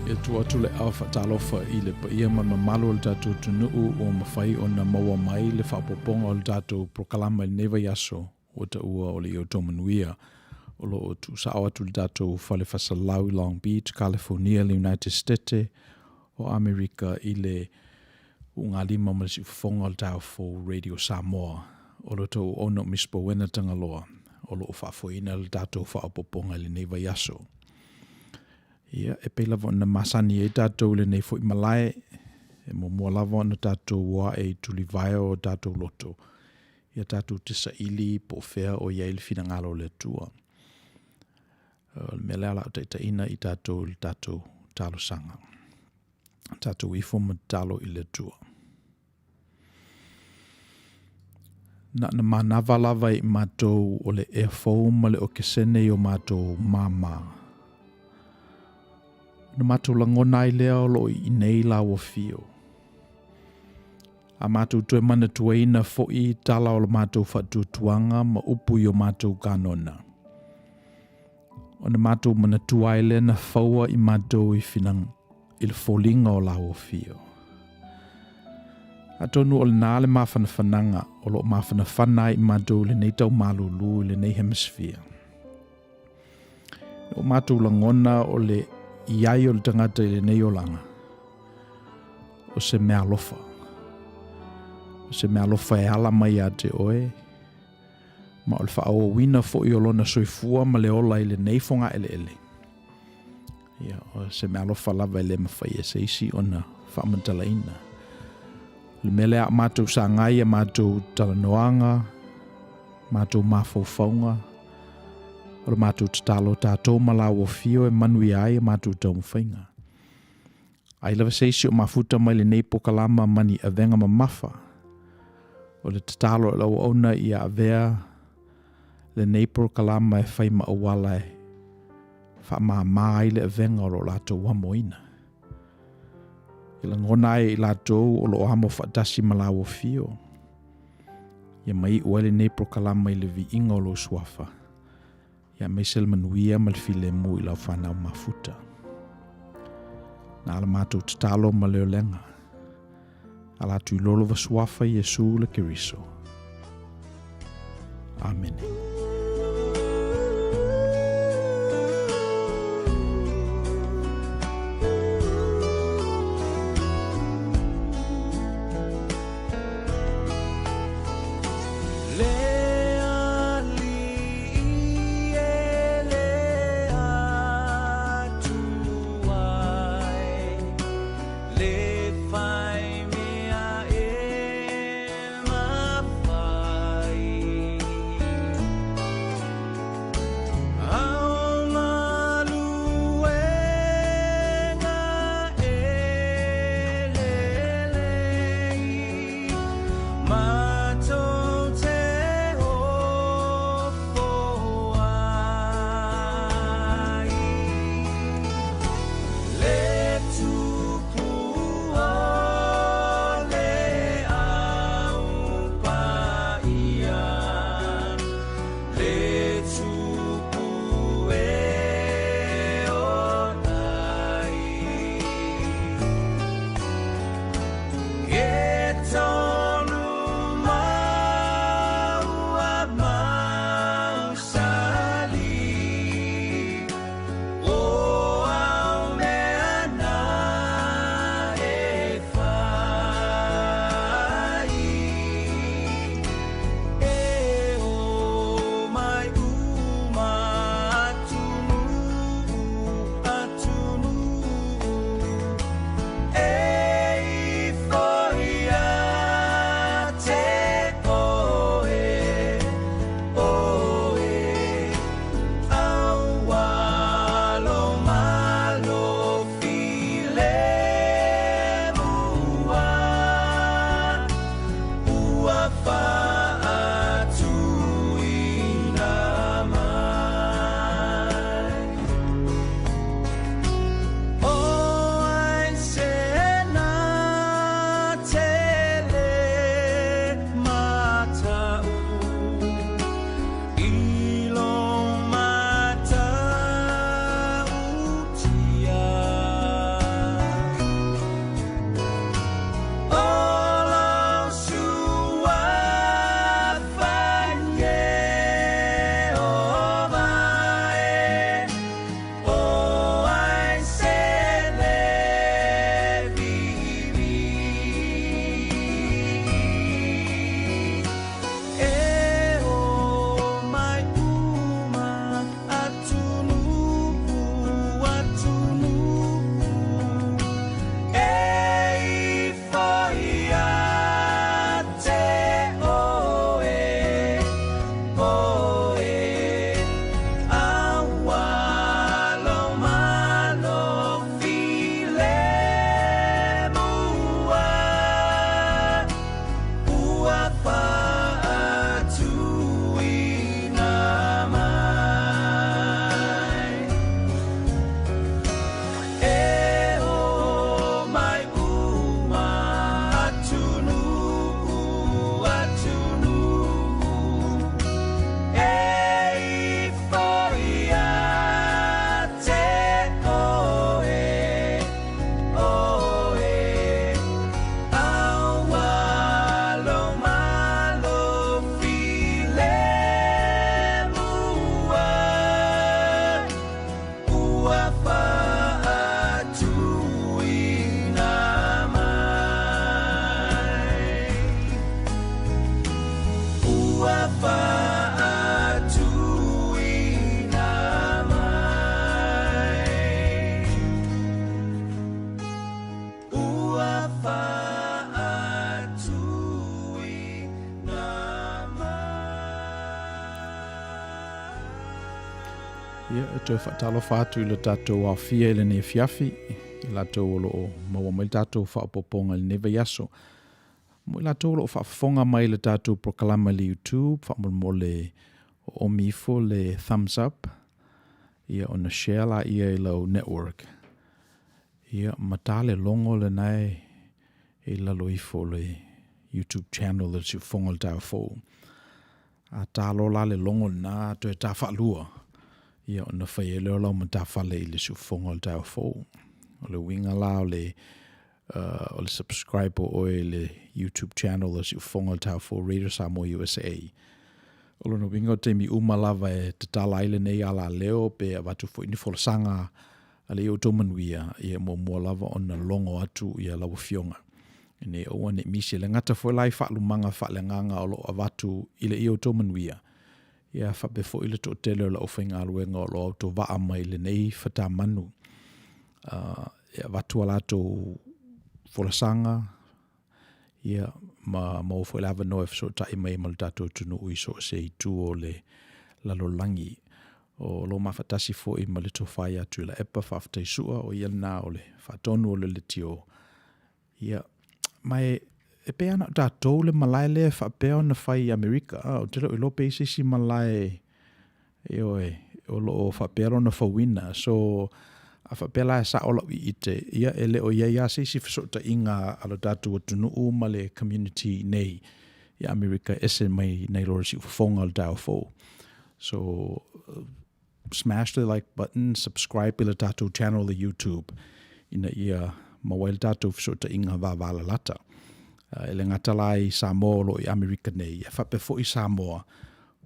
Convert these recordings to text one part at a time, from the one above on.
E tuu atu le aao faatalofa i le paia ma le mamalu o le tatou atunuu ua mafai ona maua mai le faaopoopoga o le tatou polokalama i lenei vaiaso ua taua o le Ia Outou Manuia. O lo o tuusao atu le tatou fale faasalalau i Long Beach, California, le United Stete o Amerika i le ulugalima ma le siufofoga o le taeao fou Radio Samoa. O lo outou auauna o Miss Bowena Tagaloa o lo o faafoeina le tatou faaopoopoga i lenei vaiaso. Ia, e pei lava ona masani ai tatou i lenei foi malae, e muamua lava ona tatou o ae i tulivae o tatou loto, ia tatou te saili po o fea o i ai le finagalo o le Atua. O le mea lea o le a ou taitaiina i tatou i le tatou talosaga. Tatou ifo ma tatalo i le Atua. Na na manava lava i matou o le ea fou ma le okesene i o matou māmā. Na matou lagona ai lea o lo o i inei lau afio. A matou toe manatuaina foi tala o le matou faatuatuaga ma upu i o matou kanona. Ona matou manatua ai lea na faua i matou i finang i le foliga o lau afio. Atonu o lena le mafanafanaga o lo o mafanafana ai i matou i lenei tau malulu i lenei hemisphere. O matou lagona o le i ai o le tagata i lenei olaga, o se meaalofa. O se meaalofa e ala mai ia te oe, ma o le faaauauina foi o lona soifua ma le ola i lenei fogaeleele. Ia, o se meaalofa lava e le mafai e se isi ona faamatalaina. O le mea lea a matou sagai a matou talanoaga, matou mafaufauga, o le matou tatalo tatou ma lau afio e manuia ai a matou taumafaiga. Ai lava se isi o mafuta mai lenei pokalama ma ni avega mamafa, o le tatalo i lau auauna ia avea lenei polokalama e fai ma auala e faamāmā ai le avega o lo latou amoina. E lagona ai i latou o lo o amo faatasi ma lau afio, ia maiu ai lenei polokalama i le viiga o lou suafa, ia aemaise le manuia ma le filemu i lau fanau mafuta. Na la matou tatalo ma le olega, ala atu i lolo vasuafa Iesu le Keriso. Amene. Ua faatuina mai. Ua faatuina mai. Ua faatuina mai. Ia, e toe faatalofa atu i le tatou aofia i lenei afiafi, i latou o lo o maua mai le tatou faaopoopoga i lenei vaiaso. Mo i latou o lo o faafofoga mai i le tatou polokalame i le YouTube, faamolemole oomi ifo le thumbs up, ia ona share laia i lau network. Ia, ma ta le logo lena e i lalo ifo o le YouTube channel o le Siufofoga o le Taeao Fou. A ta loa la le logo lena, toe ta faalua, ia ona fai ai lea o lau matafale i le Siufofoga o le Taeao Fou. O le uiga la o le, o le subscribe o oe i le YouTube channel o le Siufofoga o le Taeao Fou Radio Samoa USA. O lona uiga o taimi uma lava e tatala ai lenei alaleo pe avatu foi ni folasaga a le ia outou manuia, ia muamua lava ona logo atu ia lau Afioga. Ina ia aua ne i misi. E le gata foi la i faalumaga faaleagaga o lo o avatu i le ia outou manuia, ia faapea foi le toatele o le aufaigaluega o lo o autovaa mai i lenei fatamanu, e avatu a latou folasaga, ia, ma maua foi le avanoa e fesootai mai ai ma le tatou atunuu i so o se itu o le lalolagi. O lo o mafatasi foi ma le Tofa ia Tuilaepa, faafetai Sua, o ia lena o le faatonu o le leitio. Ia, ma e, e pei lava na o tatou le malae lea e faapea ona fai i Amerika. Ou te le o iloa pe i ai se isi malae Ioe, o lo o faapea lona fauina. So, a faapea la e sao lau ite, ia e le o i ai lava se isi fesootaiga a lo tatou atunuu ma le community nei i Amerika e ese mai nai lo le siufofoga o le taeao fou. So, smash the like button, subscribe i le tatou channel i YouTube ina ia maua ai le tatou fesootaiga vavalalata. E le gata la i Samoa o lo o i Amerika nei, e faapea foi Samoa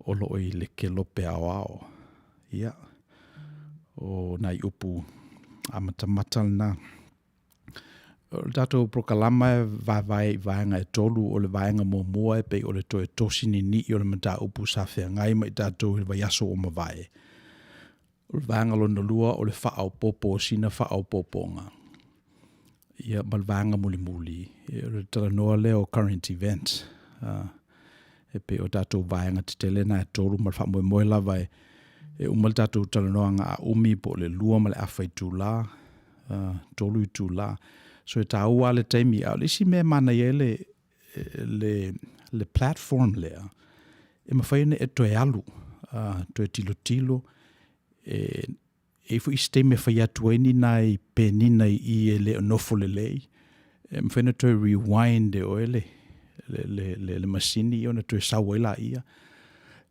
o lo o i le kelope aoao. Ia, o nai upu amatamata lena. O le tatou polokalama e vaevae i vaega e tolu, o le vaega muamua e pei o le toe tosi nini'i o le mataupu sa feagai ma i tatou i le vaiaso ua mavae. O le vaega lona lua o le faaopoopo o sina faaopoopoga. Ia, ma le vaega mulimuli, o le talanoa lea o current events. E pei o tatou vaega tetele na e tolu ma le faamoemoe lava e, e uma le tatou talanoaga a umi po o le 2 ma le afa itula, 3 itula. So e taua lava le taimi. A o le isi mea e manaia ai le, le, le platform lea, e mafai ona e toe alu, toe tilotilo, e, E i ai foi isi taimi e fai atu ai ni nai penina i i e le o nofo lelei, e mafai ona toe rewind e oe le, le, le, le, le masini ona toe sau ai laia.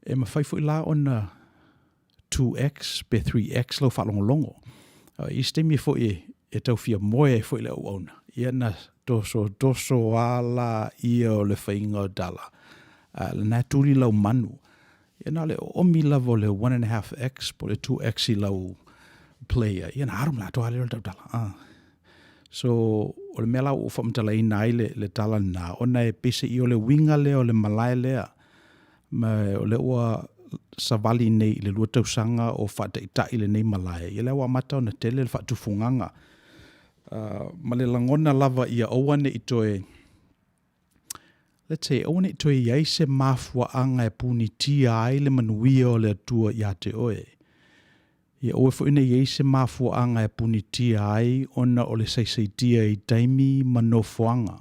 E mafai foi la ona 2x pe 3x lau faalogologo. I isi taimi foi e, e tau fia moe ai foi le auauna, ia na tosotoso lava laia o le faiga o tala, a lena e tuli lau manu. Ia na o le oomi lava o le 1.5x po o le 2x i lau player, ia na alu ma le atoa lava lea o le tautala. Ah. So, o le mea la ua ou faamatalaina ai le, le tala lena, ona e peiseai o le uiga lea o le malae lea, ma o lea ua savali nei i le 2 tausaga o faataitai lenei malae, ia lea ua amata ona tele le faatufugaga. Ma le lagona lava ia aua ne i toe Let's say, aua ne i toe i ai se mafuaaga e punitia ai le manuia o le Atua ia te oe. Ia aua foi ne i i ai se mafuaaga e punitia ai ona o le saisaitia i taimi ma nofoaga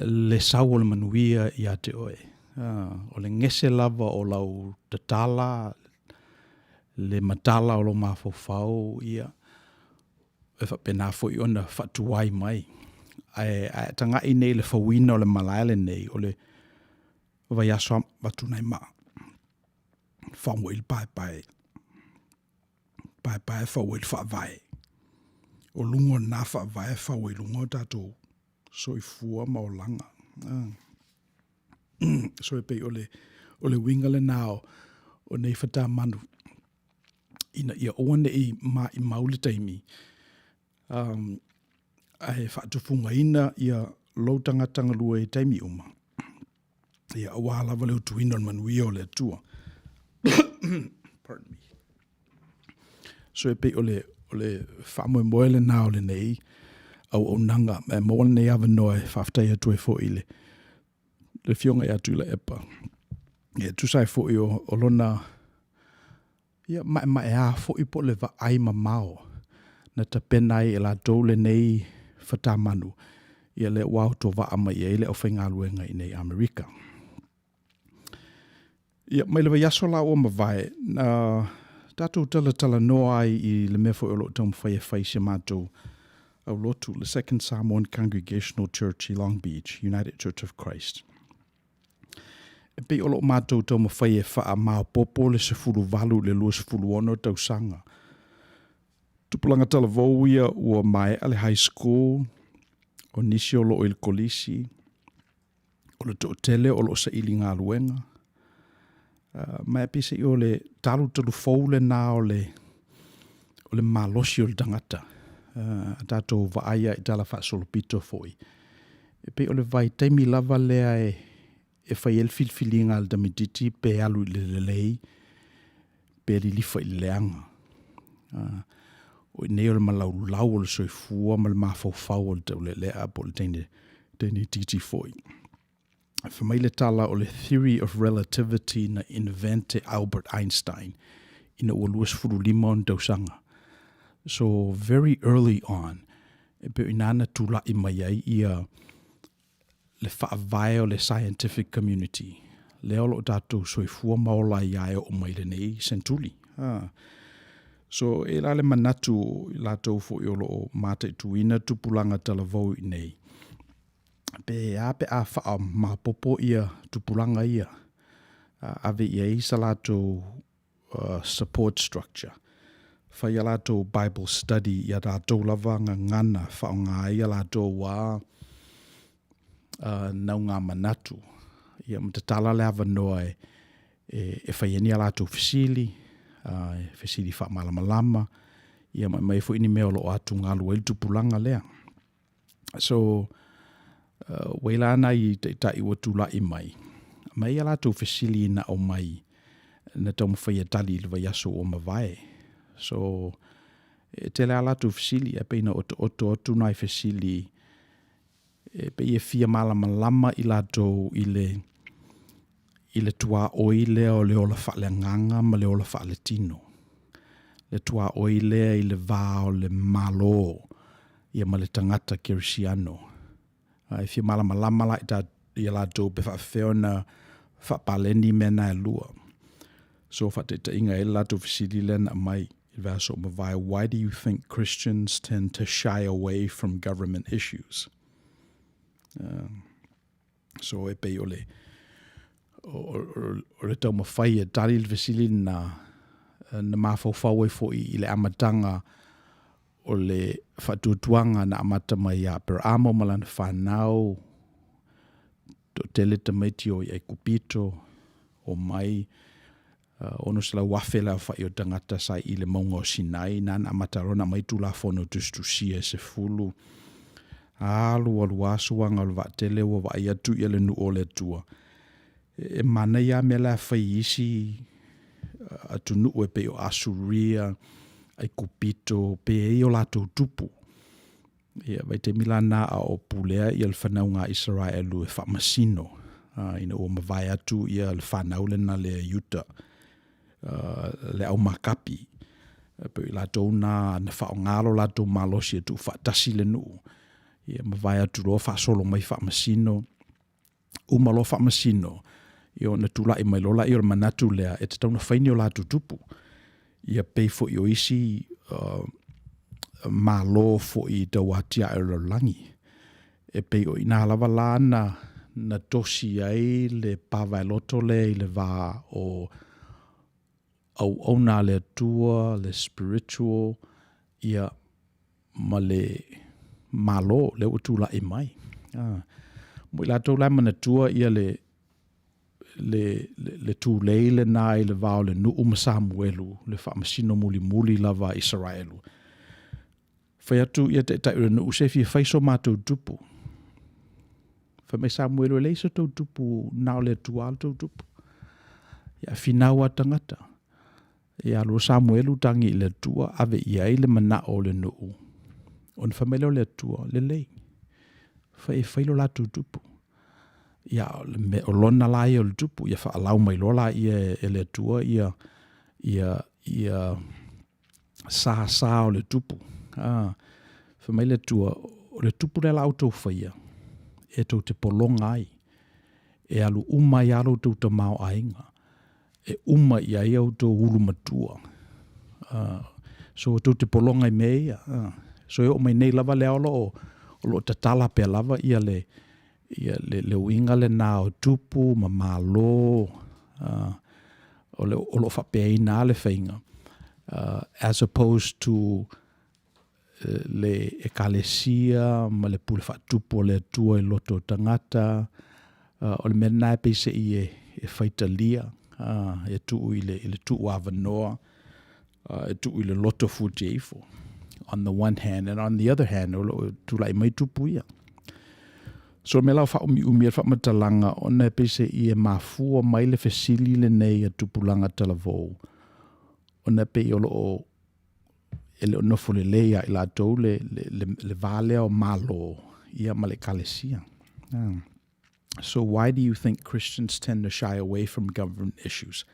le sau o le manuia ia te oe. O le gese lava o lau tatala, le matala o lou mafaufau, ia, e faapena foi ona faatuai mai. Ae a e tagai nei i le fauina o le malae lenei, o le vaiaso avatu nai maa, fau ai le paepae, paepae fau ai le faavae. O luga o lena faavae fau ai luga o tatou soifua ma olaga. So e pei o le, o le uiga lena o, o nei fatamanu. Ina ia aua ne i maʻimau le taimi, ae faatufugaina ia lou tagata galue i taimi uma, ia aua lava le utuina o le manuia o le Atua. Pardon me. So e pei o le, o le faamoemoe lena o lenei auaunaga, e maua lenei avanoa e faafetai atu ai foi i le le Afioga ia Tuilaepa, e tusa ai foi o, o lona ia, maemaea foi po o le vaai mamao na tapena ai e latou lenei fatamanu, ia lea ua autovaa mai ai le aufaigaluega i nei Amerika. Ia, mai le vaiaso la ua mavae, na tatou talatalanoa ai i le mea foi o lo o taumafai e fai i si a matou aulotu, le Second Samoan Congregational Church i Long Beach, United Church of Christ. E pei o lo o matou taumafai e faamaopoopo le 18 i le 26 tausaga. Tupulaga talavou ia ua maea le high school, o nisi o lo o i le kolisi, o le toatele o lo o saili galuega, ma e peiseai o le talutalu fou lena o le o le malosi o le tagata. A tatou vaai lava i tala faasolopito foi, e pei o le vaitaimi lava lea e e fai ai le filifiliga a le tamaitiiti pe alu i le lelei pe lilifa i le leaga. O i inei o le malaulau o le soifua ma le mafaufau o le taulealea po o le teine, teine itiiti foi. Fai mai le tala o le theory of relativity na invent e Albert Einstein ina ua 25 ona tausaga. So very early on, e pei o ina na tulai mai ai ia le faavae o le scientific community, lea o lo o tatou soifua ma ola ai lava e oo mai lenei sentuli. So, e la le manatu i latou foi o lo o mataituina tupulaga talavou i inei, pe a pe a faamaopoopo ia tupulaga ia, ave i ai sa latou support structure. Fai a latou Bible study i a latou lava gagana, faaaoga ai a latou a naugamanatu, ia ma tatala le avanoa e, e, e fai ai ni a latou fesili, fesili faamalamalama, ia ma aumai foi ni mea o lo o atugalu ai le tupulaga lea. So, ua i la nai taitai ua tulai mai, ma e i a latou fesili na aumai na taumafai e tali i le vaiaso ua mavae. So, e tele a latou fesili, ae pei na otooto atu nai fesili e pei e fia malamalama i latou i le i le tuaoi lea o le ola faaleagaga ma le ola faaletino. Le tuaoi lea i le va o le Malo ia ma le tagata kerisiano. E fia malamalama la i latou pe faafefea ona faapaleni mea na e lua. So faataitaiga e le latou fesili lea na aumai i le vaiaso ua mavae, why do you think Christians tend to shy away from government issues? So e pei o le, o le taumafai e tali le fesili lena, na mafaufau ai foi i le amataga o le faatuatuaga na amata mai ia Aperamo ma lana fanau, toatele tamaiti o i Aikupito, omai 600,000 le aofai o tagata sa i le mauga o Sinai, na na amata loa ona aumai Tulafono tusitusia e sefulu. Alu alu lava suaga o le vaatele ua vaai atu ia le nuu o le Atua. E manaia lava mea la e fai i isi atunuu e pei o Asuria, Aikupito, pe e i ai o latou tupu. Ia, vaitaimi la na a o pulea ia le fanauga a Isaraelu e faamasino, ina ua mavae atu ia le fanau lena le Iuta, le au makapi, pei o i latou na na faaaoga lo latou malosi e tuufaatasi le nuu, ia mavae atu loa faasolo mai faamasino, uma loa faamasino, ia ona tulai mai loa lea o le manatu lea e tatau ona fai ni o latou tupu. Ia pei foi o isi Malo foi i tau atiae o le lalolagi. E pei o i ina lava la na, na tosi ai le pavaeloto lea i le va o auauna a le Atua, le spiritual, ia, ma le Malo lea ua tulai mai. Mo i latou la e manatua ia le, le, le, le tulei lenā i le va o le nuu ma Samuelu, le faamasino mulimuli lava a Isaraelu. Fai atu ia taitai o le nuu, se fia fai so matou tupu. Fai mai Samuelu, e leai so tou tupu, na o le Atua le tou tupu. Ia finau a tagata. Ia alu Samuelu tagi i le Atua, ave i ai le manao o le nuu. Ona fai mai lea o le Atua, lelei, fai e fai lo latou tupu. Ia, o lona la ia o le tupu, ia faalau mai loa laia e le Atua ia, ia, ia sasa o le tupu. Ah, fai mai le Atua, o le tupu lea la outou faia, e tou te pologa ai, e alu uma ai lava lo outou tamaoaiga, e uma i ai outou ulu matua. So tou te pologa i mea ia. So e oo mai nei lava lea o lo o, o lo o tatala pea lava ia le, ia le, le uiga lenā o tupu ma malo, o, le, o lo o faapeaina le faiga, as opposed to le ekalesia ma le pule faatupu o le Atua i loto o tagata. O le mea lenā e pei se i e, e faitalia, e tuu i le, i le tuu avanoa, e tuu i le loto fuatia ifo. On the one hand, and on the other hand, o lo o tulai mai tupu ia. So me lau faaumiumi e faamatalaga ona e pei se i e mafua mai le fesili lenei a tupulaga talavou ona e pei o lo o e le o nofo lelei ia i latou le, le, le, le va lea o Malo ia ma le ekalesia. So why do you think Christians tend to shy away from government issues?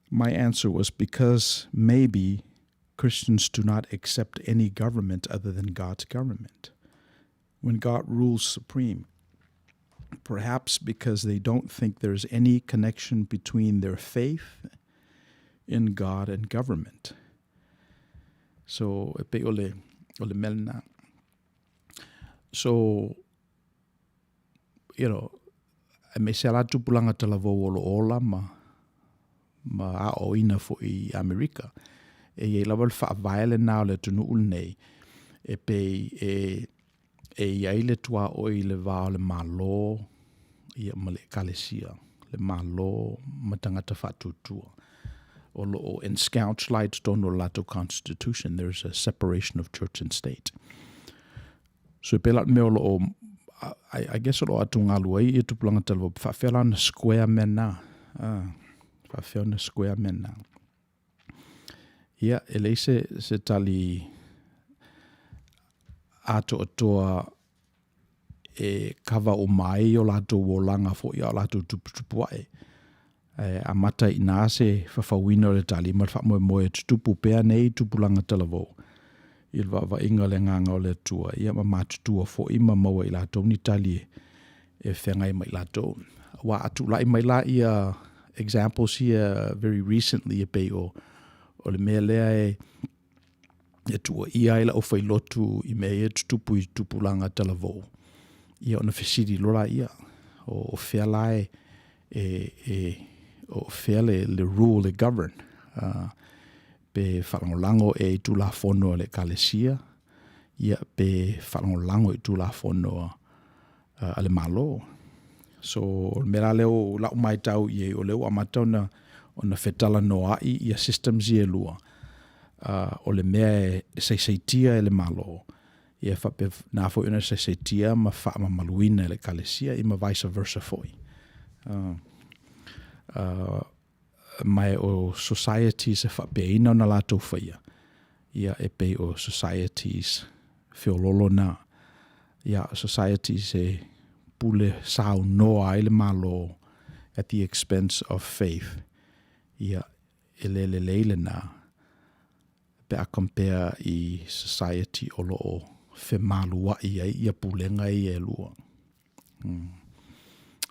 My answer was because maybe Christians do not accept any government other than God's government. When God rules supreme, perhaps because they don't think there's any connection between their faith in God and government. So, e pei o le, o le mea lenā. So, you know, aemaise lava la tupulaga talavou o lo o ola ma, ma aoaoina foi i Amerika. E i ai lava le faavae lenā o le atunuu lenei, e pei e, e i ai le tuaoi i le va o le Malo ia ma le Ekalesia, le Malo ma tagata faatuatua. O lo o ensconced la i totonu o le latou constitution, there is a separation of church and state. So e pei la o le mea o lo o, I, I guess o lo o atugalu ai ia tupulaga talavou, faafefea la ona square mea na. Ah, faafefea ona square mea na. Ia, e leai se, se tali atoatoa e kava uma ai o latou olaga foi a o latou tuputupuaʻe. Ae amata i inā se fafauina o le tali ma le faamoemoe e tutupu pea nei tupulaga talavou i le vaavaiga o le Agaga o le Atua, ia ma matutua foi ma maua i latou ni tali e feagai ma i latou. Aua a tulai mai la ia examples here very recently e pei o, o le mea lea e e tuuaia ai le aufailotu i mea ia e tutupu i tupulaga talavou, ia ona fesili loa laia, o, o fea la e, e, e o fea le, le rule e govern, pe faalagolago e i tulafono a le ekalesia, ia pe faalagolago i tulafono a, a le Malo. So, o le mea la lea o lau maitau i ai, o lea ua amata ona, ona fetalanoa'i ia systems ia e lua, o le mea e saisaitia e le Malo, ia faapena foi ona saisaitia ma faamamaluina e le Ekalesia, ia ma vice versa foi. Ma o societies e faapeaina ona latou faia, ia e pei o societies feololo na. Ia, societies e pule saunoa ai le Malo at the expense of faith. Ia, e le lelei lenā pe a compare i society o lo o femaluaʻi ai ia pulega ia e lua.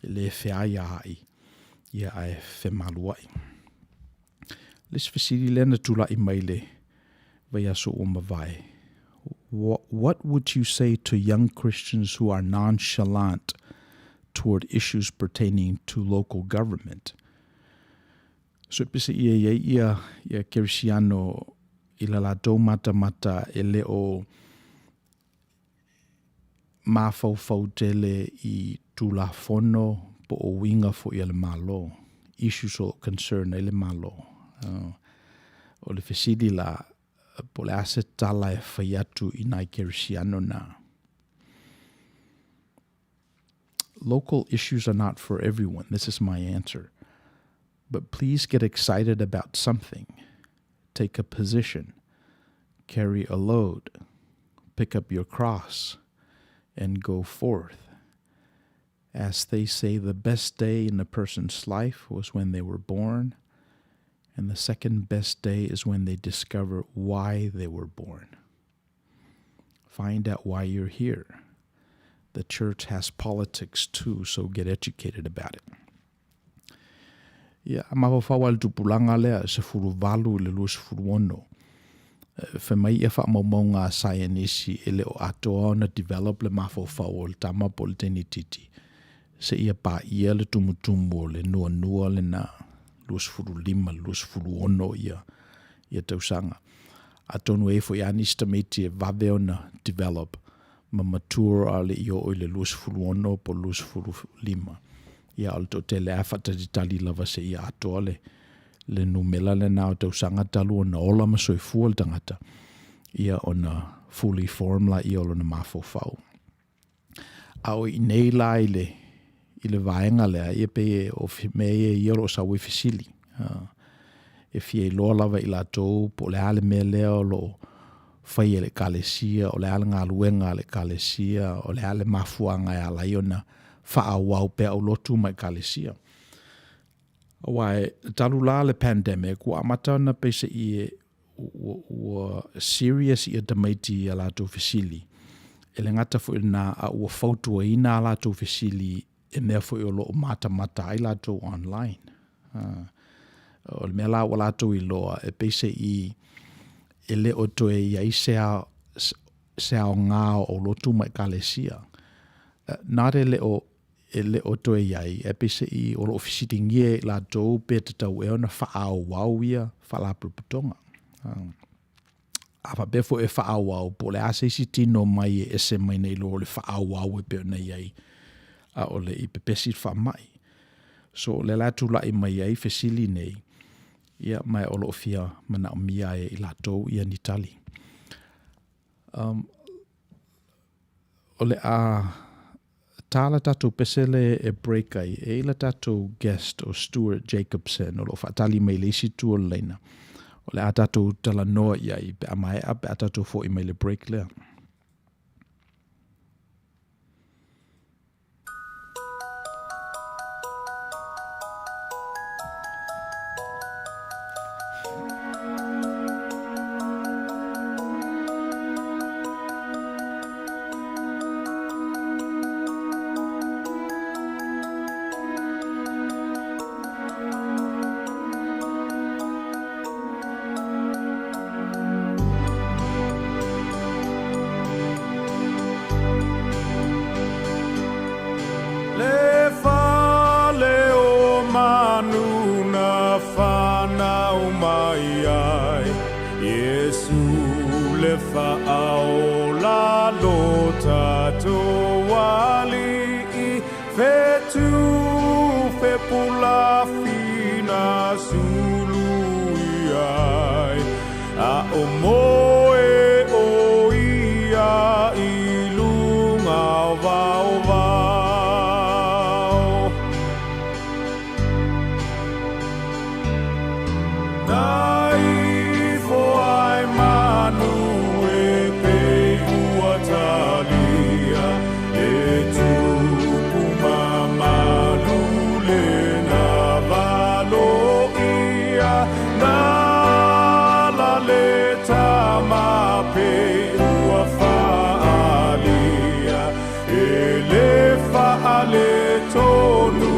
E le feaiaai, ia ae femaluaʻi. Le isi fesili lea na tulai mai le vaiaso ua mavae, What would you say to young Christians who are nonchalant toward issues pertaining to local government? So e pese ia i ai ia, ia Kerisiano i la latou matamata e le o mafaufau tele i Tulafono. Po o uiga foi a le Malo, issues o lo o concern ai le Malo. O le fesili la, po o le a se tala e fai atu i nai kerisiano na? Local issues are not for everyone. This is my answer. But please get excited about something. Take a position. Carry a load. Pick up your cross and go forth. As they say, the best day in a person's life was when they were born, and the second best day is when they discover why they were born. Find out why you're here. The church has politics too, so get educated about it. Ia, mafaufau lava i le tupulaga lea, 18 i le 26. Fai mai ia faamaumauga a saienisi e le o atoa ona develop le mafaufau o le tama po o le teine-itiiti seia paia le tumutumu o le nuanua lena, 25 i le 26 ia, ia tausaga. Atonu e i ai foi lava nisi tamaiti e vave ona develop ma mature a o le i oo i le 26 po o le 25. Ia, o le toatele lava e faatalitali lava seia atoa le, le numela lena o tausaga talu ona ola ma soifua le tagata, ia ona fully form laia o lona mafaufau. A o iinei la i le, i le vaega lea, ia pei o mea ia ia o lo o sau ai fesili. E fia iloa lava i latou po o le a le mea lea o lo o fai e le Ekalesia, o le a le galuega a le Ekalesia, o le a le mafuaaga e ala ai ona faaauau pea aulotu ma Ekalesia. Aua e talu la le pandemic, ua amata ona pei se i e ua, ua serious ia tamaiti i a latou fesili. E le gata foi i lena, a ua fautuaina a latou fesili e mea foi o lo o matamata ai latou online. O le mea la ua latou iloa, e pei se i e le o toe i ai se, se aoga o aulotu ma Ekalesia. Not e le o e le o toe i ai, ae peise'i o lo o fesiligia e i latou pe tatau ea ona faaauau ia faalapotopotoga. A faapea foi e faaauau, po o le a se isi tino mai e ese mai nei lo le faaauau e pei ona i ai, a o le i pepesi le faamai. So, o lea la e tulai mai ai fesili nei, ia, ma o lo o fia manaomia ai e i latou ia ni tali. Um, o le a tā la tatou pese le e break ai, e i la tatou guest o Stuart Jacobsen o lo o faatali mai le isi itu o le laina. O le a tatou talanoa i ai pe a maea pe a tatou fo'i mai le break lea. Le fale o manu na whanau mai ai Iesu le faaola lo tatou alii Fetu fepula fina sulu i ai A o moe o ia i lunga o vaovao. Na ifo ai manu e pei ua talia e tupu mamalu le na valo ia na la le tama pei ua faalia e le faale tonu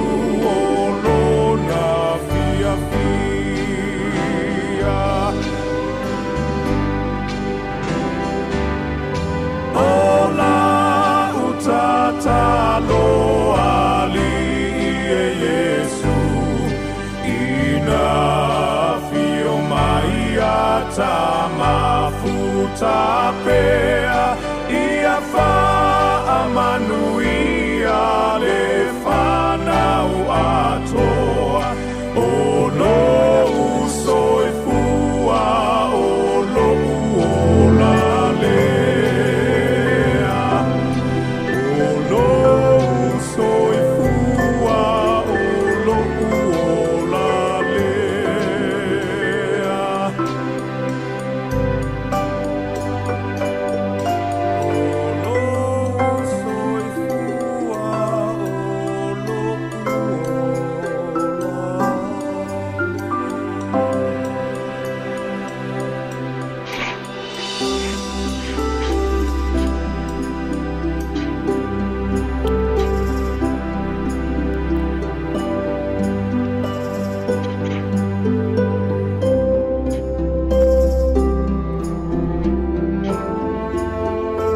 o lona fiafia. O lau tatalo alii e Iesu, ina afio mai a tamafuta pea, ia faamanuia le whanau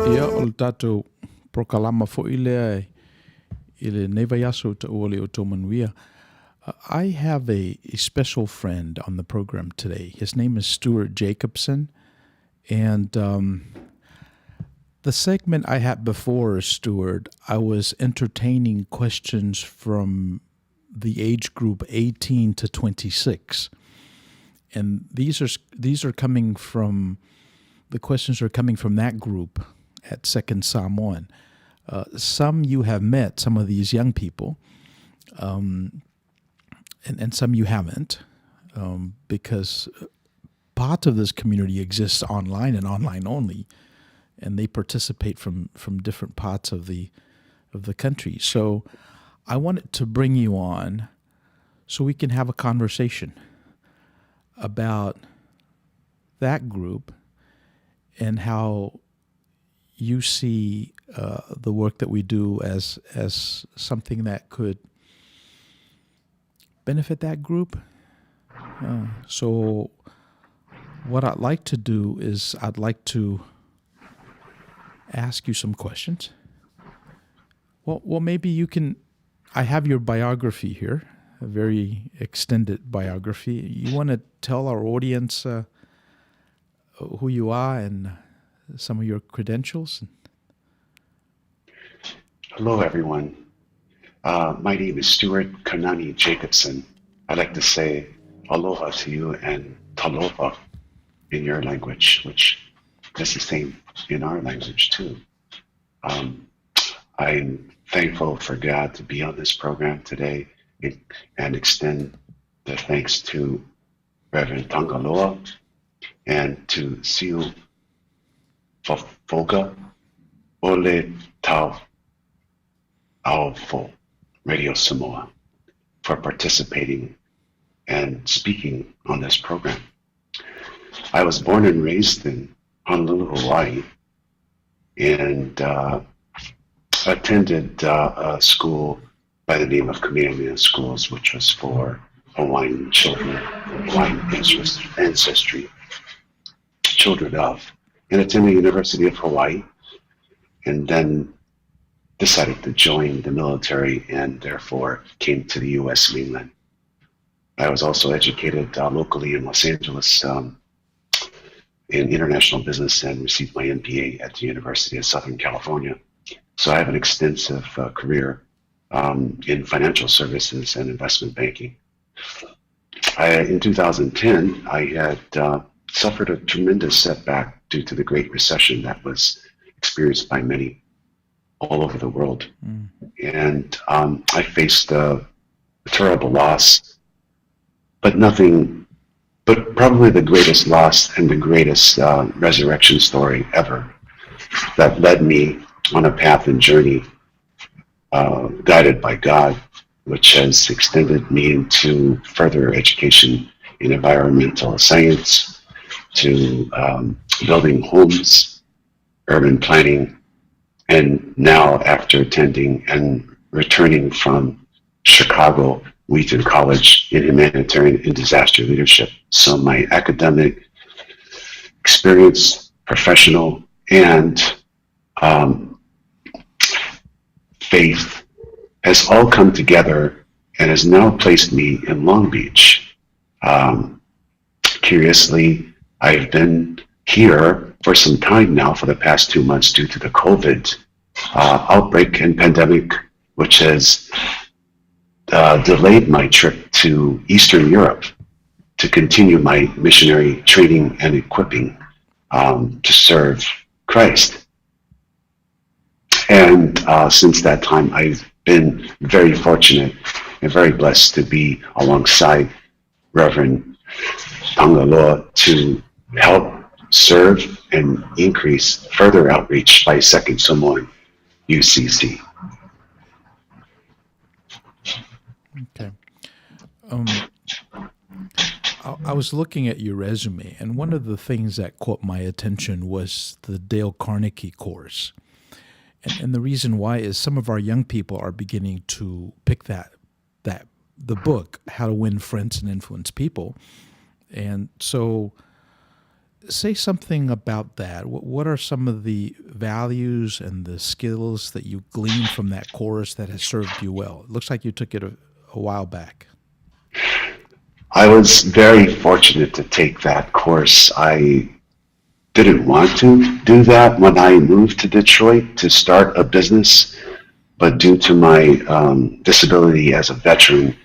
Ia, o le tatou polokalama foi lea i lenei vaiaso taua le outou manuia. I have a, a special friend on the program today. His name is Stuart Jacobson. And um, the segment I had before, Stuart, I was entertaining questions from the age group 18 to 26. And these are these are coming from the questions are coming from that group at Second Samoan. Some you have met, some of these young people, and, and some you haven't, because part of this community exists online and online only, and they participate from from different parts of the of the country. So I wanted to bring you on so we can have a conversation about that group and how you see the work that we do as as something that could benefit that group. So what I'd like to do is I'd like to ask you some questions. Well, well, maybe you can. I have your biography here, a very extended biography. You want to tell our audience who you are and some of your credentials? Hello, everyone. My name is Stuart Kanani Jacobson. I'd like to say aloha to you and talofa in your language, which is the same in our language too. I'm thankful for God to be on this program today and, and extend the thanks to Reverend Tangaloa and to Siu Fofoga Ole Tau Aofo Radio Samoa for participating and speaking on this program. I was born and raised in Honolulu, Hawaii, and attended a school by the name of Kamehameha Schools, which was for Hawaiian children, Hawaiian ancestry, children of, and attended the University of Hawaii, and then decided to join the military and therefore came to the U.S. mainland. I was also educated locally in Los Angeles in international business and received my MBA at the University of Southern California. So I have an extensive career in financial services and investment banking. In 2010, I had suffered a tremendous setback due to the Great Recession that was experienced by many all over the world. And I faced a terrible loss, but nothing, but probably the greatest loss and the greatest resurrection story ever that led me on a path and journey guided by God, which has extended me into further education in environmental science, to building homes, urban planning, and now after attending and returning from Chicago Wheaton College in humanitarian and disaster leadership. So my academic experience, professional, and faith has all come together and has now placed me in Long Beach. Curiously, I've been here for some time now for the past 2 months due to the COVID outbreak and pandemic, which has delayed my trip to Eastern Europe to continue my missionary training and equipping to serve Christ. And since that time, I've been very fortunate and very blessed to be alongside Reverend Tangaloa to help serve and increase further outreach by Second Samoan UCC. Okay. I was looking at your resume, and one of the things that caught my attention was the Dale Carnegie course. And the reason why is some of our young people are beginning to pick that that the book, How to Win Friends and Influence People. And so Say something about that. What are some of the values and the skills that you gleaned from that course that has served you well? It looks like you took it a while back. I was very fortunate to take that course. I didn't want to do that when I moved to Detroit to start a business, but due to my disability as a veteran,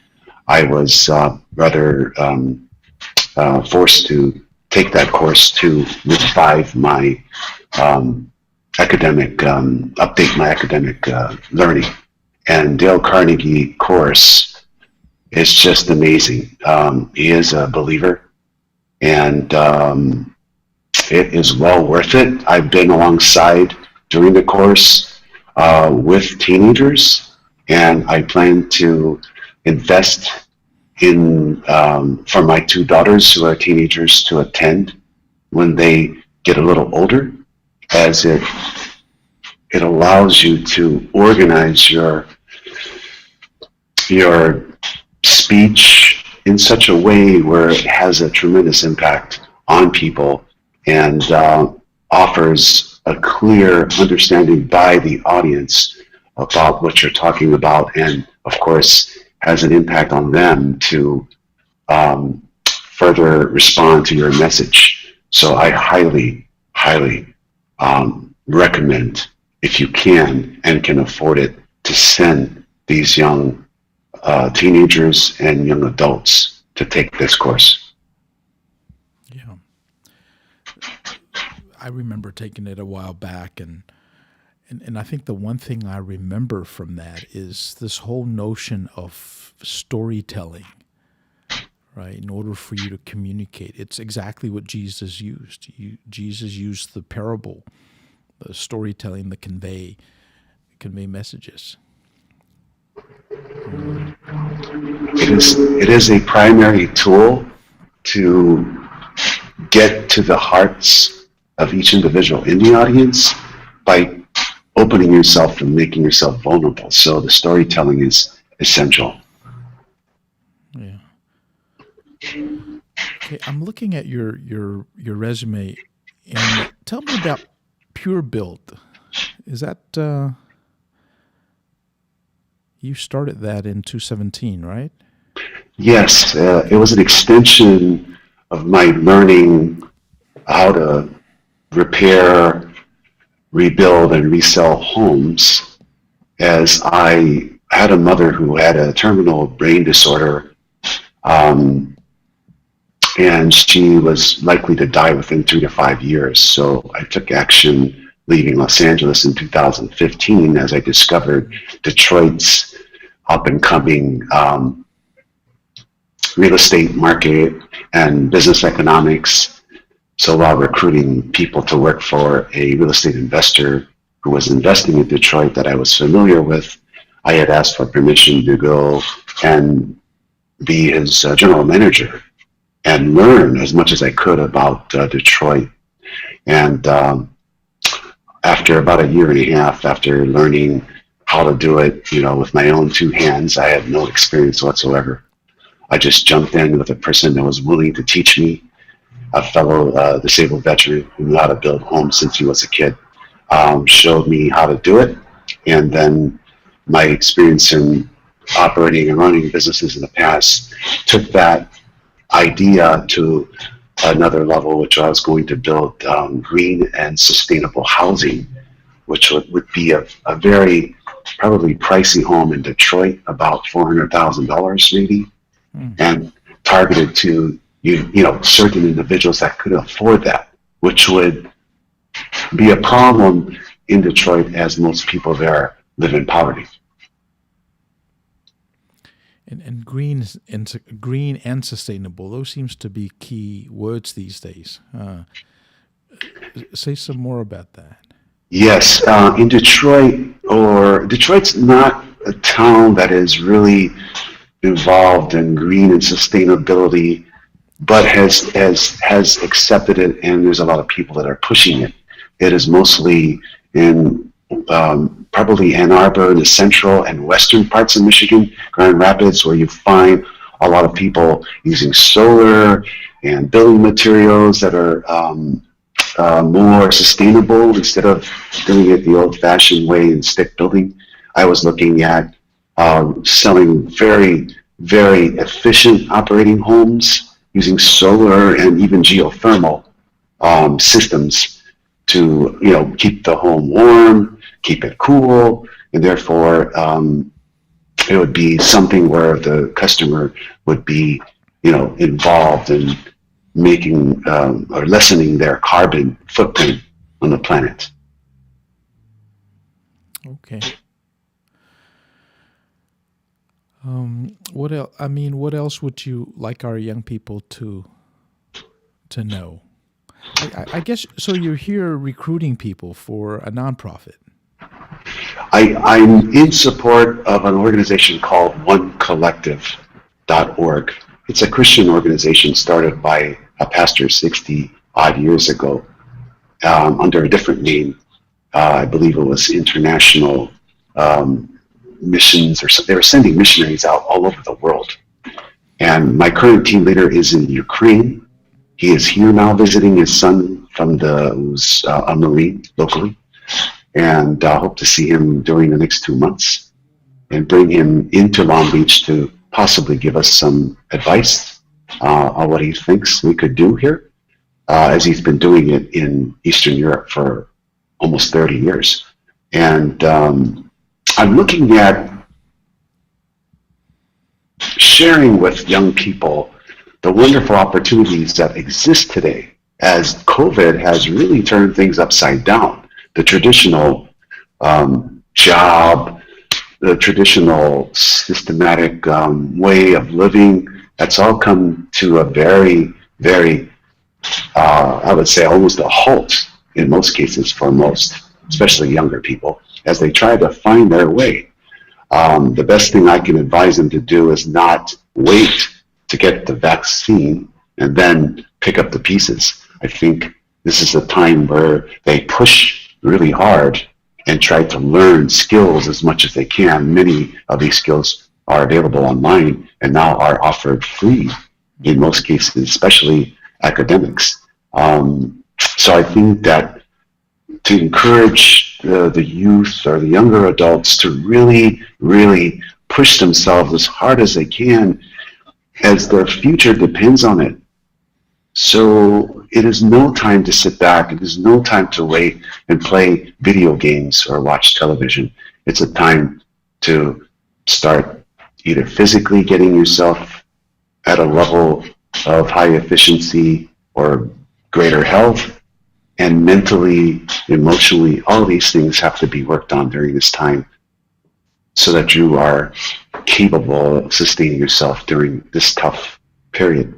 I was rather forced to take that course to revive my academic, update my academic learning. And Dale Carnegie course is just amazing. He is a believer, and it is well worth it. I've been alongside during the course with teenagers, and I plan to invest in for my two daughters who are teenagers to attend when they get a little older, as it allows you to organize your speech in such a way where it has a tremendous impact on people and offers a clear understanding by the audience about what you're talking about, and of course has an impact on them to further respond to your message. So I highly, highly recommend, if you can and can afford it, to send these young teenagers and young adults to take this course. Yeah. I remember taking it a while back, and I think the one thing I remember from that is this whole notion of storytelling, right? In order for you to communicate. It's exactly what Jesus used. Jesus used the parable, the storytelling, the convey messages. It is a primary tool to get to the hearts of each individual in the audience by opening yourself and making yourself vulnerable. So the storytelling is essential. Yeah. Okay, I'm looking at your resume, and tell me about PureBilt. Is that you started that in 2017, right? Yes, it was an extension of my learning how to repair, rebuild, and resell homes, as I had a mother who had a terminal brain disorder, and she was likely to die within 3 to 5 years. So I took action leaving Los Angeles in 2015 as I discovered Detroit's up-and-coming real estate market and business economics. So while recruiting people to work for a real estate investor who was investing in Detroit that I was familiar with, I had asked for permission to go and be his general manager and learn as much as I could about Detroit. And after about a year and a half, after learning how to do it, you know, with my own two hands, I had no experience whatsoever. I just jumped in with a person that was willing to teach me, a fellow disabled veteran who knew how to build homes since he was a kid, showed me how to do it. And then my experience in operating and running businesses in the past took that idea to another level, which I was going to build green and sustainable housing, which would be a very probably pricey home in Detroit, about $400,000 maybe, and targeted to you know certain individuals that could afford that, which would be a problem in Detroit as most people there live in poverty. And green and sustainable, those seems to be key words these days. Say some more about that. Yes, in Detroit, or Detroit's not a town that is really involved in green and sustainability, but has accepted it, and there's a lot of people that are pushing it. It is mostly in probably Ann Arbor and the central and western parts of Michigan, Grand Rapids, where you find a lot of people using solar and building materials that are more sustainable instead of doing it the old-fashioned way in stick building. I was looking at selling very, very efficient operating homes using solar and even geothermal systems to, you know, keep the home warm, keep it cool, and therefore it would be something where the customer would be, you know, involved in making or lessening their carbon footprint on the planet. Okay. What else? I mean, what else would you like our young people to know? I guess so. You're here recruiting people for a nonprofit. I'm in support of an organization called OneCollective.org. It's a Christian organization started by a pastor 60-odd years ago under a different name. I believe it was International Missions or something. They were sending missionaries out all over the world. And my current team leader is in Ukraine. He is here now visiting his son who's a Marine locally. And I hope to see him during the next 2 months and bring him into Long Beach to possibly give us some advice on what he thinks we could do here, as he's been doing it in Eastern Europe for almost 30 years. And I'm looking at sharing with young people the wonderful opportunities that exist today as COVID has really turned things upside down. The traditional job, the traditional systematic way of living, that's all come to a very, very, I would say almost a halt in most cases for most, especially younger people, as they try to find their way. The best thing I can advise them to do is not wait to get the vaccine and then pick up the pieces. I think this is a time where they push really hard and try to learn skills as much as they can. Many of these skills are available online and now are offered free in most cases, especially academics. So I think that to encourage the youth or the younger adults to really, really push themselves as hard as they can, as their future depends on it. So it is no time to sit back. It is no time to wait and play video games or watch television. It's a time to start either physically getting yourself at a level of high efficiency or greater health, and mentally, emotionally, all these things have to be worked on during this time so that you are capable of sustaining yourself during this tough period.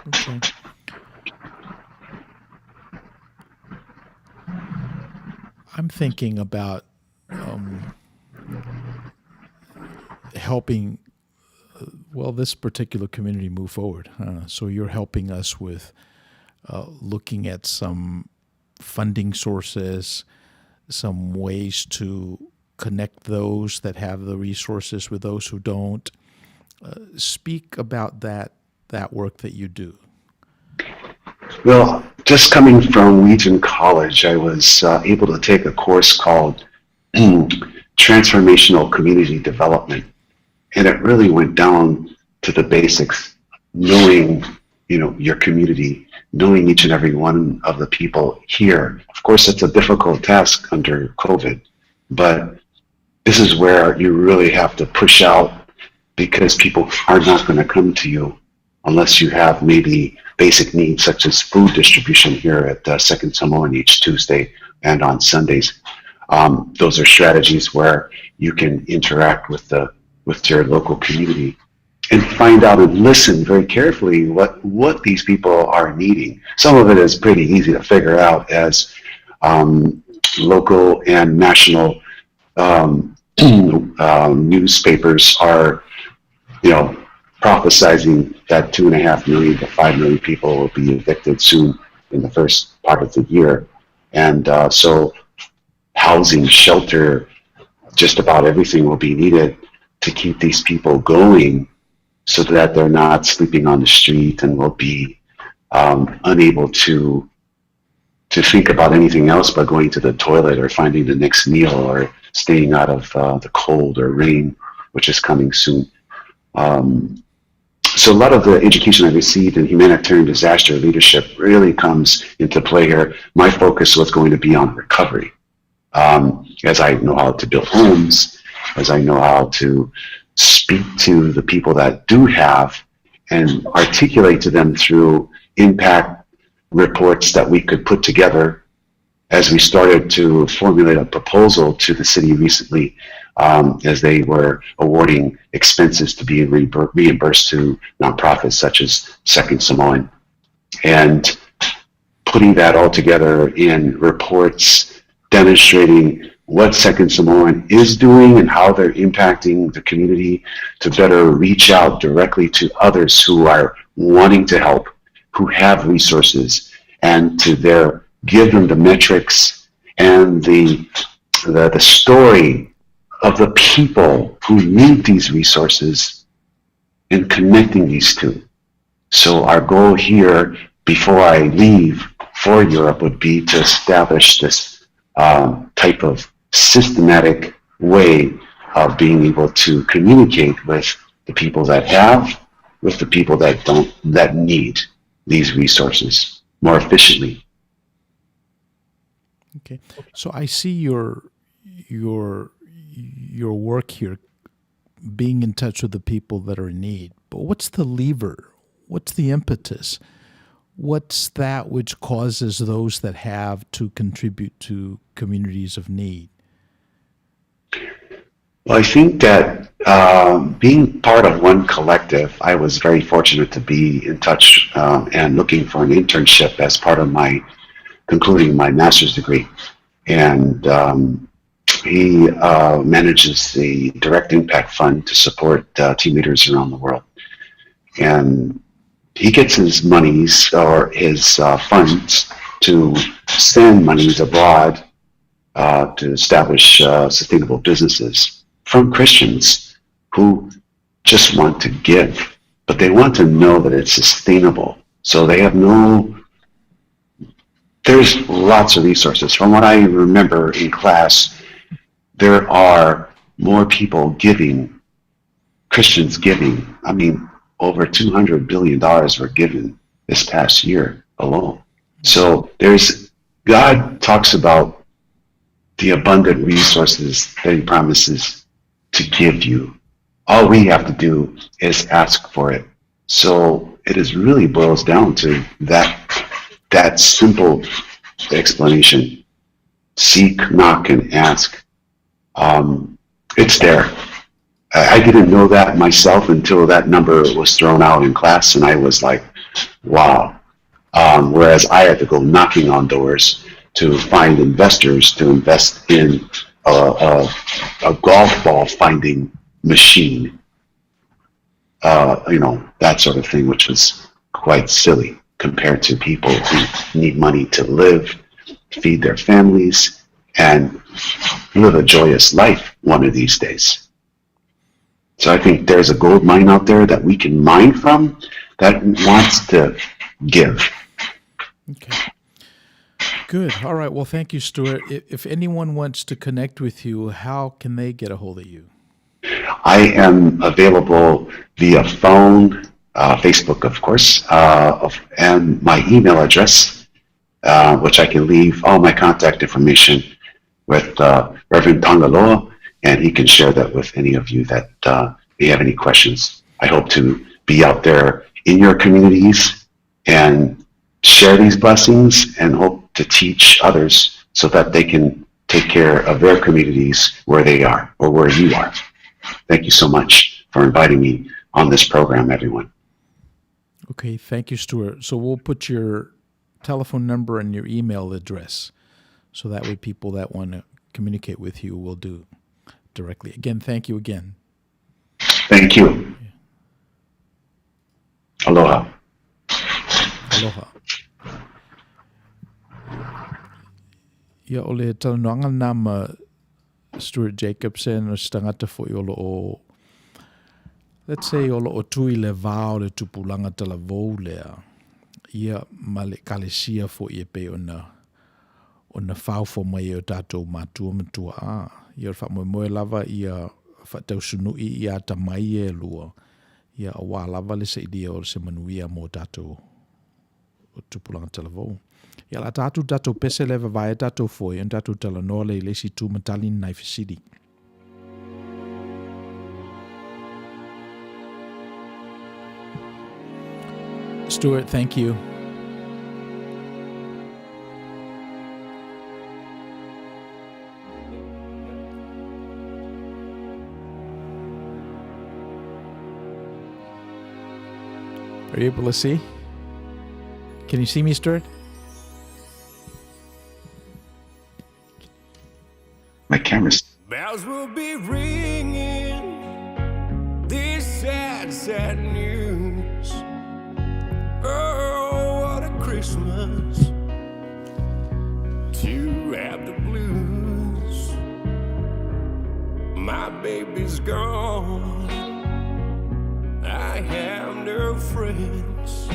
Okay. I'm thinking about helping, well, this particular community move forward. So you're helping us with looking at some funding sources, some ways to connect those that have the resources with those who don't. Speak about that work that you do. Well, just coming from Wheaton College, I was able to take a course called Transformational Community Development. And it really went down to the basics, knowing, you know, your community, knowing each and every one of the people here. Of course, it's a difficult task under COVID, but this is where you really have to push out, because people are not going to come to you unless you have maybe basic needs such as food distribution here at Second Samoan each Tuesday and on Sundays. Those are strategies where you can interact with your local community and find out and listen very carefully what these people are needing. Some of it is pretty easy to figure out as local and national newspapers are, you know, prophesizing that 2.5 million to 5 million people will be evicted soon in the first part of the year. And so housing, shelter, just about everything will be needed to keep these people going so that they're not sleeping on the street and will be unable to think about anything else but going to the toilet or finding the next meal or staying out of the cold or rain, which is coming soon. So a lot of the education I received in humanitarian disaster leadership really comes into play here. My focus was going to be on recovery. As I know how to build homes, as I know how to speak to the people that do have and articulate to them through impact reports that we could put together as we started to formulate a proposal to the city recently, as they were awarding expenses to be reimbursed to nonprofits such as Second Samoan. And putting that all together in reports demonstrating what Second Samoan is doing and how they're impacting the community to better reach out directly to others who are wanting to help, who have resources, and to give them the metrics and the story of the people who need these resources and connecting these two. So our goal here, before I leave for Europe, would be to establish this type of systematic way of being able to communicate with the people that have, with the people that don't, that need these resources more efficiently. Okay. So I see your work here, being in touch with the people that are in need. But what's the lever? What's the impetus? What's that which causes those that have to contribute to communities of need? Well, I think that being part of one collective, I was very fortunate to be in touch and looking for an internship as part of my concluding my master's degree. And he manages the Direct Impact Fund to support team leaders around the world. And he gets his monies or his funds to send monies abroad to establish sustainable businesses from Christians who just want to give, but they want to know that it's sustainable. So they have no, there's lots of resources. From what I remember in class, there are more people giving, Christians giving. I mean, over $200 billion were given this past year alone. So there's, God talks about the abundant resources that he promises to give you. All we have to do is ask for it. So it is really boils down to that simple explanation. Seek, knock, and ask. It's there. I didn't know that myself until that number was thrown out in class, and I was like, wow. Whereas I had to go knocking on doors to find investors to invest in a golf ball finding machine, you know, that sort of thing, which was quite silly compared to people who need money to live, feed their families, and live a joyous life one of these days. So I think there's a gold mine out there that we can mine from that wants to give. Okay. Good. All right. Well, thank you, Stuart. If anyone wants to connect with you, how can they get a hold of you? I am available via phone, Facebook, of course, and my email address, which I can leave all my contact information with Reverend Tangaloa, and he can share that with any of you that may have any questions. I hope to be out there in your communities and share these blessings, and hope to teach others so that they can take care of their communities where they are or where you are. Thank you so much for inviting me on this program, everyone. Okay, thank you, Stuart. So we'll put your telephone number and your email address, so that way people that want to communicate with you will do directly. Again, thank you again. Thank you. Yeah. Aloha. Aloha. Ia, o le talanoaga lena ma Stuart Jacobson, o se tagata foi o lo o Let's say o loo tu i le va o le tupulaga talavou lea, ia ma le Ekalesia foi e pei ona ona faofo mai e o tatou matua ma tuaa. Ia o le faamoemoe lava ia faatausunui ia atamai ia e lua, ia aua lava le sailia o se manuia mo tatou tupulaga talavou. Ia o le a ta atu le tatou pese lea e vavae ai tatou foe ona tatou talanoa lea i le isi itu ma tali ni nai fesili. Stuart, thank you. Are you able to see? Can you see me, Stuart? My camera's. Bells will be ringing this sad, sad news. Oh, what a Christmas to have the blues. My baby's gone. I have no friends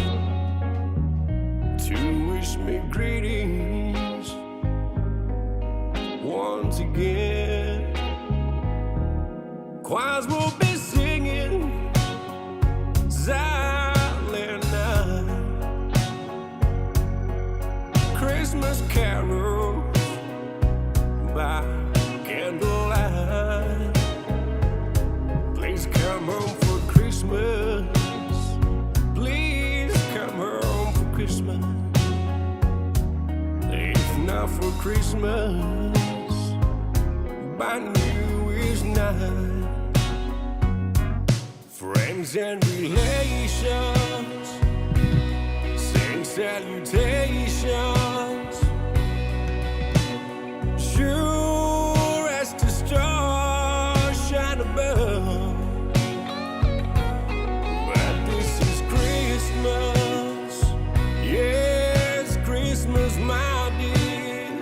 to wish me greetings once again. Choirs will be singing Silent night. Christmas carols by candlelight. Please come home for Christmas. Please come home for Christmas. If not for Christmas, by New Year's night. Friends and relations send salutations. Sure as the stars shine above. But this is Christmas, yes, Christmas, my dear.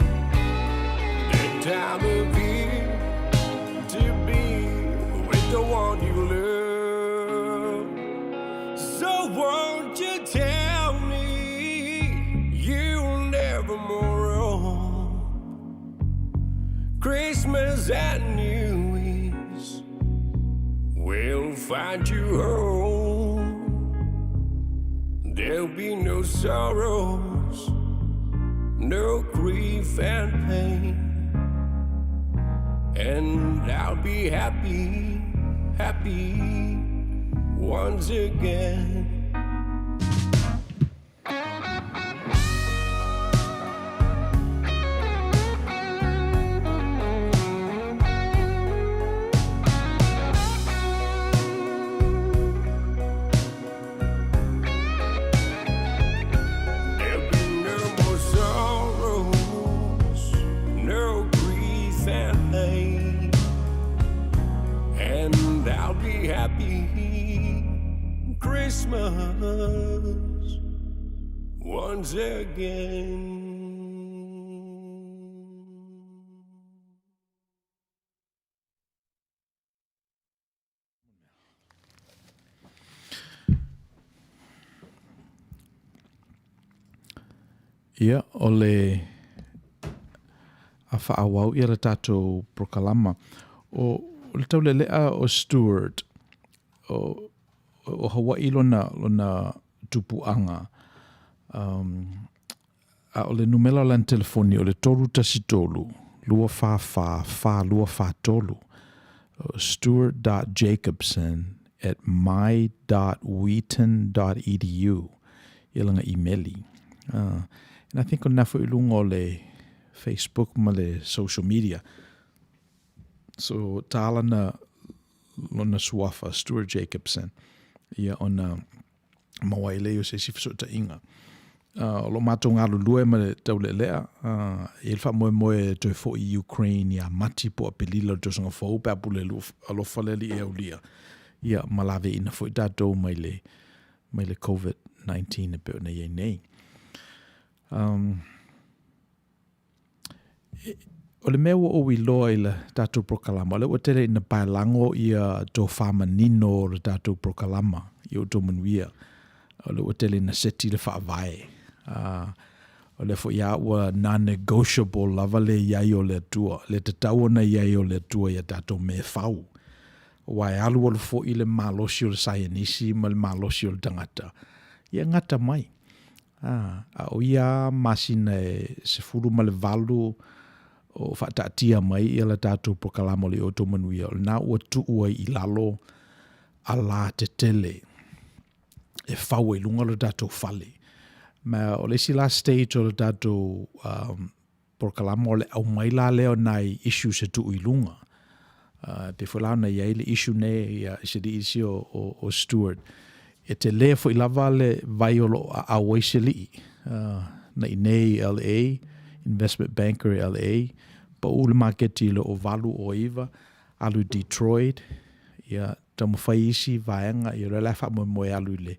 The time of year to be with the one you love. So won't you tell me you'll never more roam? Christmas and New Year's will find you home. There'll be no sorrows, no grief and pain. And I'll be happy, happy once again. There'll be no more sorrows, no grief and pain. And I'll be happy Christmas once again. Ia, o le a faaauau ia le tatou prokalama. O, o le taulelea o Stewart, o, o Hawaii lona, lona tupuaga. Um, a o le numela o lana telefoni o le 313 244 4243. Stuart.jacobson at my.wheaton.edu ia lana imeli. And I think o lena foi i luga o le Facebook ma le social media. So tā lana lona suafa, Stuart Jacobson, ia ona maua ai lea o se isi fesootaiga. O lo o matou galulue ma le taulealea, e i ai le faamoemoe e toe foi i Ukraine ia Mati po o Apelila o le tausaga fou pe a pule alofa le Alii e aulia, ia ma laveaiina foi tatou mai le, mai le COVID-19 e pei ona i ai nei. Um, O le mea ua ou iloa i le tatou polokalama, o lea ua tele ina paelago ia tofa manino o le tatou polokalama i outou manuia. O lea ua tele ina seti le faavae. O lea foi lava ua non-negotiable lava le i ai o le Atua, le tatau ona i ai o le Atua i a tatou mea e fau. Aua e alualu foi le malosi o le saienisi ma le malosi o le tagata, ia e gata mai. A, a o ia masina e 18 o faataatia mai ia le tatou polokalama o le Outou Manuia, o lena ua tuu ai i lalo ala tetele e fau ai luga lo tatou fale. Ma o le isi la stage o le tatou um, polokalama o le aumai la lea o nai issues e tuu i luga. Uh, pe foi la ona i ai le issue nei ia, i se li'i isi o, o, o Stewart. E tele foi lava le vai o loo aau ai se li'i. Uh, na i nei LA, investment banker i LA, pau le maketi i le o valu o iva, alu i Detroit, ia, taumafai isi vaega, ia o lea la e faamoemoe e alu i le,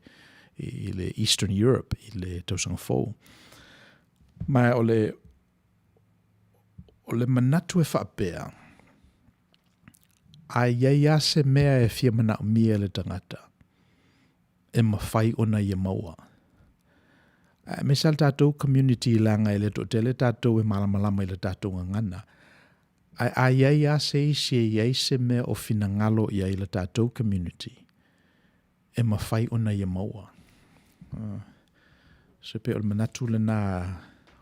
i le Eastern Europe i le tausaga fou. Ma o le, o le manatu e faapea, a i ai lava se mea e fia manaomia e le tagata, e mafai ona ia maua. Aemaise lava le tatou community leaga e le toatele tatou e malamalama i le tatou gagana. Ae a i ai lava se isi e i ai se mea o finagalo i ai le tatou community, e mafai ona ia maua. So e pei o le manatu lena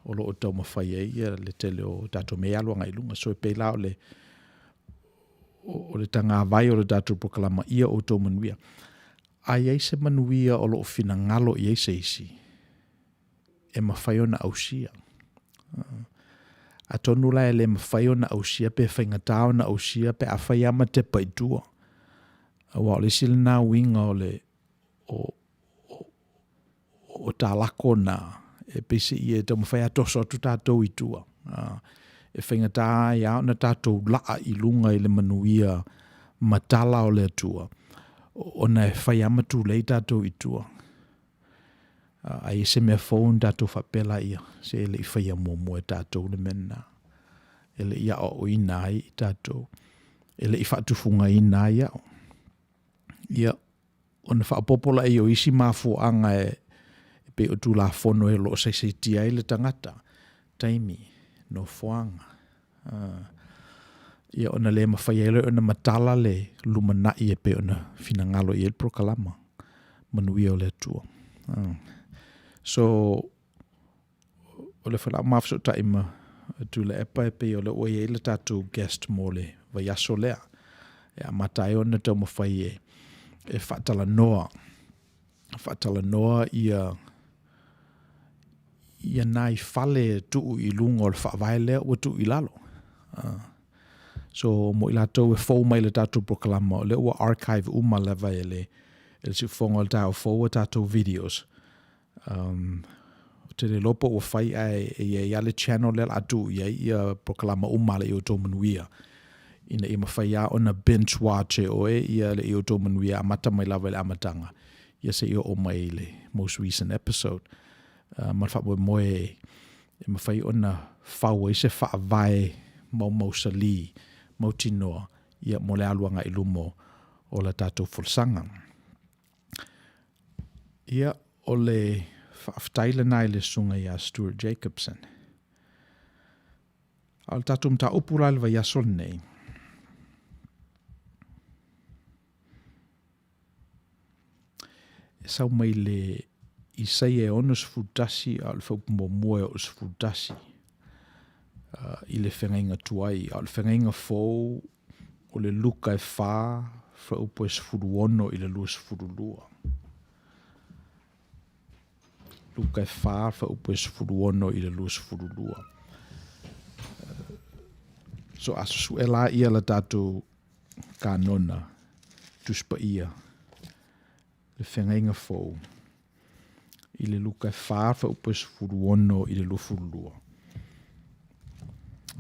o lo o taumafai ai ia le tele o tatou mea e alu agai i luga. So e pei la o le, o le tagavai o le tatou polokalama ia outou manuia. A i ai se manuia o lo o finagalo i ai se isi, e mafai ona ausia. Atonu la e le mafai ona ausia pe faigata ona ausia pe afai lava ma tepa i tua. Aua o le isi lena uiga o le o, o, o talako na, e peiseai e taumafai lava toso atu tatou i tua. E faigata ai lava ona tatou laa i luga i le manuia matala o le Atua, ona e fai lava ma tulei tatou i tua. A i ai se mea fou ona tatou faapea laia, se e le i faia muamua e tatou le mea lena. E le i aoaoina ai i tatou. E le i faatufugaina ai au. Ia, ona faaopoopo laia o isi mafuaaga e pei o Tulafono o lo o saisaitia ai le tagata, taimi, nofoaga, ia ona le mafai ai lea ona matala le lumanai e pei ona finagalo i ai le polokalama. Manuia o le Atua. So, o lea foi o le a ma fesootai ma Tuilaepa e pei o lea ua i ai le tatou guest mo le vaiaso lea. E amata ai ona taumafai e, e faatalanoa, faatalanoa ia ia nai fale e tuu i luga o le faavae lea ua tuu i lalo. Uh, so mo i latou e fou mai le tatou polokalama, o lea ua archive uma lava e le, e le siufofoga o le taeao fou a tatou videos. Um, ou te le iloa po ua fai ae e i ai lava le channel lea o le a tuu i ai ia polokalama uma a le I Outou Manuia ina ia mafai lava ona binge watch e oe ia le I Outou Manuia amata mai lava i le amataga ia seia oo mai i le most recent episode. Uh, ma le faamoemoe e mafai ona fau ai se faavae maumausalī mautinoa ia mo le alu agai i luma o la tatou folasaga. Ia, o le faafetai lena i le susuga ia Stuart Jacobsen. A o le tatou mataupu la i le vaiaso lenei, e sau mai le Isaia e 61 a o le fuaiupu muamua e oo i le 11 i le feagaiga tuai, a o le feagaiga fou o le Luka e 4 fuaiupu e 16 i le 22. Luka e 4 fuaiupu e 16 i le 22. So a susue la ia la tatou kanona Tusi Paia le feagaiga fou i le Luka e 4 fuaiupu e 16 i le 22.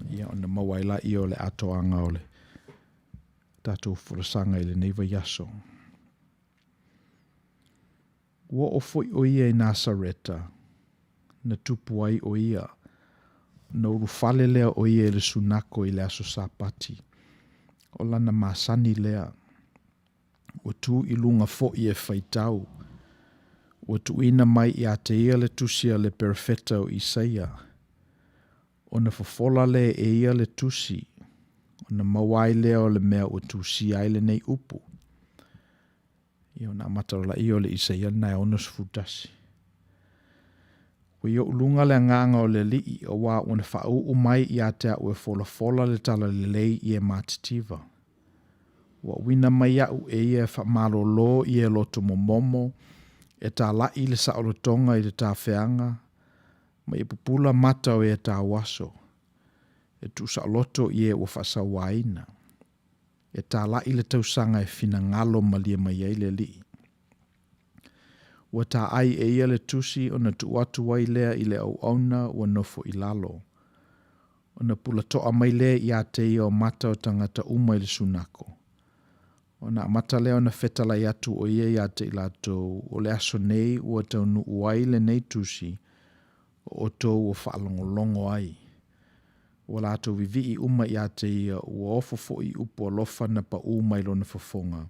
Ia ona maua ai laia o le atoaga o le tatou folasaga i lenei vaiaso. Ua oo foi ʻo ia i Nasareta, na tupu ai ʻo ia. Ona ulufale lea o ia i le sunako i le aso Sapati. O lana masani lea. Ua tu i luga foi e faitau. Ua tuuina mai ia te ia le tusi a le perofeta o Isaia. Ona fofola lea e ia le tusi, ona maua ai lea o le mea ua tusia ai lenei upu. Ia ona amata loa laia o le Isaia lena e 61. Ua i ou luga le agaga o le Alii, auā ua na faauu mai ia te a'u e folafola le talalelei i e matitiva. Ua auina mai a'u e ia e faamalōlō i e loto momomo, e tāla'i le saolotoga i le tafeaga, ma ia pupula mata o e tauaso, e tuusaoloto i e ua faasauaina, e tāla'i le tausaga e finagalo malie mai ai le Alii. Ua taai e ia le tusi ona tuu atu ai lea i le auauna ua nofo i lalo. Ona pulatoa mai lea ia te ia o mata o tagata uma i le sunako. Ona amata lea ona fetalai atu o ia ia te i latou, O le aso nei ua taunuu ai lenei tusi o outou ua faalogologo ai. Ua latou vivii uma ia te ia, ua ofo foi i upu alofa na paū mai lona fofoga,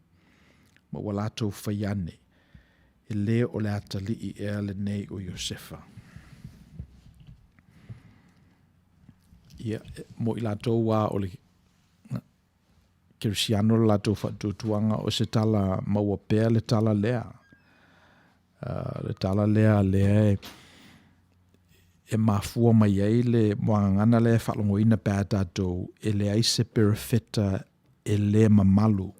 ma ua latou fai ane, E lē o le atalii ea lenei o Iosefa. Ia, mo i latou lava o le Kerisiano le latou faatuatuaga, o se tala maua pea le tala lea. Le tala lea lea e e mafua mai ai le muagagana lea e faalogoina pe a tatou e leai se perofeta e lē mamalu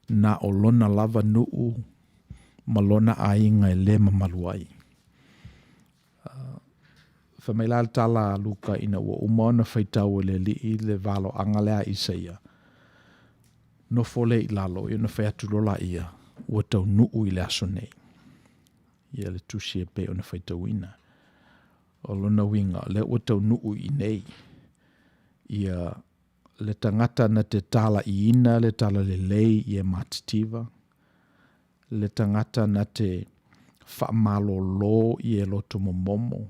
na o lona lava nuu ma lona aiga e lē mamalu ai. Fai mai la le tala a Luka ina ua uma ona faitau e le Alii le valoaga lea a Isaia, nofo lea i lalo, ia ona fai atu loa laia, ua taunuu i le aso nei. Ia le tusi e pei ona faitauina. O lona uiga, o lea ua taunuu i inei ia le tagata na te talaiina le talalelei i e matitiva, le tagata na te faamalōlō i e loto momomo,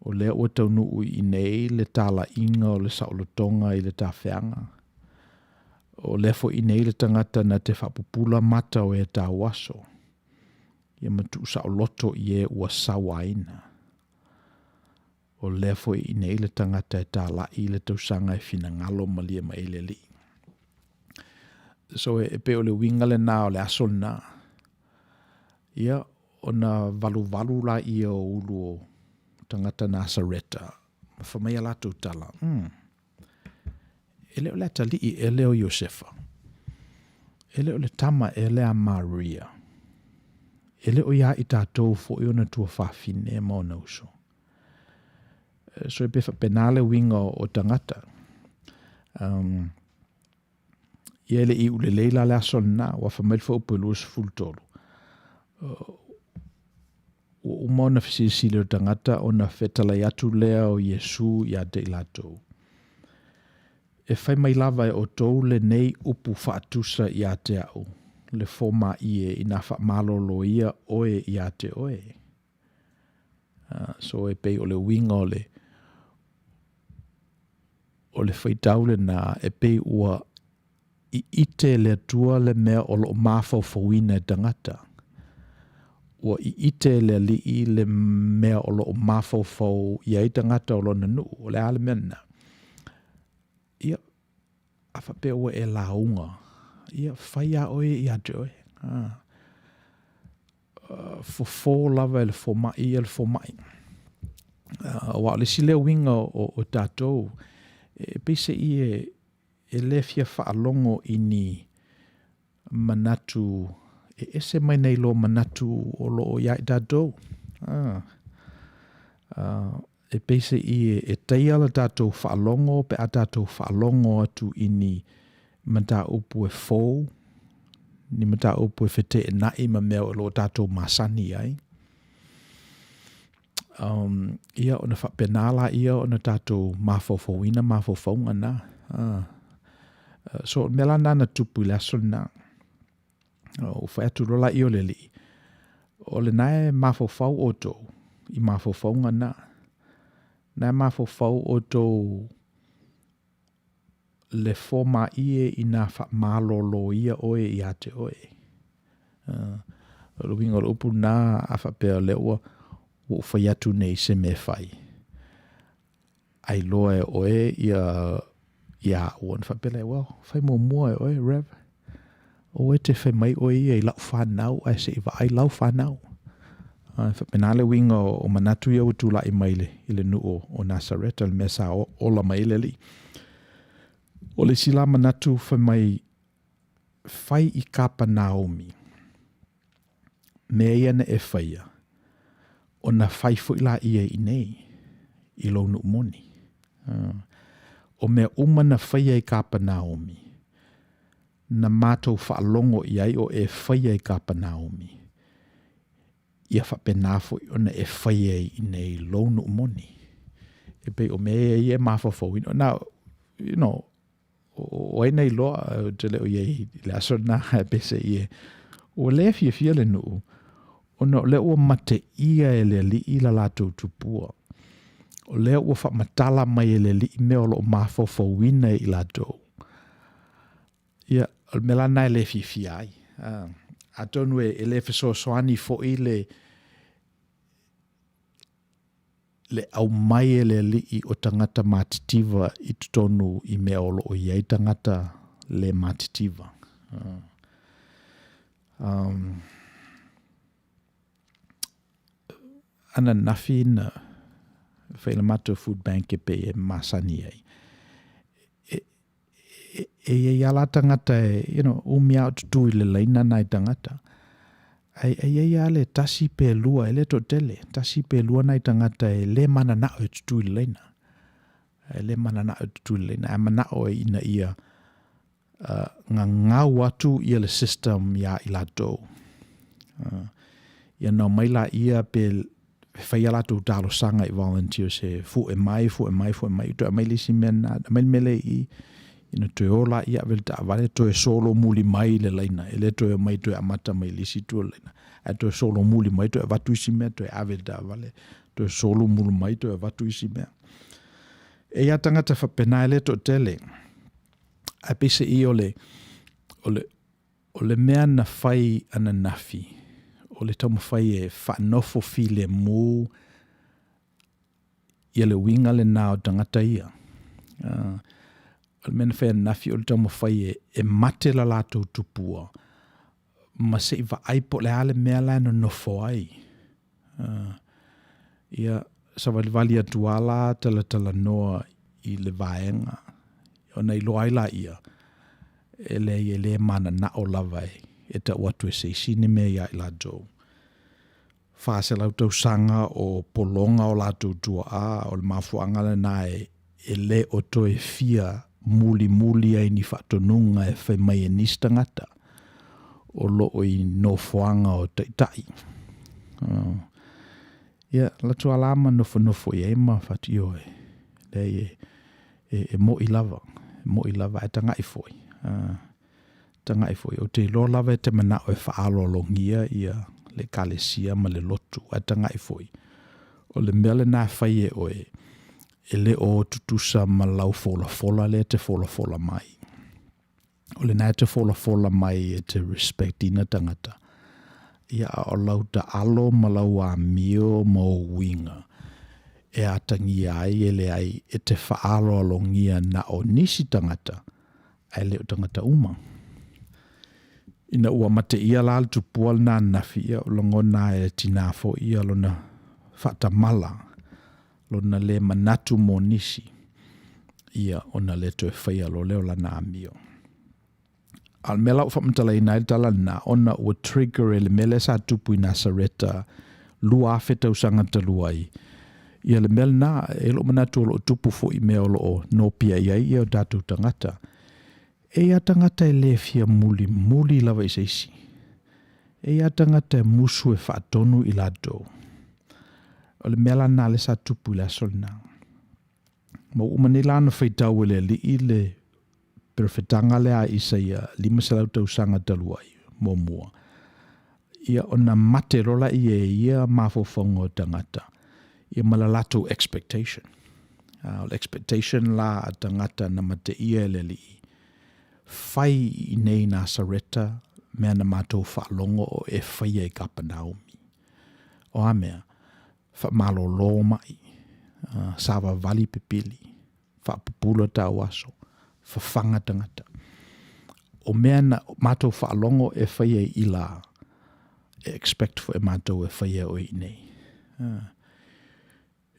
o lea ua taunuu i inei le talaiga o le saolotoga i le tafeaga. O lea foi inei le tagata na te faapupula mata o e tauaso, ia ma tuusaoloto i e ua sauaina. O lea foi i inei le tagata e talai i le tausaga e finagalo malie mai ai le Alii. So e pei o le uiga lena o le aso lena. Ia, ona valuvalu laia o ulu o tagata Nasareta, ma fai mai a latou tala, E le o le atalii ea lea o Iosefa? E le o le tama ea lea a Maria? E le o iā i tatou foi ona tuafafine ma ona uso? So e pei e faapena le uiga o tagata. Ia e le i iu lelei la le aso lena, ua fai mai le fuaiupu e 23. Ua uma ona fesilisili o tagata ona fetalai atu lea o Iesu ia te i latou. E fai mai lava e outou lenei upu faatusa ia te a'u, le fomaʻi e, inā faamalōlōia oe ia te oe. So e pei o le uiga o le o le faitau lena e pei ua ʻiʻite e le Atua le mea o lo o mafaufauina e tagata. Ua ʻiʻite e le Alii le mea o lo o mafaufau i ai tagata o lona nuu. O le a le mea lena? Ia, a faapea ua e lauga, ia, fai lava oe ia te oe. Fofo lava e le fomaʻi ia le fomaʻi. Aua o le isi lea uiga o tatou, e peiseai e le fia faalogo i ni manatu e ese mai nai lo manatu o lo o iā i tatou. E peiseai e taia la tatou faalogo pe a tatou faalogo atu i ni mataupu e fou, ni mataupu e feteenai ma mea o lo o tatou masani ai. Ia, ona faapena laia ona tatou mafaufauina mafaufauga na. So, o le mea la lena na tupu i le aso lena. Ua fai atu loa laia o le Alii, o lena e mafaufau outou i mafaufauga na. Na e mafaufau outou le fomaie inā faamaloloia oe ia te oe. O le uiga o le upu lena, a faapea o lea ua ou fai atu nei i se mea e fai, a iloa e oe ia ia au ona faapea lea, well, fai muamua e oe, Rev. Aua e te fai mai oe ia i lau fanau ae se i vaai lau fanau. E faapena le uiga o manatu ia ua tulai mai i le nuu o Nasareta, le mea sa ola mai ai le Alii. O le isi la manatu fai mai, fai i Kapanaomi mea ia na e faia, ona fai foi laia i inei, i lou nuu moni. O mea uma na faia i Kapanaomi, na matou faalogo i ai o e faia i Kapanaomi, ia faapena foi ona e faia i inei i lou nuu moni. E pei o mea ia e mafaufauina. Now, you know, o ai na iloa, ou te le o i ai i le aso lena, ae peiseai e, ua le fiafia le nuu, ona o lea ua mateia e le Alii la latou tupua. O lea ua faamatala mai e le Alii mea o lo o mafaufauina e i latou. Ia, o le mea la lena e le fiafia ai. Atonu e le fesoasoani foi le le aumai e le Alii o tagata matitiva i totonu i mea o lo o i ai tagata le matitiva. Ananafi na fai le matou food bank e pei e masani ai. E, e, e i ai lava tagata e, you know, umi lava o tutū i le laina nai tagata. Ai, ai ai lava le tasi pe lua, e le toatele, tasi pe lua nai tagata e le mananao e tutū i le laina. E le mananao e tutū i le laina, ae manao e ina ia uh, gagau atu ia le system iā i latou. Uh, ia na omai laia pe fai a latou talosaga i volunteers e fu'e mai, fu'e mai, fu'e mai, toe aumai le isi mea lena, aumai le mea lea i i, ina toe o laia ave le taavale, toe solomuli mai le laina, e le toe omai toe amata mai le isi itu o le laina, ae toe solomuli mai, toe avatu isi mea, toe ave le taavale, toe solomuli mai, toe avatu isi mea. E i ai tagata faapena e le toatele, ae peiseai o le, o le, O le mea na fai ananafi, o le taumafai e faanofo filemu ia le uiga lena o tagata ia. O le mea na fai ananafi o le taumafai e, e mate la latou tupua ma se i vaai po o le a le mea la e nonofo ai. Ia, savalivali atu lava la talatalanoa i le vaega, ona iloa ai laia, e leai e le mananao lava e, e tau atu e se isi ni mea iā i latou. 400 tausaga o pologa o latou tuaa, o le mafuaaga lena e, e le o toe fia mulimuli ai ni faatonuga e fai mai e nisi tagata o lo o i nofoaga o taitai. Ia, latu ala ma nofonofo i ai ma fatu, ioe, leai e, e, e mo'i lava, e mo'i lava, ae taga'i foi. Taga'i foi, ou te iloa lava e te mana'o e faaaloalogia ia le Ekalesia ma le lotu, ae taga'i foi, o le mea lena e fai e oe, e le o tutusa ma lau folafola lea e te folafola mai. O lena e te folafola mai e te respect ina tagata, ia a o lau taalo ma lau amio ma ou uiga e atagia ai e leai e te faaaloalogia na o nisi tagata ae le o tagata uma. Ina ua mateia la le tupua lena ananafi, ia o lagona e tinā foi ia lona faatamala, lona le manatu mo nisi, ia ona le toe faia loa lea o lana amio. A o le mea la ua faamatalaina ai le tala lena, ona ua trigger e le mea lea sa tupu i Nasareta 2000 tausaga talu ai, ia le mea lena, e lou manatu o lo o tupu foi i mea o lo o nopia i ai ia o tatou tagata. E i ai tagata e le fia mulimuli lava i se isi. E i ai tagata e musu e faatonu i latou. O le mea la lena lea sa tupu i le aso lena. Ma ua uma nei la ona faitau e le Alii le perofetaga lea a Isaia 500 tausaga talu ai, muamua. Ia ona mate loa laia e ia mafaufauga o tagata, ia ma le latou expectation. O le expectation la a tagata na mateia e le Alii, fai i inei i Nasareta mea na matou faalogo o e faia i Kapanaumi. O a mea? Faamalolo mai, savavali pipili, faapupula tauaso, fafaga tagata. O mea na matou faalogo e faia i ila, e expect foi matou e faia oe i inei.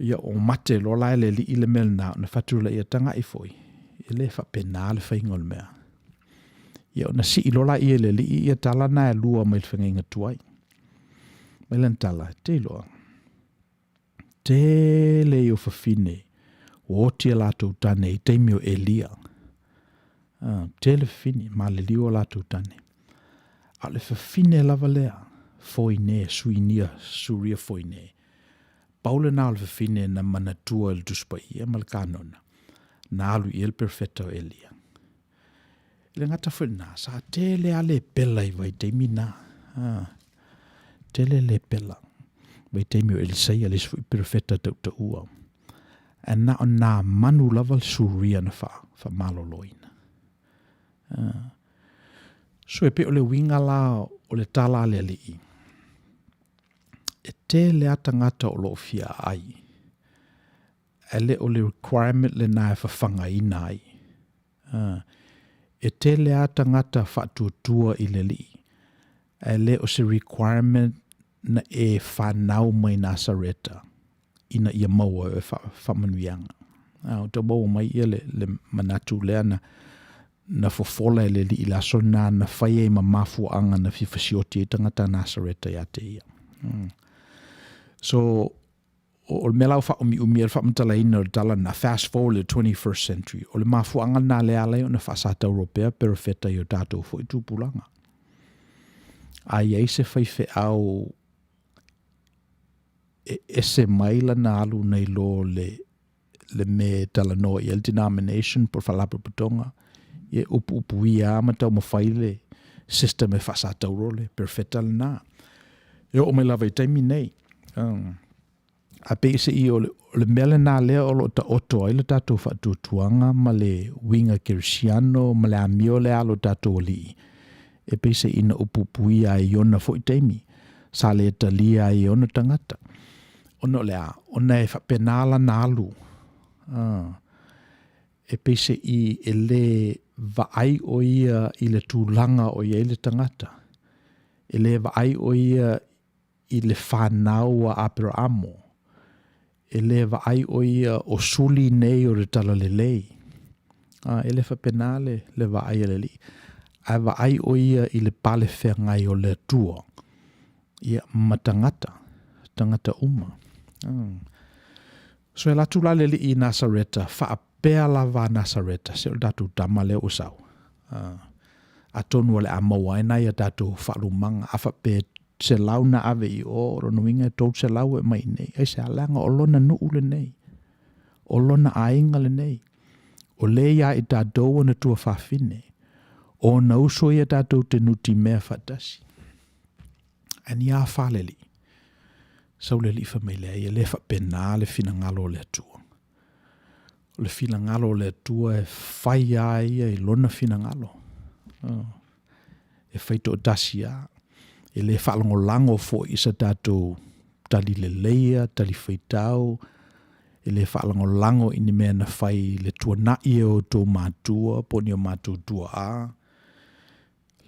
Ia o mate loa la e le alii le mea lena, ona fai atu lea, taga'i foi, e le faapena le faiga o le mea. Ia ona sii loa laia e le alii ia tala na e lua mai le feagaiga tuai. Mai lana tala, te iloa, tele ia o fafine ua oti a latou tane i taimi o Elia. Tele fafine, maliliu a latou tane. A o le fafine lava lea, Foine, Suinia, Suria Foine, Pau lena o le fafine na manatua i le Tusi Paia ma le Kanona, na alu i ai le perofeta o Elia. E le gata foi i lena, sa tele lava lepela i vaitaimi na. Tele lepela. Vaitaimi o Elisaia, le isi foi perofeta tautaua. Ae na o Namanu lava le Suria na faamaloloina. So e pei o le uiga la o le tala a le alii, E tele a tagata o lo o fia aai, ae le o le requirement lena e fafagaina ai. E tele a tagata faatuatua i le Alii, ae le o se requirement na e fanau mai Nasareta ina ia maua e oe faamanuiaga. Ua tau maua mai ia le manatu lea na na fofola e le Alii i le aso lena na fai ai ma mafuaaga na fia fasioti ai tagata a Nasareta ia te ia. So, o le mea la ua faaumiumi ai le faamatalaina o le tala lena, fast forward i le 21st century, o le mafuaaga lena lea e ala ai ona faasatauro pea perofeta i o tatou foi tupulaga. A i ai se faifeau e ese mai lana alu nai lo le le mea e talanoa i ai le denomination po o le faalapotopotoga, ia e upuupuia lava ma taumafai le system e faasatauro le perofeta lena. E oo mai lava i taimi nei. A pei se i o le mea lena lea o lo o taoto ai le tatou faatuatuaga ma le uiga kerisiano ma le amio lea a lo tatou Alii, e pei se ina upuupuia ai i ona foi taimi, sa le talia ai e ona tagata. Ona o le a? Ona e faapena lana alu. E pei se i e le vaai o ia i le tulaga o i ai le tagata. E le vaai o ia i le fanau a Aperaamo. E le vaai o ia o suli nei o le talalelei. E le faapena le vaai a le Alii. Ae vaai o ia i le pale feagai o le Atua ia, ma tagata, tagata uma. So e alu atu la le Alii i Nasareta, faapea lava a Nasareta, se o le tatou tama lea ua sau. Atonu o le a maua ai nai a tatou faalumaga, a faapea 100 na ave i o, o lona uiga e 300 e aumai i inei. Aisea? Leaga o lona nuu lenei, o lona aiga lenei, o lea ia i tatou ona tuafafine, o ona uso ia tatou te nutimea faatasi. Ae ni a fa le Alii? Sau le Alii fai mai, Leai, e le faapena le finagalo o le Atua. O le finagalo o le Atua e fai lava ia i lona finagalo. Oh. E fai toatasi lava. E le faalagolago foi i sa tatou tali leleia, tali faitau, e le faalagolago i ni mea na fai i le tuanai e outou matua po o ni o matou tuaa.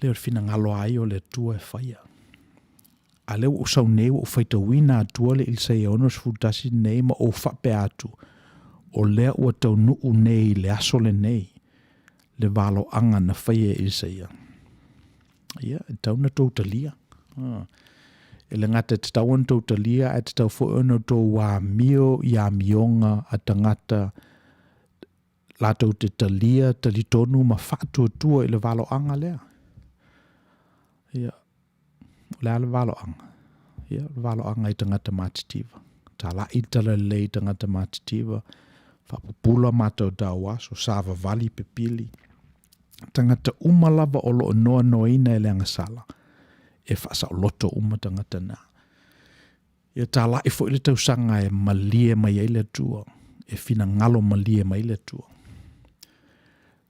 Lea o le finagalo lava ia o le Atua e faia. A lea ua ou sau nei ua ou faitauina atua le Isaia 61 nei ma ou faapea atu, o lea ua taunuu nei i le aso lenei le valoaga na faia e Isaia. Ia, e tatau ona tou talia. E le gata e tatau ona tou talia, ae tatau foi ona tou amio i amioga a tagata latou te talia, talitonu ma faatuatua i le valoaga lea. Ia, o le a le valoaga? Ia, o le valoaga i tagata matitiva. Talai le talalelei i tagata matitiva, faapupula matautau aso, savavali pipili. Tagata uma lava o lo o noanoaina e le agasala, e faasaoloto uma tagata na. Ia talai foi le tausaga e malie mai ai le Atua. E finagalo malie mai le Atua.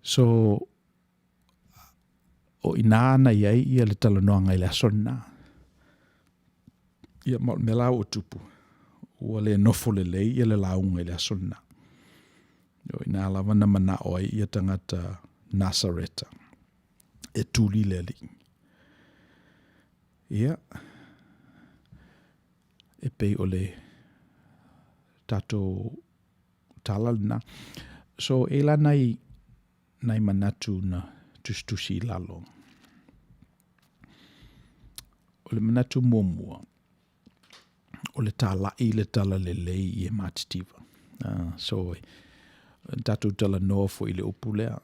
So, o ina na i ai ia le talanoaga i le aso lena. Ia, ma o le mea la ua tupu, ua le nofo lelei ia le lauga i le aso lena. O ina lava na manao ai ia tagata Nasareta e tuli le alii. Ia, e pei o le tatou tala lena. So, e la nai, nai manatu na tusitusi i lalo. O le manatu muamua, o le tālaʻi le talalelei i e matitiva. So, tatou talanoa foi i le upu lea,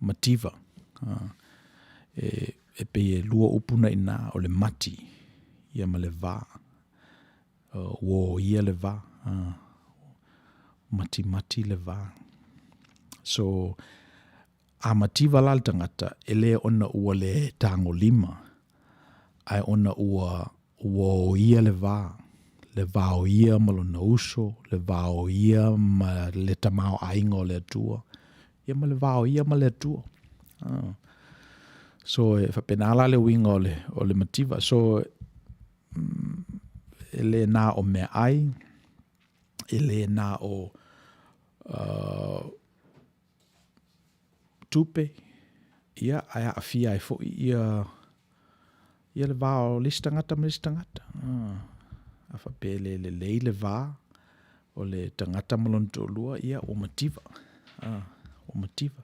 mativa. E pei e lua upu na ina, o le mati, ia ma le va. Ua oia le va. Matimati le va. So, a mativa la le tagata, e le ona ua le tagolima, ae ona ua ua oia le va, le va o ia ma lona uso, le va o ia ma le tamaoaiga o le Atua, ia ma le va o ia ma le Atua. Ah. So e faapena la le uiga o le, o le mativa. So e le na o meaai, e le na o tupe, ia, ae aafia ai foi ia, ia le va o le isi tagata ma le isi tagata. Ah, a faapea e le lelei le va o le tagata ma lona toalua, ia, ua mativa. Ah, ua mativa.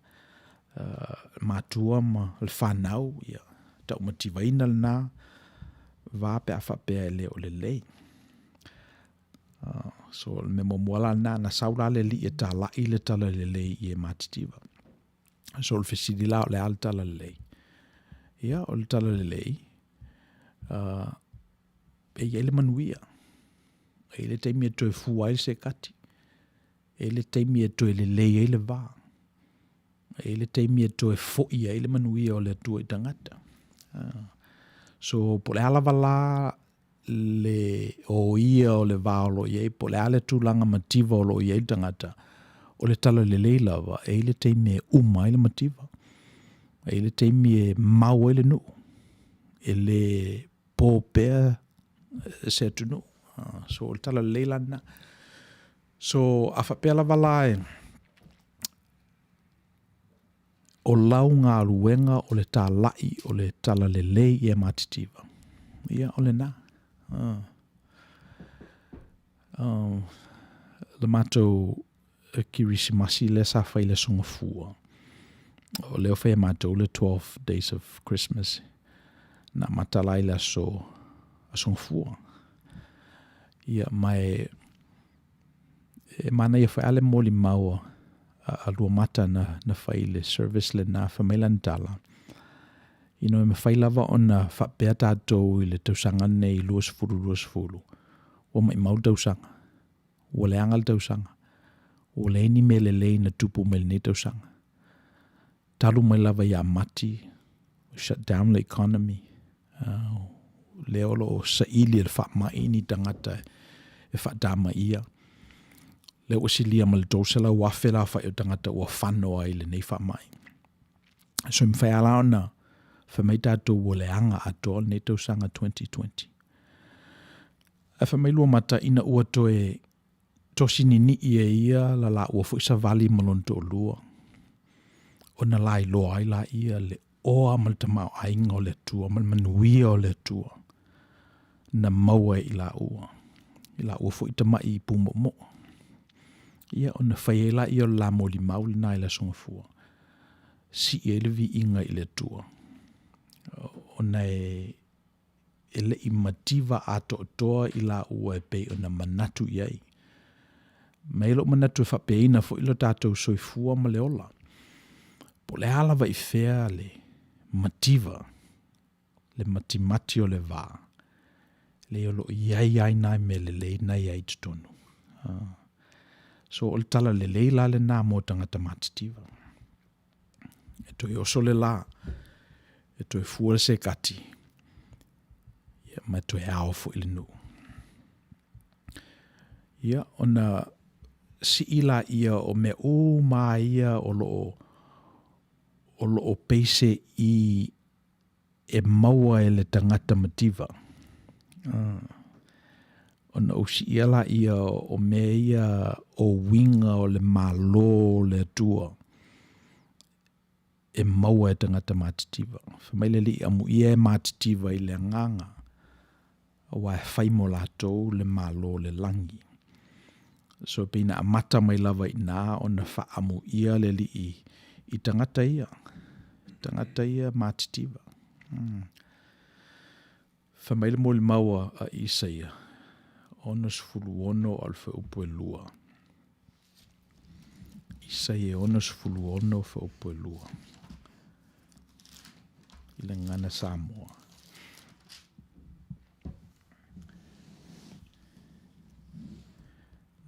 Uh, matua ma le fanau, ia, taumativaina lena va pe a faapea e le o lelei. So o le mea muamua la lena, na sau la le alii e talai le talalelei i e matitiva. So o le fesili la o le a le talalelei? Ia, o le talalelei, e i ai le manuia. E i ai le taimi e toe fua ai le sekati. E i ai le taimi e toe lelei ai le va. E i ai le taimi e toe foi ai le manuia o le Atua i tagata. So, po o le a lava la le oia o le va o lo o i ai, po o le a le tulaga mativa o lo o i ai le tagata, o le talalelei lava, e i ai le taimi e uma ai le mativa, e i ai le taimi e mau ai le nuu, e le po pea se atunuu. So o le talalelei la lena. So a faapea lava la e O lau galuega o le talaʻi o le talalelei i e matitiva. Ia, o lena. Le matou Kirisimasi lea sa fai i le Aso Gafua, o lea ua fai e matou le 12 days of Christmas, na amata la i le aso, aso Gafua. Ia, ma e, E manaia foi a le molimau a Luamata na, na fai i le service lena, fai mai lana tala, you know, e mafai lava ona faapea tatou i le tausaga lenei 2020, ua maimau le tausaga, ua leaga le tausaga, ua leai ni mea lelei na tupu mai lenei tausaga. Talu mai lava ia Mati, shut down le economy, lea o lo o saili e le faamai ni tagata e faatamaia. Lea ua silia ma le 300,000 le aofai o tagata ua fano ai i lenei faamai. So e mafai lava la ona fai mai tatou ua leaga atoa lenei tausaga 2020. Ae fai mai Luamata ina ua toe tosi ninii e ia la laua foi savali ma lona toalua, ona lailoa ai laia le oa ma le tamaoaiga o le Atua ma le manuia o le Atua na maua e i laua, i laua foi tamaʻi pumoomoo. Ia, ona fai ai laia o le la molimau lena i le Aso Gafua, sii ai le viiga i le Atua, ona e e le i mativa atoatoa i laua e pei ona manatu i ai. Ma e lou manatu e faapeaina foi lo tatou soifua ma le ola. Po o le a lava i fea le mativa, le matimati o le va, leai o lo o i ai lava nai mea lelei na i ai i totonu. So o le tala lelei la lena mo tagata matitiva. E toe oso le la, e toe fua le sekati, ia, ma e toe ao foi le nuu. Ia, ona sii laia o mea uma ia o loo o loo peise i e maua e le tagata mativa. Ona ou siia laia o mea ia o uiga o le Malo o le Atua e maua e tagata matitiva. Fai mai le Alii, Amuia e matitiva i le agaga, aua e fai mo latou le Malo o le lagi. So e pei na amata mai lava i ina ona faaamuia le Alii i tagata ia, tagata ia matitiva. Fai mai le molimau a Isaia, 66 a o le fuaiupu e 2. Isaia 66 fuaiupu e 2. I le gagana Samoa.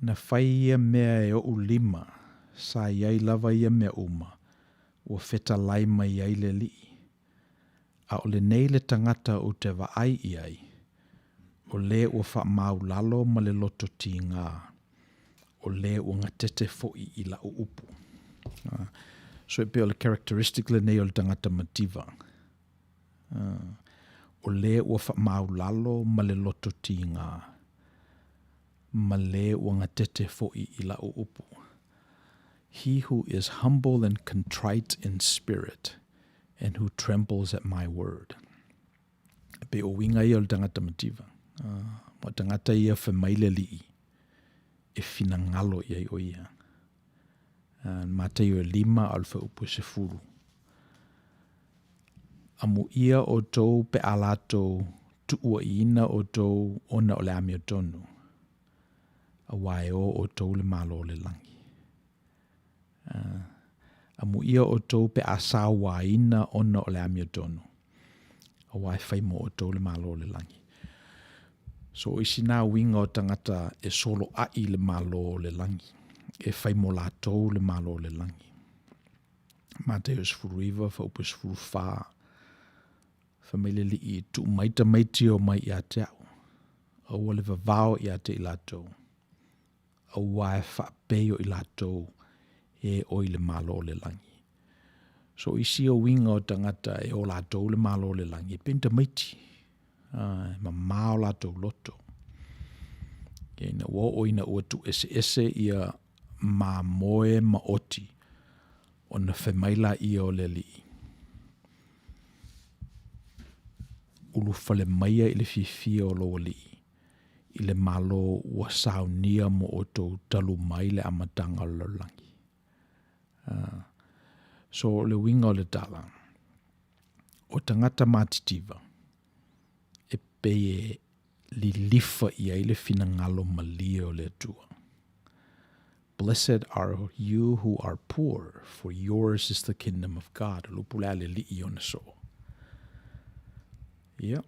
Na fai ia mea e oʻu lima, sa i ai lava ia mea uma, ua fetalai mai ai le Alii. A o lenei le tagata ou te vaai i ai, o le ua faamaulalo ma le loto tigā, o le ua gatete foi i lau upu. So e pei o le characteristic lenei o le tagata mativa. O le ua faamaulalo ma le loto tigā, ma le ua gatete foi i lau upu. He who is humble and contrite in spirit, and who trembles at my word. E pei o uiga ia o le tagata mativa. Ma o tagata ia fai mai le Alii e finagalo i ai o ia. Mataio e 5 a o le fuaiupu e 10. Amuia outou pe a latou tuuaiina outou ona o le amiotonu, aua e o outou le Malo o le lagi. Amuia outou pe a sauaina ona o le amiotonu, aua e fai mo outou le Malo o le lagi. So o isi nā uiga o tagata e soloai le Malo o le lagi, e fai mo latou le Malo o le lagi. Mataio 19, fuaiupu 14, Fai mai le Alii, Tuu mai tamaiti e omai ia te au, aua le vavao ia te i latou, aua e faapei o i latou e o i le Malo o le lagi. So o isi o uiga o tagata e o latou le Malo o le lagi, e pei ni tamaiti, e mamā o latou loto. Ia ina ua oo ina ua tuueseese ia mamoe ma oti, ona fai mai laia o le Alii, Ulufale maia i le fiafia o lou Alii, i le Malo ua saunia mo outou talu mai le amataga o le lalolagi. So o le uiga o le tala, o tagata matitiva, e pei e lilifa i ai le finagalo malie o le Atua. Blessed are you who are poor, for yours is the kingdom of God. O le upu lea a le Alii ona soo. Ia.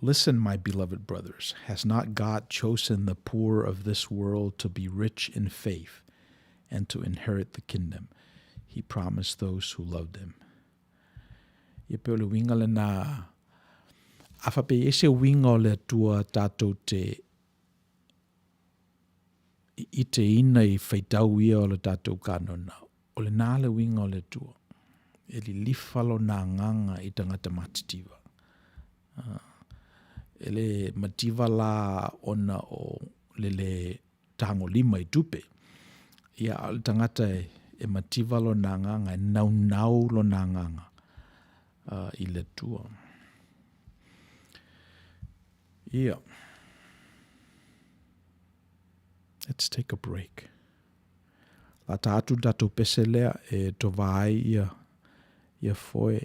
Listen, my beloved brothers, has not God chosen the poor of this world to be rich in faith and to inherit the kingdom he promised those who loved him? Ia pei o le uiga lena, a faapea e i ai se uiga o le Atua tatou te iteina i faitau ia o le tatou kanona, o lena le uiga o le Atua, e lilifa lona agaga i tagata matitiva. E le mativa la ona o le le tagolima i tupe, ia a o le tagata e mativa lona agaga, e naunau lona agaga i le Atua. Ia. Let's take a break. Lata atu le tatou pese lea e tovā ai ia, ia foe.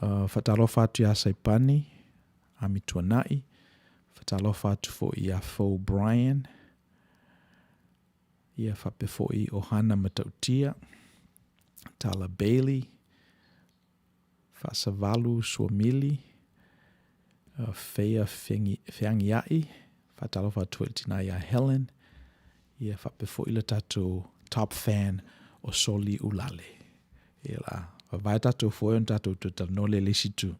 Faatalofa atu iā Saipani, Ami Tuanai. Faatalofa atu foi iā Fou Brian. Ia faapea foi Ohana Matautia, Tala Bailey, Faasavalu Suamili, Feia Feagia'i, faatalofa atu foi i le tina ia Helen, ia faapea foi le tatou top fan o Soli Ulale. Ia la, vavae tatou foe ona tatou toe talanoa lea i le isi itu.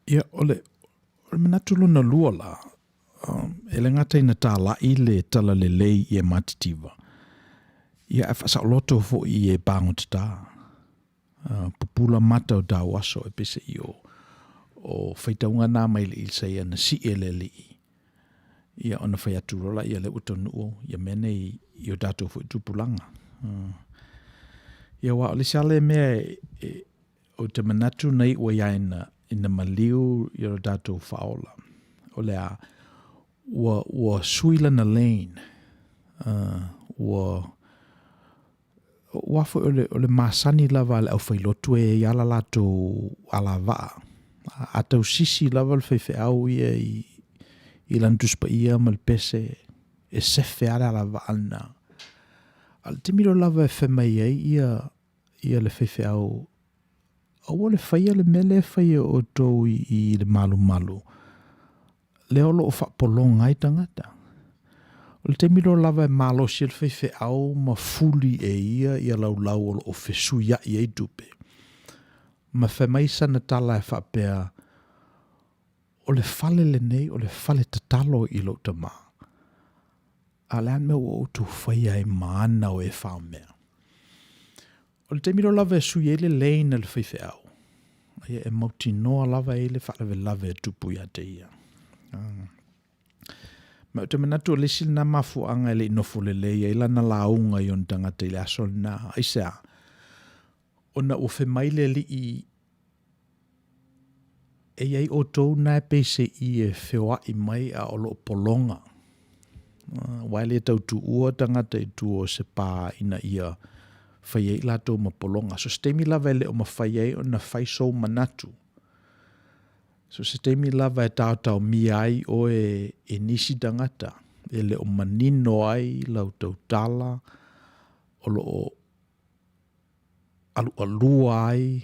Ia, o le, o le manatu lona lua la, um, e le gata ina tāla'i le talalelei i e matitiva, ia ae faasaoloto foi i e pagotata. Uh, pupula mata o tauaso e pese i o, o faitauga nā mai le Isaia na sii e le Alii. Ia ona fai atu loa laia lea ua taunuu ia mea nei i o tatou foi tupulaga. Uh, ia aua o le isi lava lea mea e, e, ou te manatu na iu ai lava ina, ina maliu i lo tatou faaola, o le a, ua, ua sui lana lane, uh, ua, aua foi o le, o le masani lava a le aufailotu e i ai lava la latou alavaa. A tausisi lava le faifeau ia i, i lana Tusi Paia ma le pese, e sefe lava le alavaa lena. A o le taimi loa lava e fai mai ai ia, ia le faifeau, aua le faia le mea lea e fai e outou i, i le malumalu, lea o lo o faapologa ai tagata. O le taimi loa lava e malosi ai le faifeau ma fuli e ia ia laulau o lo o fesuiai ai tupe, ma fai mai sana tala e faapea, O le fale lenei o le fale tatalo i lou tama. A o le a le mea ua outou faia ai ma ana o e faomea? O le taimi loa lava e sui ai le lane a le faifeau, ia e mautinoa lava e i ai le faalavelave e tupu ia te ia. Ah. Ma ou te manatu o le isi lena mafuaaga e le i nofo lelei ai lana lauga i ona tagata i le aso lena. Aisea? Ona ua fai mai le Alii, E i ai outou na e peiseai e feoai mai a o lo o pologa, aua e le tau tuua tagata i tua o se pa ina ia fai ai i latou ma pologa. So se taimi lava e le o mafai ai ona fai sou manatu, so se taimi lava e taotaomia ai oe e nisi tagata, e le o manino ai lau tautala o lo o alualua ai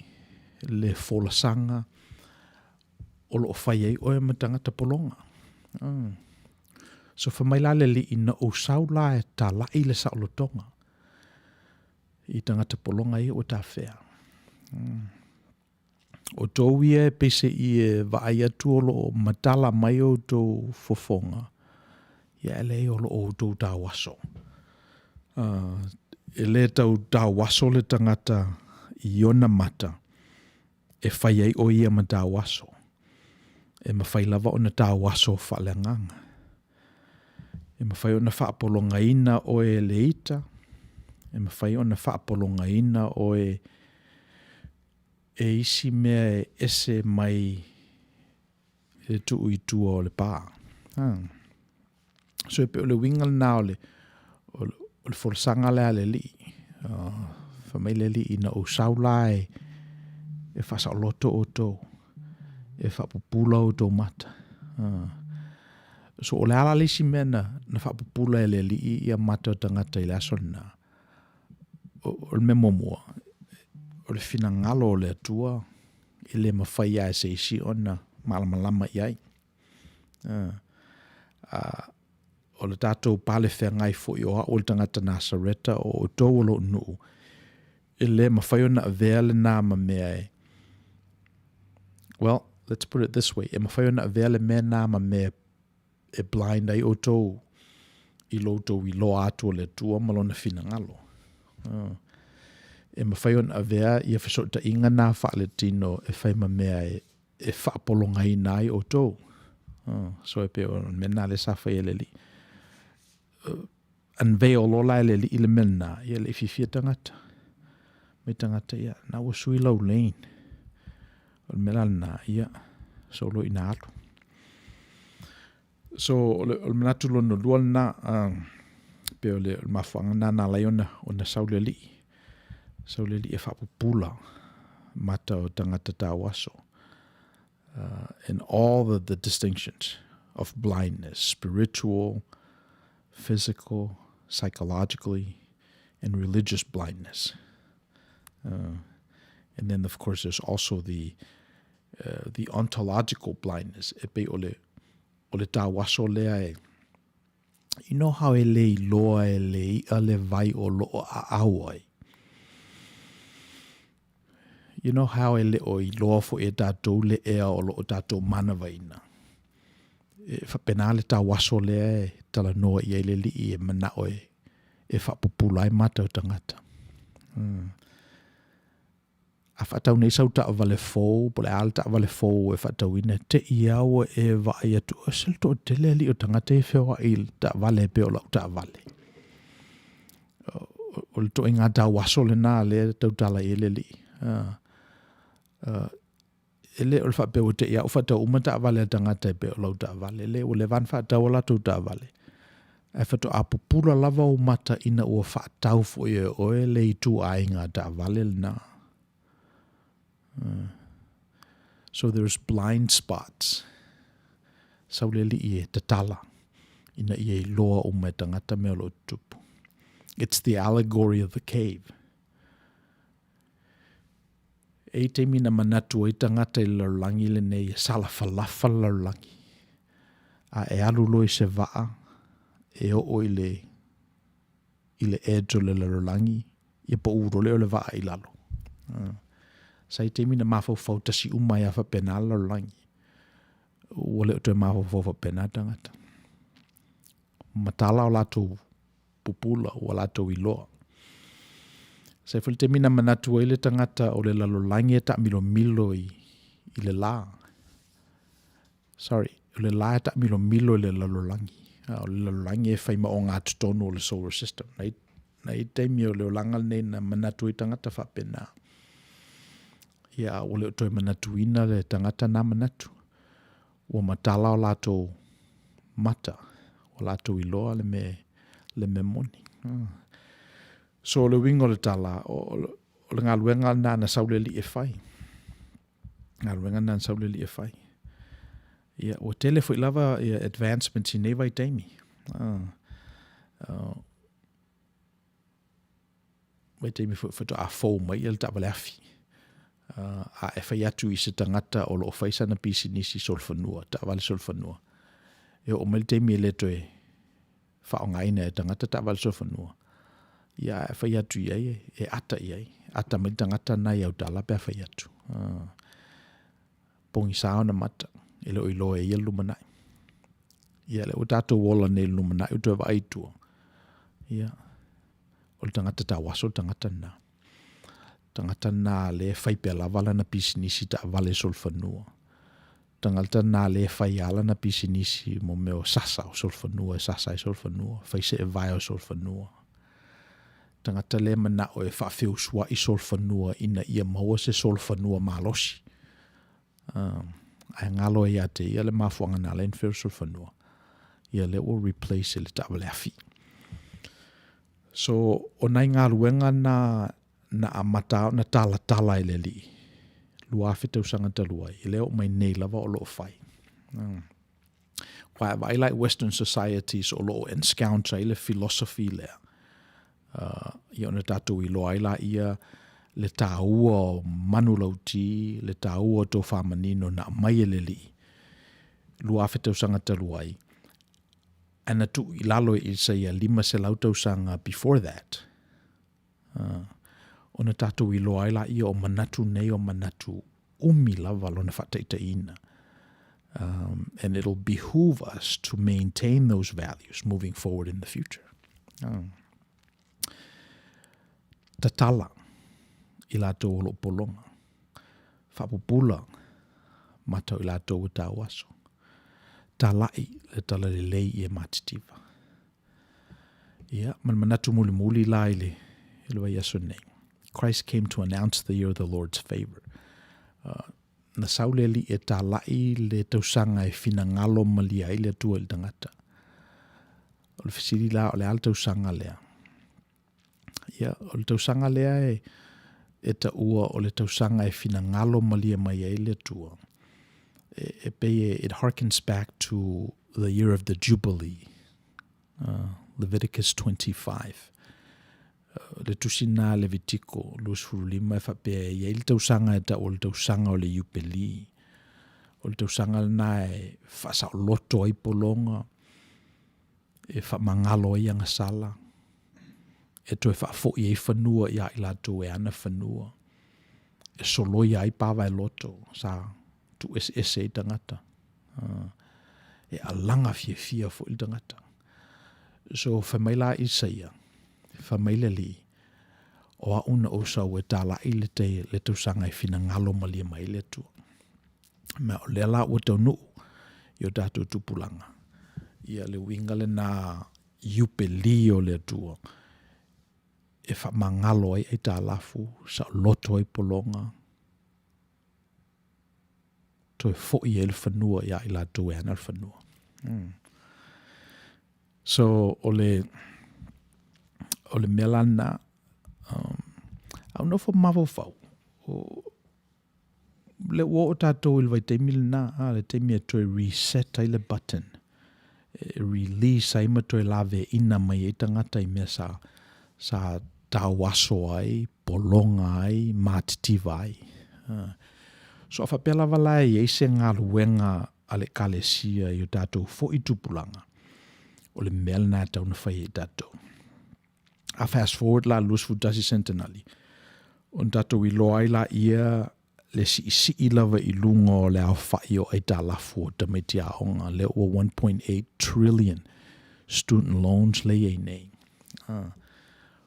le folasaga o lo o fai ai oe ma tagata pologa. Mm. So fai mai la le Alii, na ou sau la e talai le saolotoga i tagata pologa ia ua tafea. Mm. Outou ia e peiseai e vaai atu o lo o matala mai outou fofoga, ia e leai o lo o outou tauaso. Uh, e le tau tauaso le tagata i ona mata e fai ai o ia ma tauaso. E mafai lava ona tauaso faaleagaga. E mafai ona faapologaina oe e le ita, e mafai ona faapologaina oe e isi mea e ese mai le tuu i tua o le pa. Ha. So e pei o le uiga lena o le, o le, o le folasaga lea a le Alii. Uh, fai mai le Alii, na ou sau la e, e faasaoloto outou, e faapupula outou mata. Uh, so o le a la le isi mea na, na faapupula e le Alii ia mata o tagata i le aso lena? O, o le mea muamua, o le finagalo o le Atua e le mafai lava e se isi ona malamalama i ai. Uh, o le tatou pale feagai foi o au o le tagata Nasareta o outou o lou nuu, e le mafai ona avea lena ma mea e, well, let's put it this way, e mafai ona avea le mea na ma mea e blind ai outou i lo outou iloa atu o le Atua ma lona finagalo. Uh, e mafai ona avea ia fesootaiga na faaletino e fai ma mea e, e faapologaina ai outou. Uh, so e pei o le mea lena lea sa fai e le Alii. Uh, unveil loa la e le Alii le mea lena, ia le i fiafia tagata. Mai tagata, ia, na ua sui lau lane. O le mea la lena, ia, solo ina alu. So, o le, o le manatu lona lua lena, uh, pei o le, o le mafuaaga lena na ala ai ona, ona sau le Alii. Sau le Alii e faapupula mata o tagata tauaso. Uh, in all the, the distinctions of blindness, spiritual, physical, psychologically, and religious blindness. Uh, and then, of course, there's also the, uh, the ontological blindness. E pei o le, o le tauaso lea e, you know how e le iloa e le i'a le vai o lo o aau ai. You know how e le o iloa foi e tatou le ea o lo o tatou manavaina. E faapena le tauaso lea e talanoa i ai le Alii e manao e, e faapupula ai mata o tagata. Mm. A faatau nei sau taavale fou, po o le a le taavale fou e faatauina, te i lava ua e vaai atu, o se toatele alii o tagata ia e feoai i le taavale e pei o lau taavale. O le ituaiga tauaso lena lea e tautala i ai le alii. E le o le faapea ua te i lava ua faatau uma taavale a tagata e pei o lau taavale. Le, ua leva ona faatau a latou taavale. Ae faatoa pupula lava ou mata ina ua faatau foi e oe le ituaiga taavale lena. So there's blind spots. Sau le alii e tatala ina ia iloa uma e tagata mea o lo o tutupu. It's the allegory of the cave. E i ai taimi na manatu ai tagata i le lalolagi lenei e salafalafa le lalolagi, a e alu loa i se vaa e oo i le, i le edge o le lalolagi, ia pau loa lea o le vaa i lalo. Sa i ai taimi na mafaufau tasi uma ai lava faapena le lalolagi. Ua le o toe mafaufau faapena tagata. Matala o latou pupula ua latou iloa. Sa i ai foi le taimi na manatu ai le tagata o le lalolagi e taamilomilo i, i le la. Sorry, o le la e taamilomilo i le lalolagi. A o le lalolagi e fai ma ogatotonu o le solar system. Na i, na i taimi o le olaga lenei na manatu ai tagata faapena. Ia, a ua le o toe manatuina le tagata na manatu. Ua matala o latou mata, ua latou iloa le mea, le mea moni. Hmm. So o le uiga o le tala, o, o le galuega lena na sau le Alii e fai. Galuega lena na sau le Alii e fai. Ia, ua tele foi lava ia advancements i nei vaitaimi. Uh, uh, vaitaimi foi faatoa fou mai le taavale afi. Uh, a e fai atu i se tagata o lo o fai sana pisinisi solofanua, taavale solofanua. E oo mai le taimi e le toe faaaogaina e tagata taavale solofanua. Ia a e fai atu i ai, e ata i ai. Ata mai le tagata na i autala pe a fai atu. Uh, pogisa ona mata, e le o iloa e ia le lumanai. Ia, lea ua tatou ola nei i le lumanai, ua toe vaai i tua. Ia, o le tagata tauaso le tagata lena. Tagata lena lea e fai pea lava lana pisinisi taavale solofanua. Tagata lena lea e fai lava lana pisinisi mo mea o sasa o solofanua, e sasa ai solofanua, fai seevae o solofanua. Tagata lea e manao e faafeusuai solofanua ina ia maua se solofanua malosi. Ae galo ai ia te ia le mafuaaga na ala ai ona feosofanua. Ia lea ua replace e le taavale afi. So, o nai galuega na na amata ona talatala e le Alii, 2000 tausaga talu ai, e le oo mai nei lava o lo o fai. Mm. Aua e vaai la i Western societies o lo o enscounce ai le philosophy lea, uh, ia ona tatou iloa ai laia le tāua o manulauti, le tāua o tofā manino na aumai e le Alii, 2000 tausaga talu ai, ae na tuu i lalo e Isaia 500 tausaga before that, uh, ona tatou iloa ai laia o manatu nei o manatu umi lava lona faataitaiina. Um, and it'll behoove us to maintain those values moving forward in the future. Um, tatala i latou o loo pologa. Faapupula mata o i latou ua tauaso. Talai le talalelei i e matitiva. Ia, ma le manatu mulimuli la i le, i le vaiaso nei. Christ came to announce the year of the Lord's favor. Uh, na sau le Alii e talai le tausaga e finagalo malie ai le Atua i le tagata. O le fesili la, o le a le tausaga lea? Ia, o le tausaga lea e, e taua o le tausaga e finagalo malie mai ai le Atua. E, e pei e, it harkens back to the year of the Jubilee, uh, Leviticus 25. Uh, le tusi na Levitiko 25 e faapea e i ai le tausaga e tau o le tausaga o le Iupeli. O le tausaga lena e faasaoloto ai pologa, e faamagalo ai agasala, e toe faafoi ai fanua ia i latou e ana fanua. E soloia ai pava e loto, sa tuueseese ai tagata. E alaga fiafia foi le tagata. So fai mai la Isaia, fai mai le Alii, O au na ou sau e talai le, te, le tausaga e finagalo malie mai le Atua. Ma o lea la ua taunuu i o tatou tupulaga. Ia le uiga lena iupeli o le Atua e faamagalo ai aitalafu, saoloto ai pologa, toe foi ai le fanua ia i latou e ana le fanua. So, o le, o le mea la lena, a ou nofo mafaufau, o, le ua oo tatou i le vaitaimi lena, a, le taimi e toe reset ai le button, e release ai ma toe laveina mai ai tagata i mea sa, sa tauaso ai, pologa ai, matitiva ai. So a faapea lava la e i ai se galuega a le Ekalesia i o tatou foi tupulaga, o le mea lena e tatau ona fai ai tatou. A fast forward la 21 centenali, ona tatou iloa ai laia le siisii lava i luga o le aofai o aitalafu o tamaiti aoga, lea ua 1.8 trillion student loans lea e i ai nei.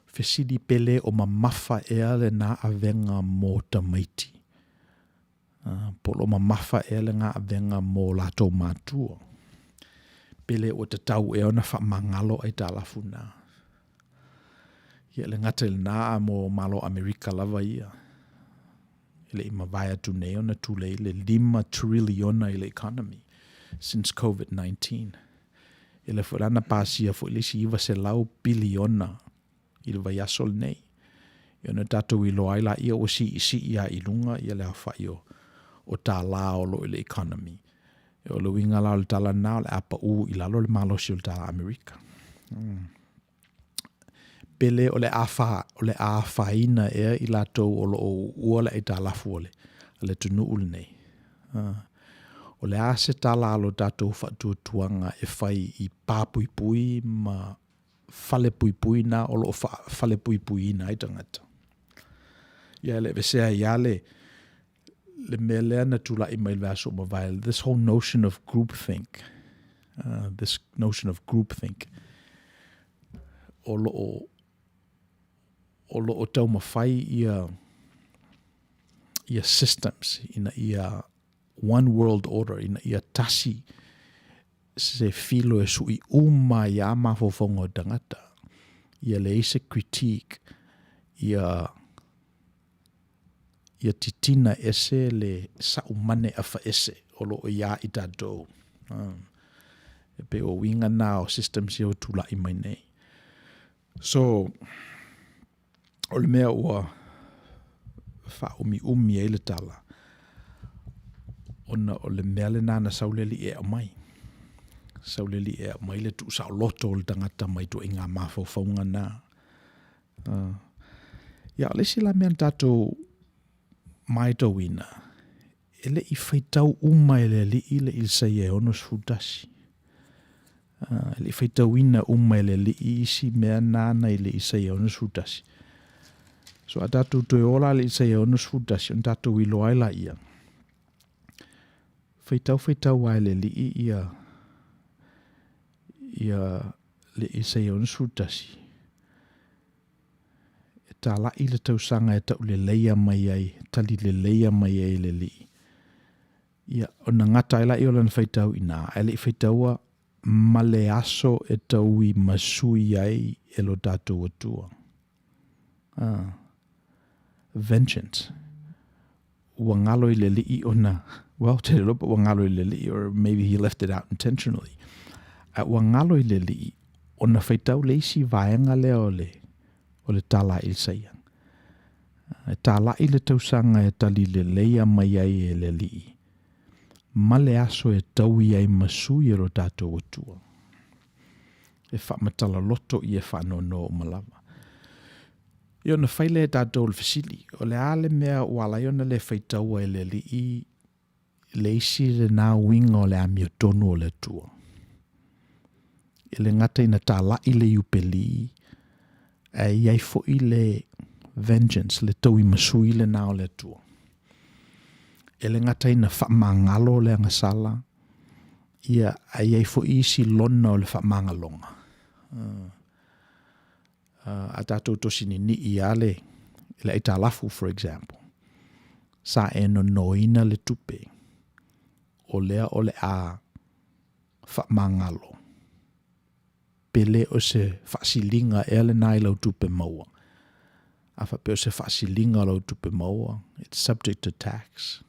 Fesili pe le o mamafa ea lena avega mo tamaiti, po o lo o mamafa ea lena avega mo latou matua, pe le ua tatau ea ona faamagalo aitalafu na. Ia e le gata i lena a mo Malo Amerika lava ia, e le i mavae atu nei ona tulei le lima triliona i le economy since COVID-19. Ia lea foi la na pasia foi le isi 900 piliona i le vaiaso lenei. Ia ona tatou iloa ai laia ua siisii lava i luga ia le aofai o, o tālā o lo o i le economy. O le uiga la o le tala lena o le a pau i lalo le malosi o le tālā Amerika. Pe le o le a fa, o le a afaina ea i latou o lo o uua le aitalafu a le, a le atunuu lenei. O le a se tala a lo tatou faatuatuaga e fai i pa puipui ma fale puipui na o lo o falepuipuiina ai tagata. Ia e le aveesea ai lava le, le mea lea na tulai mai i le vaiaso ua mavae, this whole notion of groupthink, this notion of groupthink, o lo o, o lo o taumafai ia, ia systems ina ia one world order, ina ia tasi se filo e sui uma ai lava mafaufauga o tagata, ia leai se critique, ia ia titina ese le saumane afaese o lo o iā i tatou. E pei o uiga na o systems ia ua tulai mai nei. So, o le mea ua faaumiumi ai le tala, ona o le mea lena na sau le Alii e aumai. Sau le Alii e aumai le tuusaoloto o le tagata mai ituaiga mafaufauga na. Ia, o le isi la mea na tatou matauina, e le i faitau uma e le Alii le Isaia e 61. E le i faitauina uma e le Alii isi mea nana i le Isaia 61. So a tatou toe ola le Isaia 61, ona tatou iloa ai laia. Faitau faitau lava e le Alii ia, ia le Isaia 61. E talai le tausaga e tauleleia mai ai, tali leleia mai ai e le Alii. Ia, ona gata ai laia o lana faitau i ina, ae le i faitaua ma le aso e taui masui ai e lo tatou Atua. Ah. Vengeance. Ua galo i le Alii ona, well, te iloa pe ua galo i le Alii, or maybe he left it out intentionally. Ae ua galo i le Alii ona faitau le isi vaega lea o le, o le tala a Isaia. E talai le tausaga e tali leleia mai ai e le Alii, ma le aso e taui ai ma sui e lo tatou Atua. E faamatala loto ia e faanoanoa uma lava. Ia ona fai lea e tatou o le fesili, o le a le mea ua ala ai ona le faitaua e le Alii le isi lena uiga o le amiotonu o le Atua? E le gata ina talai le Iupeli, ae i ai foi le vengeance, le tauimasui lena o le Atua. E le gata ina faamagalo le agasala, ia ae i ai foi isi lona o le faamagaloga. A tatou tosi ninii lava le, le aitalafu, for example, sa e nonoina le tupe, o lea o le a faamagalo, pe le o se faasiliga ea lena i lau tupe maua. A faapea o se faasiliga o lau tupe maua, it's subject to tax.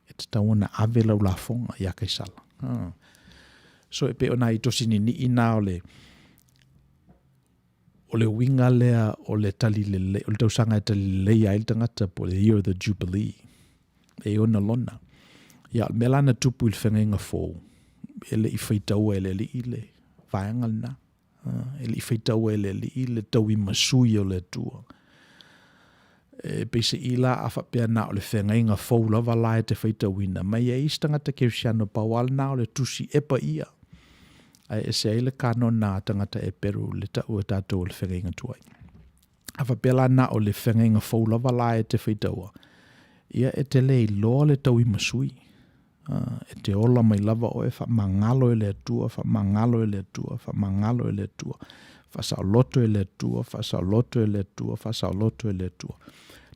E tatau ona ave lau lafoga iā Kaisala. So e pei o nai tosi ninii na o le o le uiga lea o le tali lelei, o le tausaga e tali lelei ai le tagata po o le year of the jubilee. E i ona lona. Ia, o le mea la na tupu i le feagaiga fou, e le i faitaua e le Alii le vaega lena. E le i faitaua e le Alii le tauimasui o le Atua. E peiseai la a faapea na o le feagaiga fou lava la e te faitauina, ma e i ai isi tagata kerisiano pau lava lena o le tusi e paia, ae ese ai le kanona a tagata Eperu le tau e tatou o le feagaiga tuai. A faapea la na o le feagaiga fou lava la e te faitaua, ia e te le iloa le tauimasui. E te ola mai lava oe, faamagalo e le Atua, faamagalo e le Atua, faamagalo e le Atua, faasaoloto e le Atua, faasaoloto e le Atua, faasaoloto e le Atua.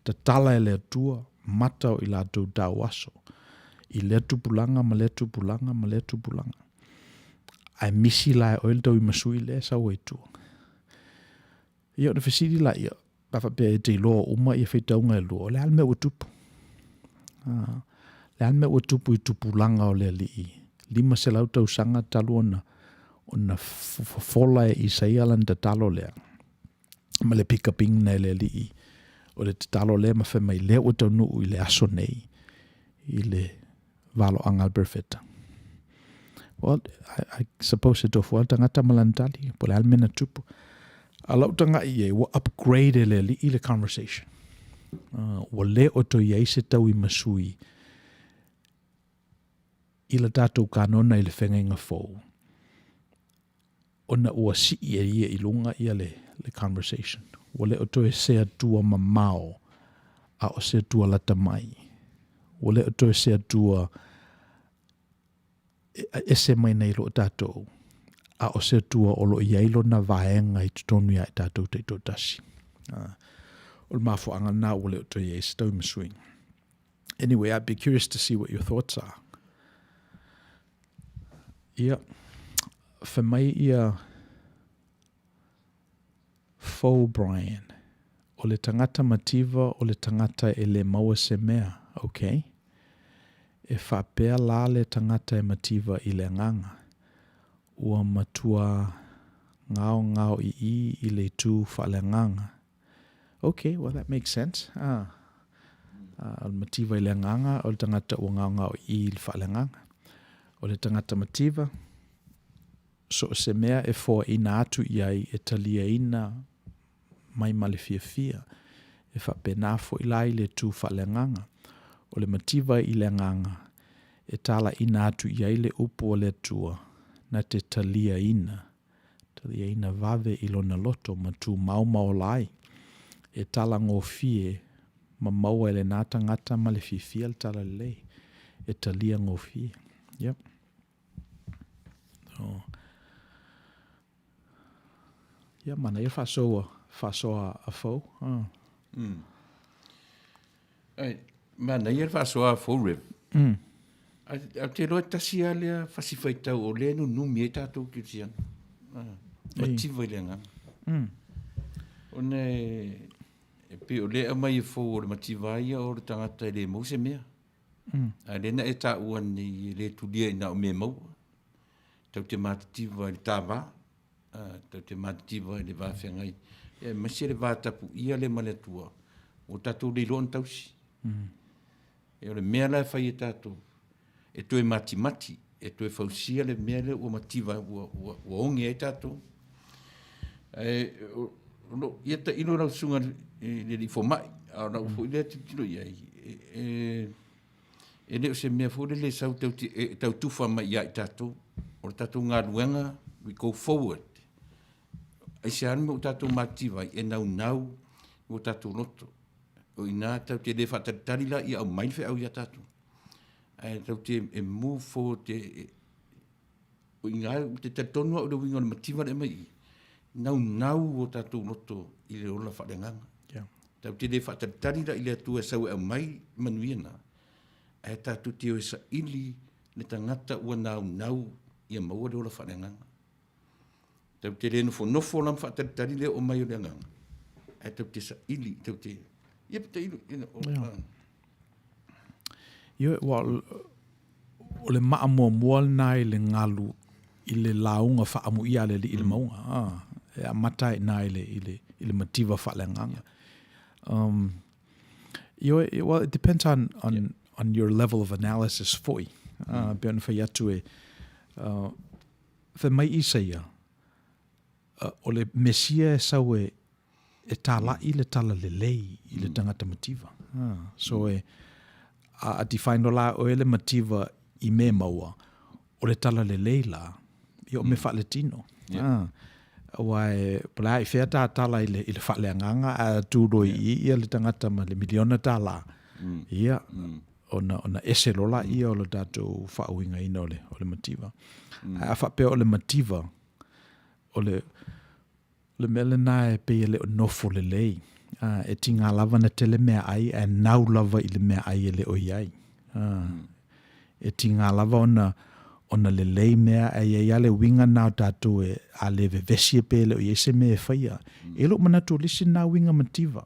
Tatala e le Atua mata o i latou tauaso i lea tupulaga ma lea tupulaga ma lea tupulaga. Ae misi la e oe le tauimasui lea e sau ai tua. Ia ona fesili laia, a faapea e te iloa uma ia faitauga e lua, o le a le mea ua tupu? A, le a le mea ua tupu i tupulaga o le Alii? 500 tausaga talu ona ona fofola e Isaia lana tatalo lea, ma le pikapiina e le Alii o le tatalo lea ma fai mai lea ua taunuu i le aso nei i le valoaga a le perofeta. Well, I, I suppose e tofu lava le tagata ma lana tali, po o le a le mea na tupu. A lau tagai i ai, ua upgrade e le alii le conversation. Ua le o toe i ai se tauimasui i la tatou kanona i le feagaiga fou, ona ua sii e ia i luga ia le, le conversation. Ua le o toe se Atua mamao, a o se Atua lata mai. Ua le o toe se Atua e ese mai nei lo tatou, a o se Atua o lo o i ai lona vaega i totonu iā i tatou taitoatasi. O le mafuaaga lena ua le o toe i ai se tauimasui. Anyway, I'd be curious to see what your thoughts are. Ia, fai mai ia Fou Brian, o le tagata mativa o le tagata e le maua se mea, okay? E faapea la le tagata e mativa i le agaga, ua matua gaogaoi'i i le itu faaleagaga. Okay, well that makes sense. Ah. Ah, o le mativa i le agaga, o le tagata ua gaogaoi'i i le faaleagaga. O le tagata mativa, so o se mea e foaina atu i ai e taliaina mai ma le fiafia. E faapena foi la i le itu faaleagaga. O le mativa i le agaga, e talaina atu i ai le upu a le Atua, na te taliaina Taliaina vave i lona loto ma tumau ma ola ai. E talagofie ma maua e lena tagata ma le fiafia le talalelei. E talia gofie. Yep. So, ia, manaia faasoa, faasoa a fou. Ah. Ai, manaia le faasoa a fou, Rev. Ai, ou te iloa e tasi lava lea fasi faitau o lea e nunumi ai tatou kerisiano. Ah, mativa i le agaga. Ona e, e pei o lea e aumai e fou o le mativa lava ia o le tagata e le maua se mea. A lea na e taua nei e le tulia i na o mea e maua. Tau te matitiva i le tava. Tatou te matitiva i le va feagai, aemaise le va tapuia lea ma le Atua, ua tatou le iloa ona tausi. E o le mea la e fai e tatou, e toe matimati, e toe fausia le mea lea ua mativa, ua, ua, ua oge ai tatou. Ae, o, o, ia tailo lau susuga i le alii fomai, a o lau foi lea tilotilo i ai, e, e, E le o se mea foi lele e sau tau, e tau tufa mai ia i tatou. O le tatou galuega, we go forward. Aisea le mea ua tatou matitiva ai, e naunau i o tatou loto. O i ina tatou te le faatalitali la ia aumai le feau ia tatou. Ae tatou te e move forward te e, o i ina ou te talitonu au i le uiga o le mativa lea e aumai i i, naunau o tatou loto i le ola faaleagaga. Yeah. Tatou te le faatalitali la i le Atua e sau e aumai manuia na, ae tatou te o e saili le tagata ua naunau ia maua le ola faaleagaga. Tatou te le nofonofo la ma faatalitali le oo mai o le agaga, ae tatou te saili, tatou te, ia pe tailo, you know, yeah. Ioe, ua, o le maa muamua lena i le galu i le lauga faaamuia a le alii i le mm. mauga. Ah, e amata ai i le, i le, i le mativa faaleagaga. Ioe, well, it depends on, on, yeah. on your level of analysis foi. Pe ona fai atu e, fai mai Isaia, o le Mesia e sau e, e tālaʻi le talalelei i le tagata mativa. So e, a, a define loa la oe le mativa i mea maua, o le talalelei la, ia o mea faaletino. Yeah. Aua e, po o le a i fea ta tala i le, i le faaleagaga ae tu loa i i ia le tagata ma le miliona tālā. Ia, ona, ona ese loa laia o le tatou faauigaina o le, o le mativa. Ae a faapea o le mativa, o le, O le mea lena e pei e le o nofo lelei. A, e tiga lava ona tele meaai ae nau lava i le meaai e le o i ai. A, e tiga lava ona, ona lelei mea ae i ai lava le uiga lena o tatou e, a le vevesi e pei e le o i ai se mea e faia. E lou manatu o le isi lena uiga mativa.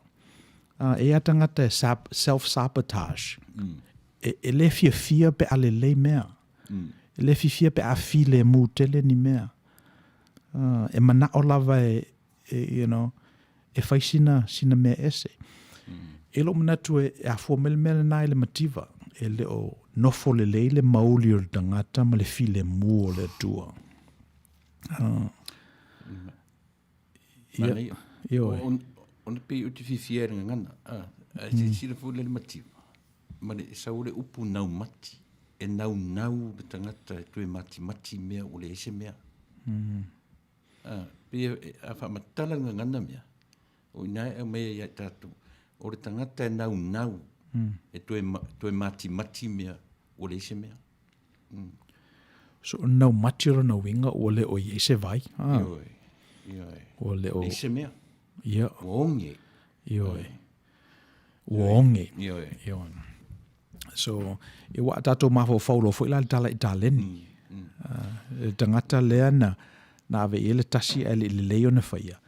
A, e i ai lava tagata e self-sabotage. E, e le fiafia pe a lelei mea. E le fiafia pe a filemu tele ni mea. E manao lava e, e, you know, e fai sina, sina mea ese. E lou manatu e, e afua mai le mea lena i le mativa, e le o nofo lelei le mauli o le tagata ma le filemu o le Atua. Ia, ioe. Ona pei ou te fiafia i le gagana, ae silasila foi la i le mativa, ma le sau o le upu naumati, e naunau le tagata e toe matimati mea ua leai se mea. Pei a faamatala le gagana mea, o i ina e aumai ai ia i tatou, o le tagata e naunau e toe matimati mea ua leai se mea. So o naumati o lona uiga ua le o i ai se vai. Ah. Ioe. Ioe. Ua le o... Leai se mea. Ia. Ua oge. Ioe. Ua oge. Ioe. Ioe. So, e ua tatou mafaufau loa foi la i le tala i taleni. Le tagata lea na, na ave i ai le tasi ae le i lelei ona faia.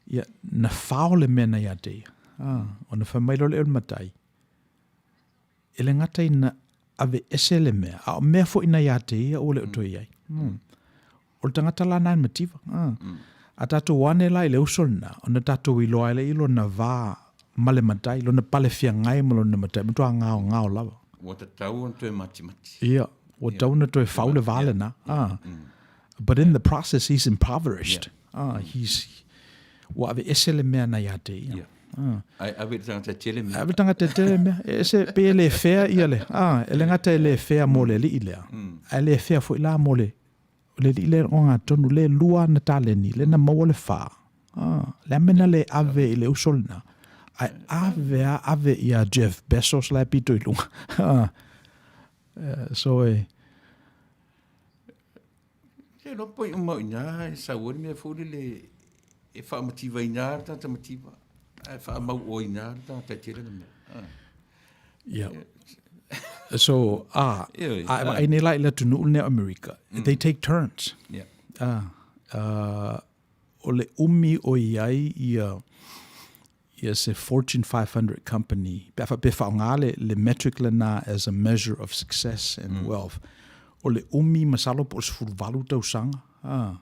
Ia, na fao le mea na ia te ia. Ah, ona fai mai loa lea o le matai, E le gata ina ave ese le mea, a o mea foi na ia te ia ua le o toe i ai. Mm. O le tagata la na e mativa. Mm. A tatou ane la i le uso lena, ona tatou iloa ai lea i lona va ma le matai, lona pale feagai ma lona matai, matua gaogao lava. Ua tatau ona toe matimati. Ia, ua tatau ona toe fau le va lena. Ah. But in the process, he's impoverished. Ah, he's, ua ave ese le mea na ia te ia. Yeah. Ai ave le tagata e tele mea. Ave le tagata e tele mea. E ese pei e le fair ia le. Ah, e le gata e le fair mo le alii lea. Ae le fair foi la mo le le alii lea o gatonu le lua ana taleni le na maua le fa. Ah, le a mea na le ave i le uso lena. Ae ave a ave ia Jeff Bezos la e pito i luga. Ah, so e Te iloa po i uma o i ina e sau ai le mea foi lele e faamativaina le tagata mativa, ae faamauoina le tagata e tele ana mea. Yeah. So, a, a e vaai nei la i le atunuu lenei o Amerika, they take turns. Yeah. O le umi o i ai ia, ia se Fortune 500 company, pe a faapea e faaaoga le, le metric lena as a measure of success and mm. wealth, o le umi masalo po o le 18 tausaga, ah,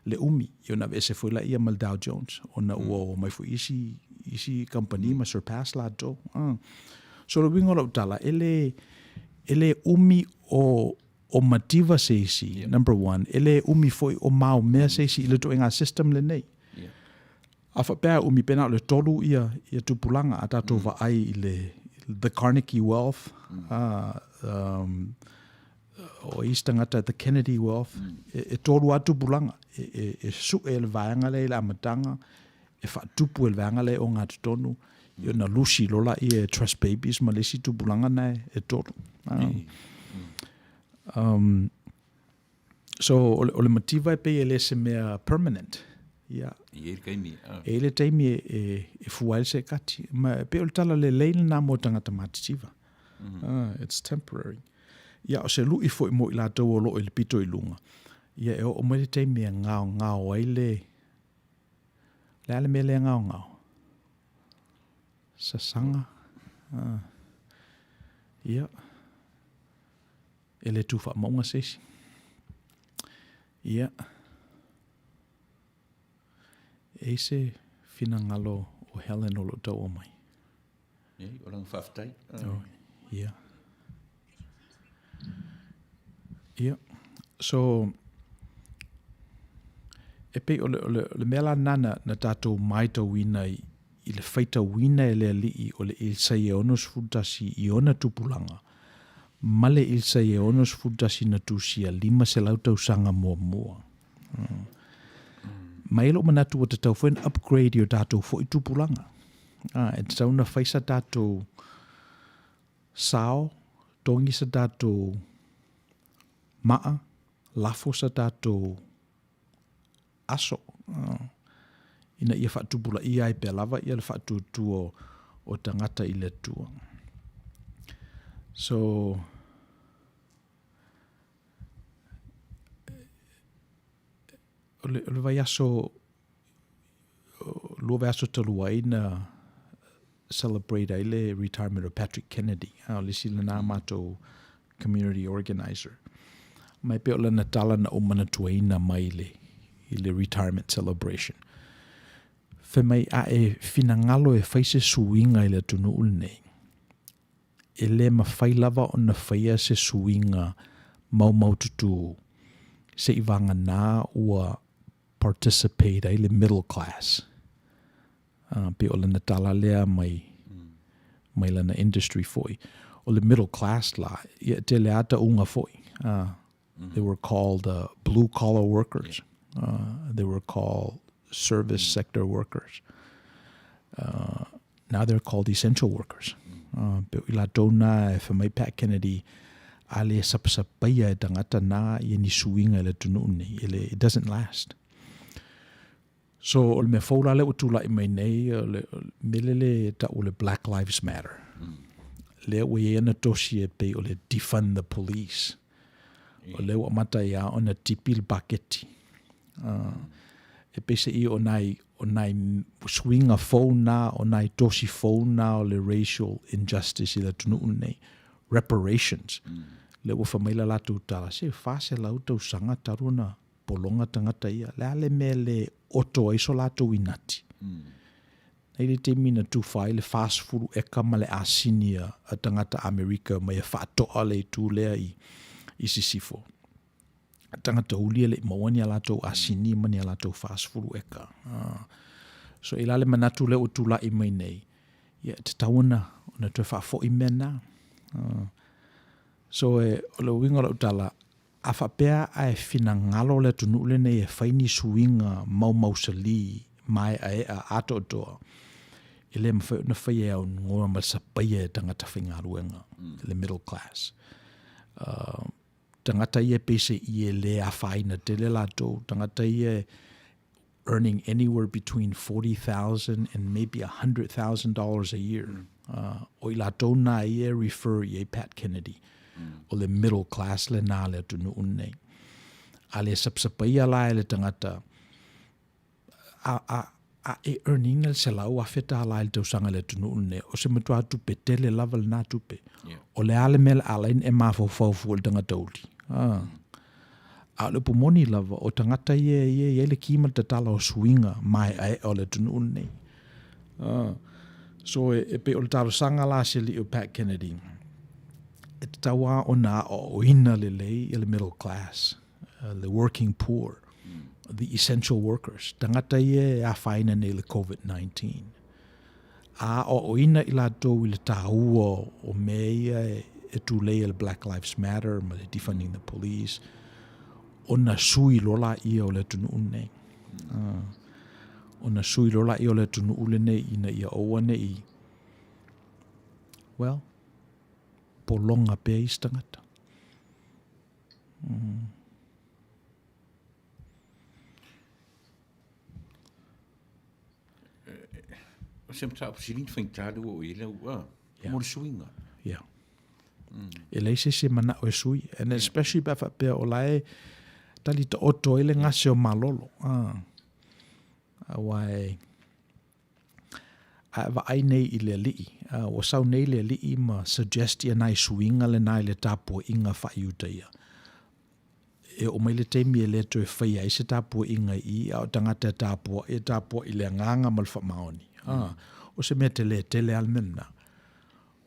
le umi, ia ona aveese foi laia ma le Dow Jones, ona ua oo mai foi isi, isi kamupani ma surpass latou. Ah. So le uiga o lau tala, e le, e le umi o, o mativa se isi, yeah. number one, e le umi foi o maomea se isi i le ituaiga system lenei. Yeah. A faapea e umi pe na o le tolu ia, ia tupulaga a tatou vaai i le the Carnegie Wealth, o isi tagata the Kennedy Wealth, e, e tolu lava tupulaga e, e, e sue e le vaega lea i le amataga, e faatupu e le vaega lea e ogatotonu, ia ona lusi loa laia e Trust Babies ma le isi tupulaga na e tolu. Um, so, o le, o le mativa e pei e le se mea permanent. Ia. E i ai le taimi. E i ai le taimi e, e, e fua ai le sekati. Ma e pei o le tala lelei lena mo tagata matitiva. Mm -hmm. It's temporary. Ia, o se lu'i foi mo i latou o loo i le pito i luga. Ia, e oo mai le taimi e ngaongao ai le... Le a le mea lea ngaongao? Sasaga. Ah. Ia. E le tu faamauga se isi. Ia. E i se finagalo o Helen o loo taua mai. Ei, o lana faafetai. Oh, ia. Ia. So, e pei o le, o le, o le mea la na, na, na tātou maitauina i, i le faitauina e le Alii o le Isaia 61 i ona tupulaga, ma le Isaia 61 na tusia 500 tausaga muamua. Mm. Ma e lou manatu ua tatau foi na upgrade i o tatou foi tupulaga. Ah, e tatau na fai sa tatou sao, togi sa tatou maa, lafo sa tatou aso. Ah, ina ia faatupulaia ai pea lava ia le faatuatua o, o tagata i le Atua. So, o le, o le vaiaso, lua vaiaso talu ai na celebrate ai le retirement o Patrick Kennedy, a o le isi lena matou community organizer. Ma e pei o lana tala na ou manatuaina mai le, i le retirement celebration. Fai mai a e finagalo e fai se suiga i le atunuu lenei, e le mafai lava ona faia se suiga maumaututu seivagana ua participate ai le middle class. Uh, pei o lana tala lea mai, mai lana industry foi. O le middle class la, ia e tele a tauga foi. Uh, They were called uh, blue collar workers. Uh, they were called service sector workers. Uh, now they're called essential workers. Uh, pe i latou na e whamai Pat Kennedy a le sapasapaia e tangata na ia ni suiga i le atunuu nei. E le, it doesn't last. So o le mea fou la lea ua tulai mai nei, o le, o le mea lele e tau o le Black Lives Matter. Lea ua i ai ana tosi e pei o le defund the police. O lea ua amata ai lava ona tipi le paketi. Uh, e peiseai o nai, o nai suiga fou na, o nai tosi fou na o le racial injustice i le atunuu lenei. Reparations. Lea ua fai mai le latou tala, se 400 tausaga talu ona pologa tagata ia. Le a le mea le oto ai so latou inati. Nei le taimi na tufa ai le 40 eka ma le asini a, a tagata Amerika mai e faatoa le itu lea i, i Sisifo. Tagata uli e le i maua ni a latou asini ma ni a latou 40 eka. So i la le manatu lea ua tulai mai nei, ia e tatau ona, ona toe faafoi mea na. So e, o le uiga o lau tala, A faapea a e finagalo le atunuu lenei e fai ni suiga maumausali maeaea atoatoa, e le mafai ona faia e aunoa ma le sapaia e tagata faigaluega, le middle class. Uh, tagata ia peiseai e le afaina tele latou, tagata ia earning anywhere between $40,000 and maybe $100,000 a year. Uh, o i latou nā ia e refer i ai Pat Kennedy. O le middle class lenā le atunuu nei. A le sapasapaia la e le tagata, a, a, a e earning le $100,000 i le tausaga i le atunuu lenei, o se matua tupe tele lava lenā tupe. Yeah. O le a le mea le ala ai e mafaufau fua i le tagata uli. Ah. A o le upu moni lava, o tagata ia ia e i ai le ki ma le tatala o suiga maeaea o le atunuu lenei. Ah. So e, e pei o le talosaga la a si alii o Pat Kennedy, e tatau lava ona aoaoina lelei ia le middle class, uh, the working poor, the essential workers, tagata ia e afaina nei i le COVID-19. A aoaoina i latou i le tāua o mea ia e, e tulei e le Black Lives Matter ma le defunding the police, ona sui loa laia o le atunuu lenei. Uh, ona sui loa laia o le atunuu lenei ina ia aua nei, well, pologa pea isi tagata. O se mataupu sili ona faigata lea ua oo i ai lau, a, mo le suiga. Yeah. E leai se isi e manao e sui. And especially pe a faapea o la e tali taoto ai le gase o malolo. Ah. Aua e, a e vaai nei i le alii, ua sau nei le alii ma suggest ia nai suiga lena i le tapuaiga faa-Iuta ia. E oo mai le taimi e le toe faia ai se tapuaiga i i, a o tagata e tapuai, e tapuai i le agaga ma le faamaoni. O se mea tele tele lava le mea lena.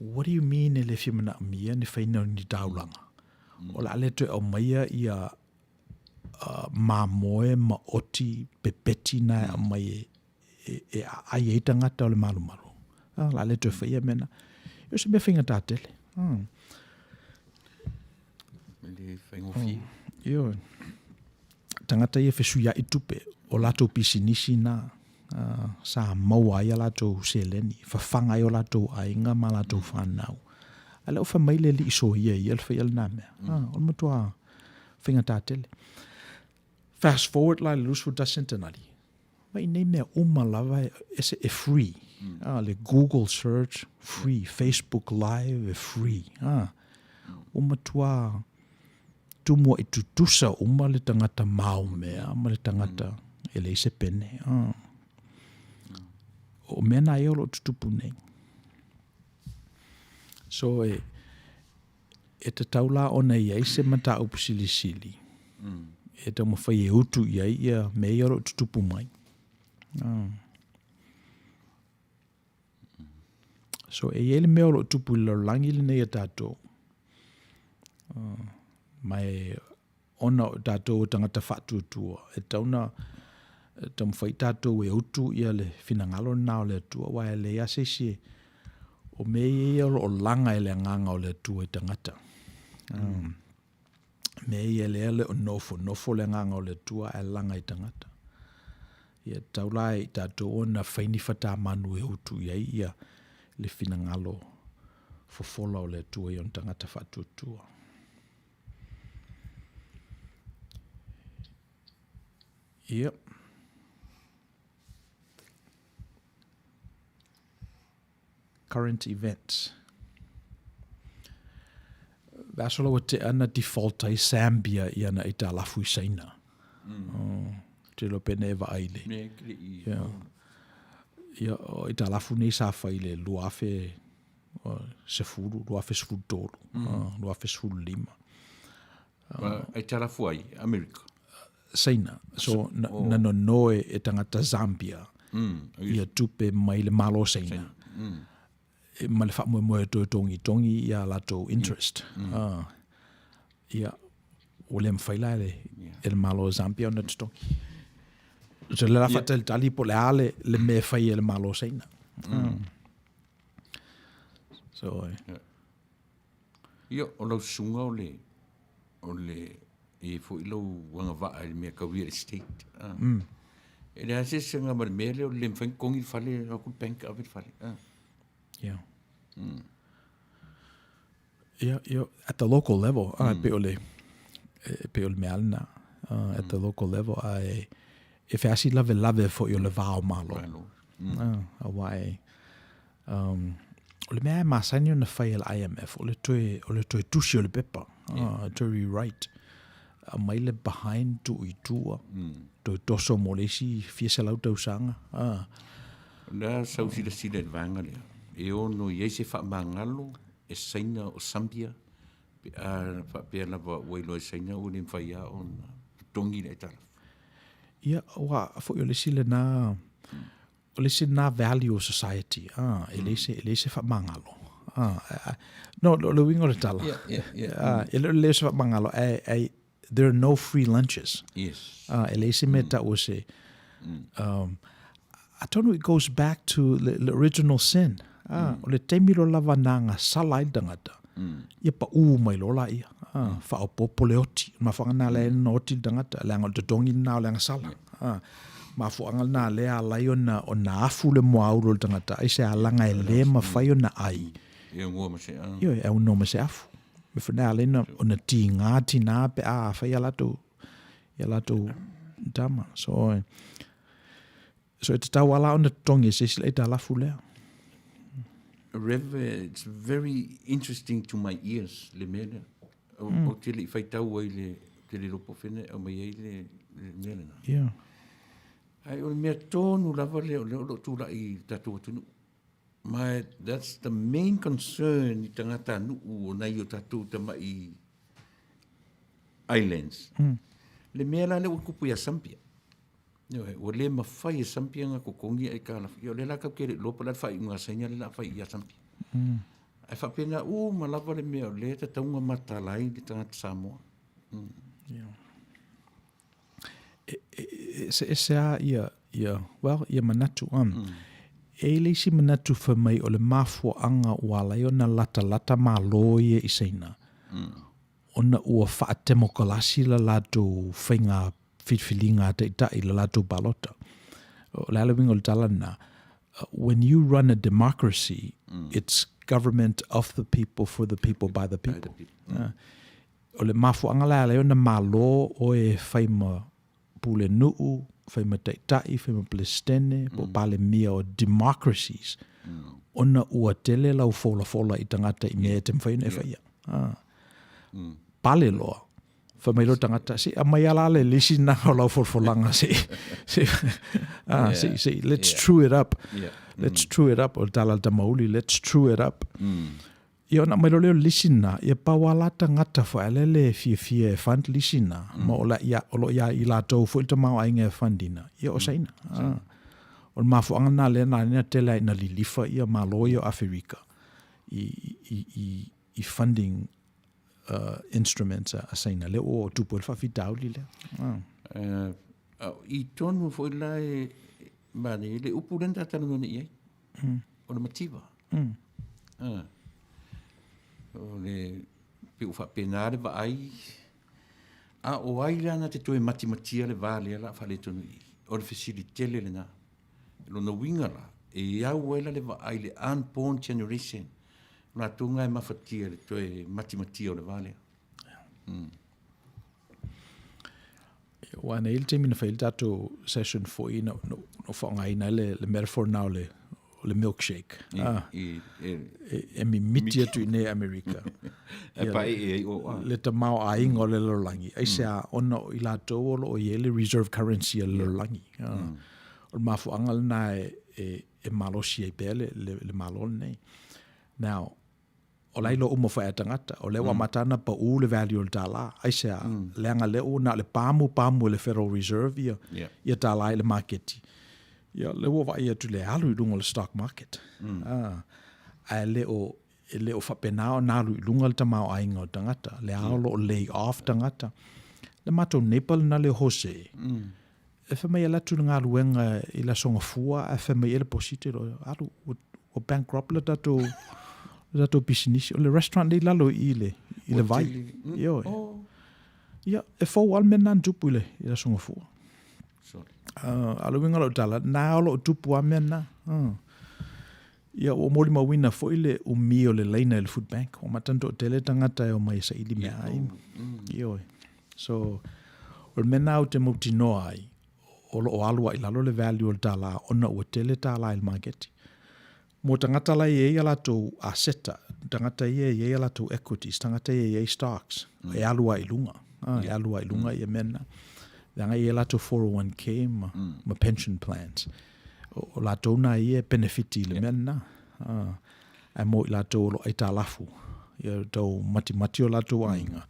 What do you mean e le fia manaomia ni faina o ni taulaga? O le a le toe aumaia ia mamoe ma oti pepeti na e aumai e, e, e aai ai tagata o le malumalu. Ah, la le toe faia mea na. O se mea faigata tele. Le faigofie. Ioe. Tagata ia fesuia'i tupe, o latou pisinisi na, sa maua ai a latou seleni, fafaga ai o latou aiga ma latou fanau. A lea ua fai mai le alii soia ia le faia lena mea. O le matua faigata tele. Fast forward la i le 21 centenari, mai nei mea uma lava e, e free. Le Google search, free. Facebook Live, e free. Ua matua tumua'i tutusa uma le tagata maomea ma le tagata e leai se pene. O mea na ia o lo o tutupu nei. So e, e tatau la ona i ai se mataupu silisili e taumafai e utu i ai ia mea ia o lo o tutupu mai. So e i ai le mea o lo o tupu i le lalolagi lenei a tatou. Ma e ona o tatou o tagata faatuatua, e tatau ona taumafai tatou e utu ia le finagalo lena o le Atua, aua e leai lava se isi e, o mea ia o lo o laga e le agaga o le Atua i tagata. Mea ia lea le o nofonofo le agaga o le Atua ae laga i tagata. Ia tatau la i tatou ona fai ni fatamanu e utu i ai ia le finagalo fofola o le Atua i ona tagata faatuatua. Ia. Current events. Vea ua tea na default ai Zambia i ana aitalafu i Saina. Oh, te iloa pe na e vaai le. Me kile i. Ia. Ia, o aitalafu nei sa fai i le 2010, 2013, 2015. Aitalafu ai, Amerika. Saina. So, na, oh. na nonoe e tagata Zambia ia tupe mai le Malo Saina. E, ma le faamoemoe e toe togitogi ia latou interest. Ia, ua le mafai la e le, e le Malo o Zambia ona totogi. So le la faatalitali po o le a le, le mea e fai e le Malo o Saina. So, eh. Ia, o lau susuga o le, o le, e i ai foi lou agavaa i le mea tau real estate. Ah. E leai se eseesega ma le mea lea o le le mafai ona totogi le fale, alu atu le bank ave le fale. Ah. Yeah. Yeah, yeah, at the local level, ah, e pei o le, e pei o le mea lena, ah, at the local level, a e, e feasi lavelave foi o le va o Malo. Malo. Ah, aua e, Um, o le mea e masani ona fai e le IMF, o le toe, o le toe tusi o le pepa, yeah. toe rewrite. Aumai le behind tuu i tua, toe toso mo le isi fia selau tausaga. O lea sau silasila i le vaega lea, e ono i ai se faamagalo e Saina o Sambia, pe a faapea lava ua iloa e Saina ua le mafai lava ona totogi le aitalafu. Ia, aua foi o le isi lena, O le isi lena value o society, ah, e leai se, e leai se faamagalo. Ah, no, o le uiga o le tala. Yeah, yeah, yeah. Ah, e le o le leai o se faamagalo, ae, ae, there are no free lunches. Yes. Ah, e leai se mea tau o se, atonu it goes back to le, le original sin. Ah, o le taimi loa lava na gasala ai le tagata, ia paʻū mai loa laia. Ah, faaopoopo le oti. O le mafuaaga lena lea na oti le tagata, leaga o le totogi lena o le agasala. Ah, mafuaaga lena lea ala ai ona, ona afu le muaulu o le tagata, aisea leaga e le mafai ona ai. E aunoa ma se, Ioe, e aunoa ma se afu. Mea foi lena e ala ai ona tiga tina pe a fai a latou ia latou tama. So, so e tatau lava la ona totogi e se isi le aitalafu lea. Rev, it's very interesting to my ears le mea lea. Ou te le i faitau ai le, ou te le iloa po o fea na e aumai ai le mea lena. Yeah. Ae o le mea tonu lava lea o lea o lo o tulai i le tatou atunuu. Ma that's the main concern i tagatanuu o nai o tatou tamai islands. Le mea la lea ua tupu ia Sambia. Ioe, ua le mafai e Sambia ona totogi aitalafu. Ia o lea la tatou te le iloa po o le a le faaiuga a Saina lea o le a fai ia Sambia. Ae faapena uma lava le mea o lea e tatau ona matala ai le tagata Samoa. Yeah. E, e, e eseese lava ia, ia, well, ia manatu. E i ai le isi manatu fai mai o le mafuaaga ua ala ai ona latalata Malo ia i Saina, ona ua faatemokalasi la latou faiga filifiliga a taitai i la latou palota. O le a le uiga o le tala lena? When you run a democracy, it's government of the people, for the people, by the people. O le mafuaaga la e ala ai ona malo oe e fai ma pulenuu, fai ma taitai, fai ma Peresetene, po o Palemia o democracies, ona ua tele lau folafola i tagata i mea e te mafai ona e faia. Pale loa, fai mai loa le tagata, se i aumai lava la le lisi lena o lau folafolaga se i, se i, se i, se i, let's true it up. Let's true it up, o le tala a le tamauli, let's true it up. Ia ona aumai loa lea o le lisi lena, ia pau lava la tagata foi a lea le fiafia e fund lisi lena, ma o la ia, o lo o ia i latou foi le tamaoaiga e fund ina, ia o Saina. O le mafuaaga lena lea na ala ai ona tele ai ina lilifa ia Malo ia o Aferika i, i, i, i funding instruments a Saina, lea ua tupu ai le faafitauli lea. I tonu foi la e manaia le upu lea na ta talanoa nei i ai. O le mativa. O le pei ua faapena le vaai, a o ai la na te toe matimatia le va lea o le a faaletonu i i? O le fesili tele lena. O lona uiga la, e au ai la le vaai i le unborn generation, o latou na e mafatia i le toe matimatia o le va lea. Aua na i ai le taimi na fai ai le tatou session foi na na faaaogaina ai le metaphor na o le o le milkshake. Ah, e mimiti atu i nei Amerika. E pae'e ai o a. Le tamaoaiga o le lalolagi. Aisea, ona o i latou o lo o i ai le reserve currency a le lalolagi. O le mafuaaga lena e malosi ai pea le Malo lenei. Now, O la e iloa uma foi e tagata, o lea ua amata ona pau le value o le tālā. Aisea? Leaga lea ua na o le pamu pamu e le Federal Reserve ia, ia tālā i le maketi. Ia, lea ua vaai atu le alu i luga o le stock market. Ah, ae le o, e le o faapena ona alu i luga le tamaoaiga o tagata. Lea o lo o lay off tagata. Le matou neighbour lena le Jose, e fai mai e alu atu i le galuega i le Aso Gafua ae fai mai ea le bosi te loa, alu, ua bankrupt le tatou, le tatou pisinisi. O le restaurant lea i lalo i i le, i le vai. Ioe. Ia, e fou lava le mea lena na tupu i le, i le Aso Gafua. A o le uiga o lau tala, na o lo o tupu lava mea na. Ia, ua molimauina foi le umi o le laina i le food bank. Ua amata ona toatele tagata e omai e saili meaai. Ioe. So, o le mea lena ou te mautinoa ai, o lo o alu lava i lalo le value o le tālā ona ua tele tālā i le maketi. Mo tagata la e i ai a latou aseta, tagata ia e i ai a latou equities, tagata ia e i ai stocks, e alu lava i luga. E alu lava i luga ia mea na. Leaga e i ai latou 401k ma, ma pension plans. O, o latou na ia e benefiti i le mea lena. Ae mo i latou o lo o aitalafu, ia tau matimati o latou aiga.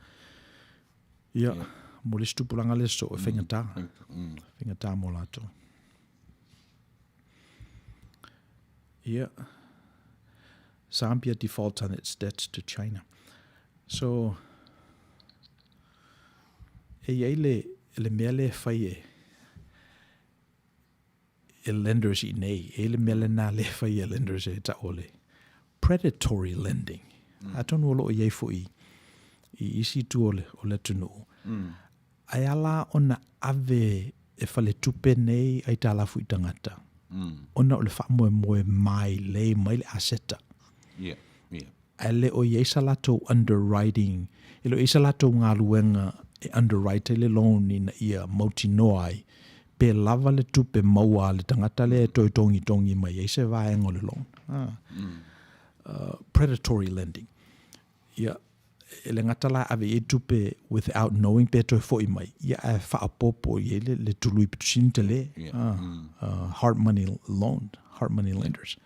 Ia, mo le isi tupulaga le soo, e faigata. Faigata mo latou. Ia, Zambia defaults on its debts to China. So, e i ai le, le mea lea e fai e, e lenders i nei, e i ai le mea lena lea e fai e lenders e tau o le predatory lending. Atonu o lo o i ai foi i isi itu o le, o le atunuu. Ae ala ona ave e faletupe nei aitalafu i tagata, ona o le faamoemoe mailei mai le aseta. Yeah, yeah. Ae le o i ai sa latou underwriting, e le o i ai sa latou galuega e underwrite ai le loan ina ia mautinoa ai pe lava le tupe maua a le tagata lea e toe togitogi mai ai se vaega o le loan. Predatory lending. Ia, e le gata la e ave i ai tupe without knowing pe toe foi mai, ia ae faaopoopo i ai le, le tului pito sili tele. Hard money loan, hard money lenders.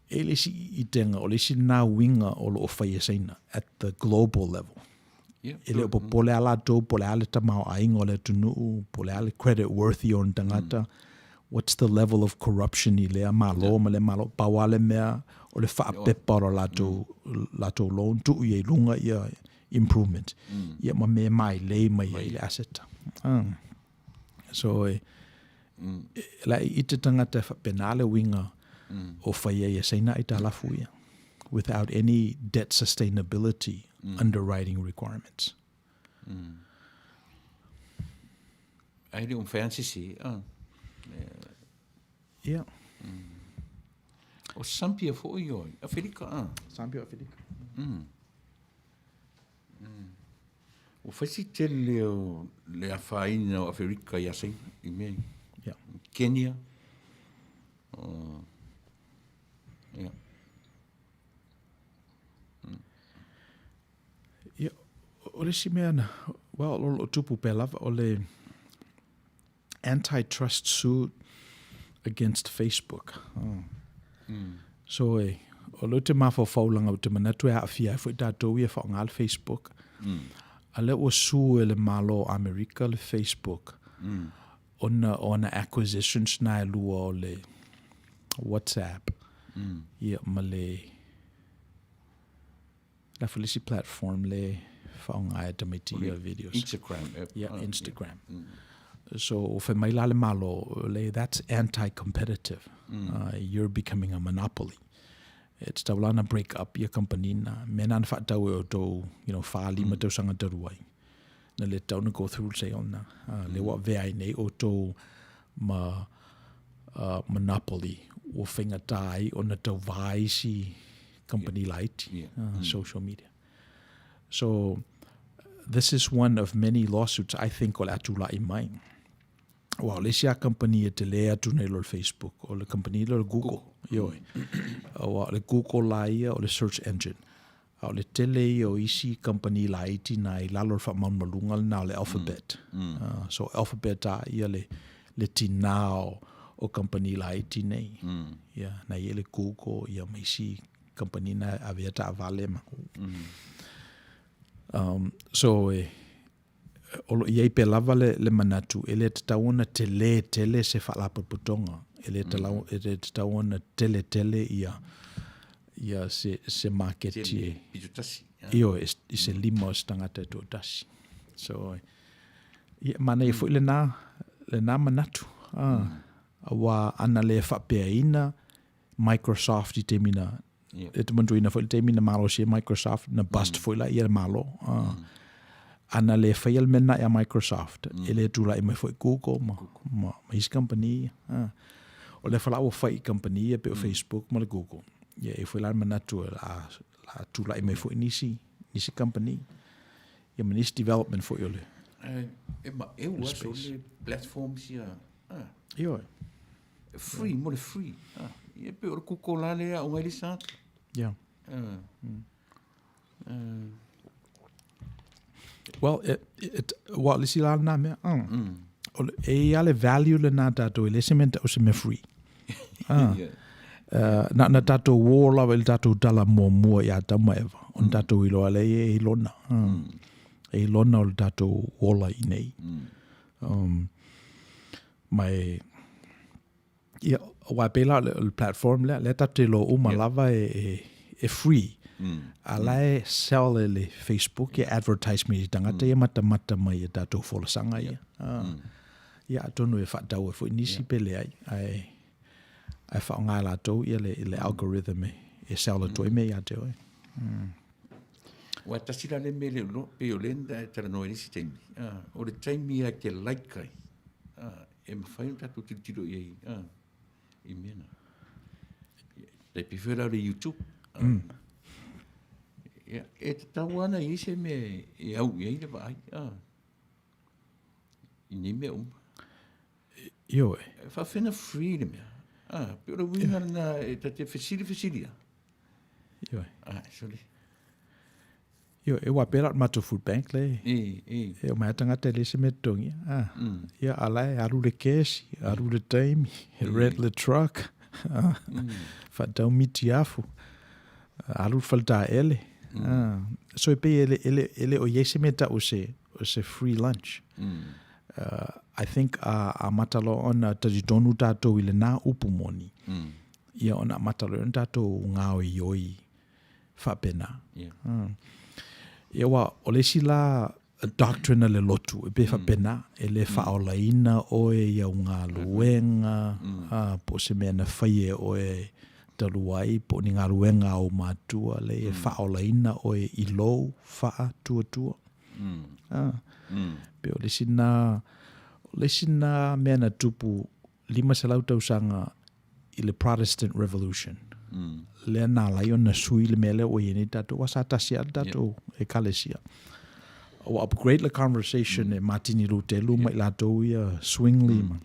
E le isi itenga, o le isi lena uiga o lo o fai e Saina at the global level. E le o popole a latou po o le a le tamaoaiga o le atunuu, po o le a le credit worthy o ni tagata, what's the level of corruption i lea Malo ma lea Malo. Pau lava le mea o le faapepa o le latou, latou loan, tuu i ai i luga ia improvement, ia ma mea e mailei mai ai le asset. So, e, la e ite tagata e faapena le uiga o fai ai e Saina aitalafu ia, without any debt sustainability underwriting requirements. Ae le o mafai lava ona sese. Ia. O Sambia foi oi, Aferika a. Sambia o Aferika. Ua fai si tele o le afaina o Aferika ia Saina i mea ia. Yeah. Kenya. O, yeah. Ia, o le isi mea na, well, o lo o tupu pea lava, o le antitrust suit against Facebook. Oh. So, e, o lea ou te mafaufau leaga ou te manatu e aafia ai foi tatou ia e faaaoga le Facebook. A lea ua sue e le Malo o Amerika le Facebook ona o ana acquisitions na e lua o le WhatsApp ia ma le La foi le isi platform le faaaoga e tamaiti ia videos. Instagram. Yeah, Instagram. So ua fai mai la le Malo, le that's anti-competitive. You're becoming a monopoly. E tatau la ona break up ia company na. Mea na na faatau e outou, you know, 4, 5 tausaga talu ai. Na le tatau ona go through le sale na. Lea ua avea ai nei outou ma monopoly ua faigata ai ona tauva isi company laiti, social media. So, this is one of many lawsuits I think o le a tulai mai. Aua o le isi lava company e tele atu nei lo le Facebook, o le company lea o le Google. Ioe. Aua o le Google la ia o le search engine. A o le tele ia o isi company laiti na i lalo o le faamalumaluga lena o le Alphabet. So Alphabet a ia le, le tinā o, o company laiti nei. Ia, na i ai le Google, ia ma isi company na avea taavale ma. So e, o lo o i ai pea lava le, le manatu, e le tatau ona tele tele se faalapotopotoga, e le, talau, e le tatau ona tele tele ia, ia se, se maketi e, Pito tasi. Ioe, i se lima o se tagata e toatasi. So, ia, manaia foi lena, lena manatu. Ah, Aua ana le faapeaina Microsoft i taimi na, e te manatua foi le taimi na malosi ai Microsoft, na bust foi la ia le Malo. Ana le faia le mea lena ia Microsoft, e le tulai mai foi Google ma, ma, ma isi company ia. O lea foi la ua fai i company ia pei o Facebook ma le Google. Ia e foi la le manatu o le a, le a tulai mai foi nisi, nisi company. Ia ma nisi development foi o le E maeu lava solo le platforms ia. Ioe. Free, mo le free. Ia pei o le Google la lea aoga ai le isi tagata. Yeah. Well, it, it, wa le isi la lena mea. O le, e i ai le value lena tatou, e le se mea tau se mea free. Yeah. Na, na tatou uō lava i le tatou tala muamua ia Atamu ma Eva, ona tatou iloa lea e i lona. E i lona o le tatou ola i nei. Ma e, ia, aua e pei la o le, o le platform lea, lea tatou te iloa uma lava e, e, e free. A la e sell e le Facebook ia advertisement i tagata ia matamata mai i a tatou folasaga ia. Ia, atonu e faatau ai foi nisi pe leai, ae, ae faaaoga e latou ia le, le algorithm e, e sell atu ai mea ia te oe. Ua tasi la le mea le iloa, pei o lea na talanoa i le isi taimi, o le taimi lava e te like ai, e mafai ona tatou tilotilo i ai i mea na. Tai pei foi la o le YouTube. Ia, e tatau lava ona i ai se mea e au i ai le vaai, a, i nei mea uma. Ioe. E faafefea ona free le mea? A, pei o le uiga lena e ta te fesili fesili lava. Ioe. A, sole. Ioe, e ua pei la o le matou food bank le. E, e. E omai lava tagata e leai se mea e totogia. A, ia, a la e alu le kesi, alu le taimi, rent le truck, a, faatau mitiafu, alu le faletaele. A, so e pei e le, e le, e le o i ai se mea e tau o se, o se free lunch. I think a amata loa ona talitonu tatou i lena upu moni, ia ona amata loa ona tatou gaoioi faapena. Ia aua o le isi la doctrine a le lotu e pei e faapena, e le faaolaina oe i au galuega, po o se mea na faia e oe talu ai, po o ni galuega a ou matua, leai e faaolaina oe i lou faatuatua. Pei o le isi lena, o le isi lena mea na tupu 500 tausaga i le Protestant Revolution. Lea na ala ai ona sui le mea lea ua i ai nei tatou, aua sa tasi lava le tatou Ekalesia. Ua upgrade le conversation e Matini Lutelu ma i latou ia Zwingli ma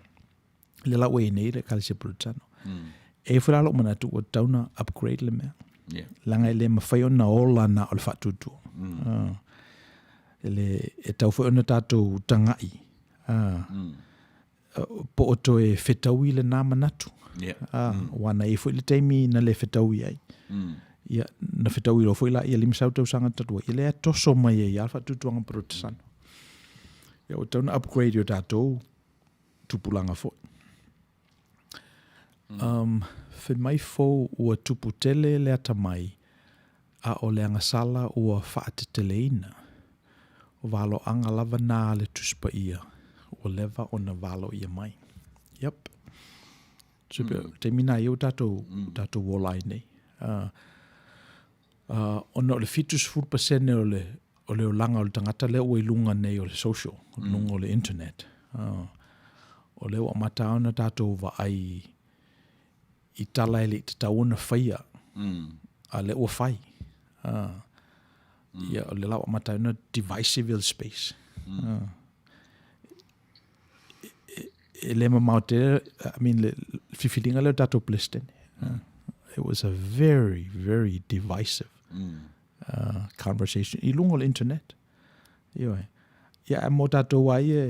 lea la ua i ai nei le Ekalesia Peretano. E i ai foi la lou manatu ua tatau ona upgrade le mea. Leaga e le mafai ona ola na o le faatuatua. E le, e tatau foi ona tatou tagai po o toe fetaui lena manatu. Aua na i ai foi le taimi na le fetaui ai. Ia, na fetaui loa foi laia 500 tausaga talu ai. Ia lea e toso mai ai lava le faatuatuaga Peretesano. Ia ua tatau ona upgrade i o tatou tupulaga foi. Fai mai fou ua tupu tele le atamai, a o le agasala ua faateteleina. O valoaga lava na a le Tusi Paia ua leva ona valoia mai. Yep. So, taimi na ia ua tatou, tatou ola ai nei. Ona o le 70% o le, o le olaga o le tagata lea ua i luga nei o le social, luga o le internet. O lea ua amata ona tatou vaai i tala e le i tatau ona faia, a lea ua fai. Ia, o lea la ua amata ai ona divisive le space. E le mamao tele, I mean, le filifiliga lea o le tatou Peresetene. It was a very, very divisive conversation i luga o le internet. Ioe. Ia, ae mo tatou lava ia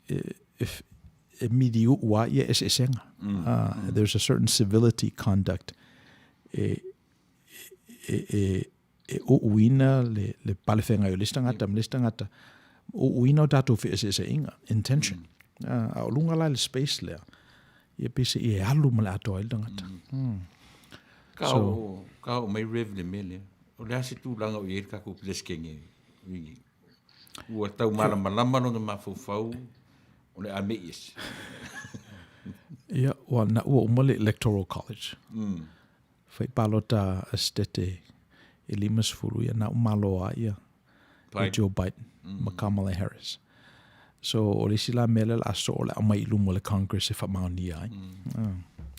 e, e, e miliu'u lava ia eseesega. There's a certain civility conduct e, e, e, e uuina le, le palefeagai o le isi tagata ma le isi tagata, uuina o tatou feeseeseaiga, intention. A o luga la i le space lea, ia pei se i e alu ma le atoa ai le tagata. Ka so, o, ka o mai Rev le mea lea. O le a se tulaga o i ai le tatou Peresetene i ua tau malamalama lona mafaufau o le a me'i ese. Ia, ua na ua uma le Electoral College. Fai palota a Setete e 50, ia na uma loa ia Biden. Joe Biden ma Kamala Harris. So, o le isi la mea lea o le a soo o le a aumai i luma o le Congress e faamaonia ai.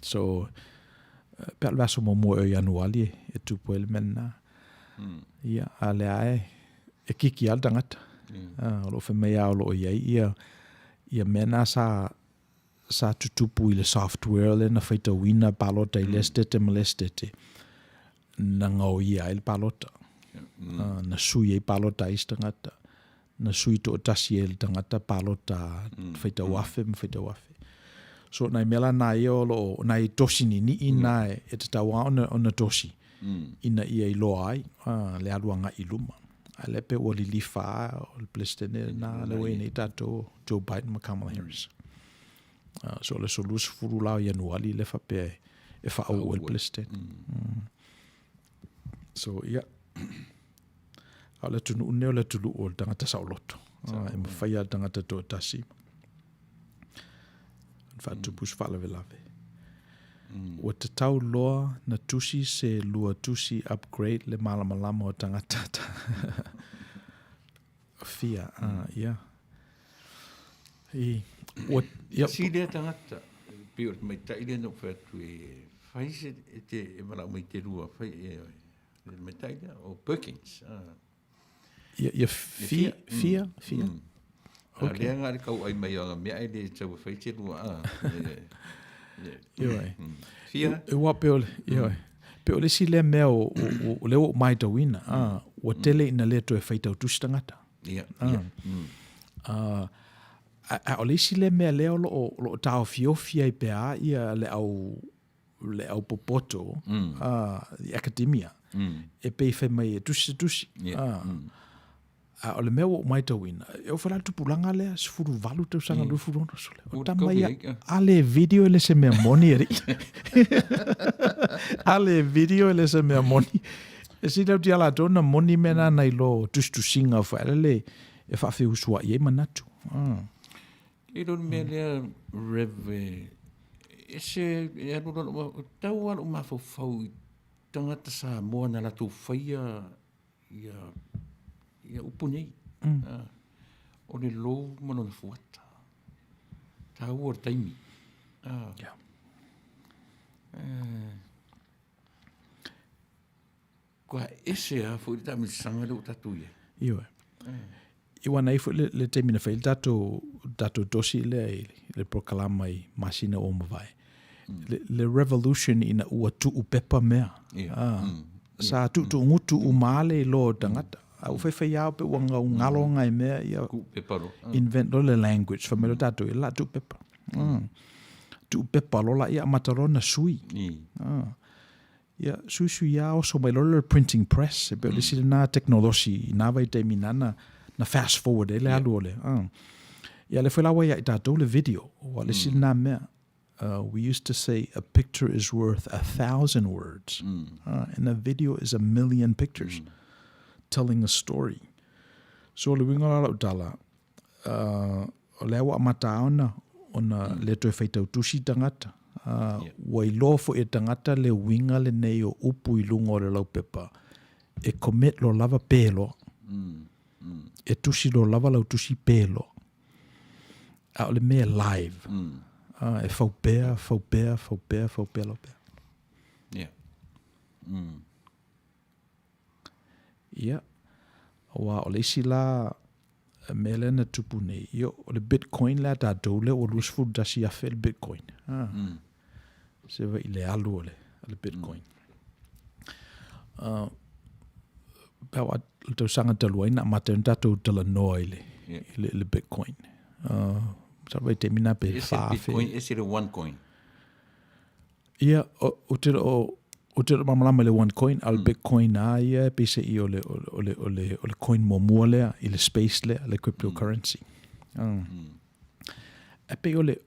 So, pe a o le vaiaso muamua o Ianuali e tupu ai le mea lena. Ia, a o lea e, e kiki lava le tagata. O lo o fai mai lava o lo o i ai ia, ia mea na sa sa tutupu i le software lea na faitauina palota i lea setete ma lea setete, na gaoia ai le palota. Na sui ai palota a isi tagata. Na sui toatasi ai le tagata palota faitau afe ma faitau afe. So nai mea la na ia o lo o, nai tosi ninii na e tatau lava ona, ona tosi ina ia iloa ai le alu agai i luma. A lea pei ua lilifa lava o le Peresetene lena lea ua i ai nei tatou, Joe Biden ma Kamala Harris. So o le aso 20 la o Ianuari lea faapea e faauu ai le Peresetene. So ia, a o le atunuu lenei o le atunuu o le tagata saoloto. E mafai lava le tagata toatasi ona faatupu se faalavelave. Ua tatau loa na tusi se lua tusi upgrade le malamalama o tagata fia, ia. I, ua, ia. Si lea tagata, pei o le tamaitai lea na ou fai atu e fai se, e te, e valaau mai te lua, fai e, Le matai lea, o Perkins. Ia, ia fia, fia, fia. Okay. Lea nga le kau ai mai o mea ai le tau e whai te lua. Ioe. Fia. E ua pe o le, ioe. Pe o le isi lea mea o, o, o, o lea ua ou maitauina, ua tele ina le toe faitau tusi tagata. Ia, ia. A, o le isi lea mea lea o lo o, o lo o taofiofi ai pe a ia le au, le au popoto, the academia, e pei fai mai e tusi se tusi. A o le mea ua ou maitauina, e oo foi la i le tupulaga lea, 18 tausaga, 26, sole. O tama ia, a le video e le se mea moni, alii. A le video e le se mea moni. E sili atu ia latou ona moni mea na nai lo tusitusiga foi lele e faafeusuai ai manatu. E le o le mea lea Rev e ese e alu loa lou, tau lava lou mafaufau i tagata Samoa na latou faia ia ia upu nei. O le lou ma lona fuata. Taua o le taimi. Yeah. Kua ese lava foi le taamilosaga lea ua tatou i ai. Ioe. I ua nai foi le, le taimi na fai le tatou, tatou tosi lea i le prokalama i masina ua mavae. Le, le revolution ina ua tuu pepa mea. Yeah. Sa tuutuugutu uma le iloa o tagata. A ua faifai lava pe ua ngau ngalo ngai mea ia. Tuu pepa loa. Invent loa le language. Fai mai loa tatou, ia la tuu pepa. Tuu pepa loa la ia amata loa ona sui. Ia, suisui lava oso mai loa le printing press, e pei o le isi lena tekonolosi i na vaitaimi nana na fast forward ai le alu o le. Ia, lea foi la ua ia i tatou le video, ua le isi lena mea. We used to say a picture is worth 1,000 words, and a video is a million pictures telling a story. So, o le uiga o lau tala, o lea ua amata ona ona le toe faitau tusi tagata. Ua iloa foi e tagata le uiga lenei o upu i luga o le laupepa, e commit loa lava pe loa. E tusi loa lava lau tusi pe loa. A o le mea live, e fau pea, fau pea, fau pea, fau pea lau pea. Yeah. Ia, aua o le isi la mea lea na tupu nei, ia, o le Bitcoin lea a tatou lea ua 21,000 le Bitcoin. Ah. Se vai i le alu o le, o le Bitcoin. Pe a le tausaga talu ai na amata ai ona tatou talanoa i le, i le, i le Bitcoin. Masalo vaitaimi na pe Ese le Bitcoin, ese le OneCoin. Ia, ou te le o, ou te le o malamalama i le one coin, a o le Bitcoin lava ia e peiseai o le, o le, o le, o le coin muamua lea i le space lea, le cryptocurrency. Ae pei o le,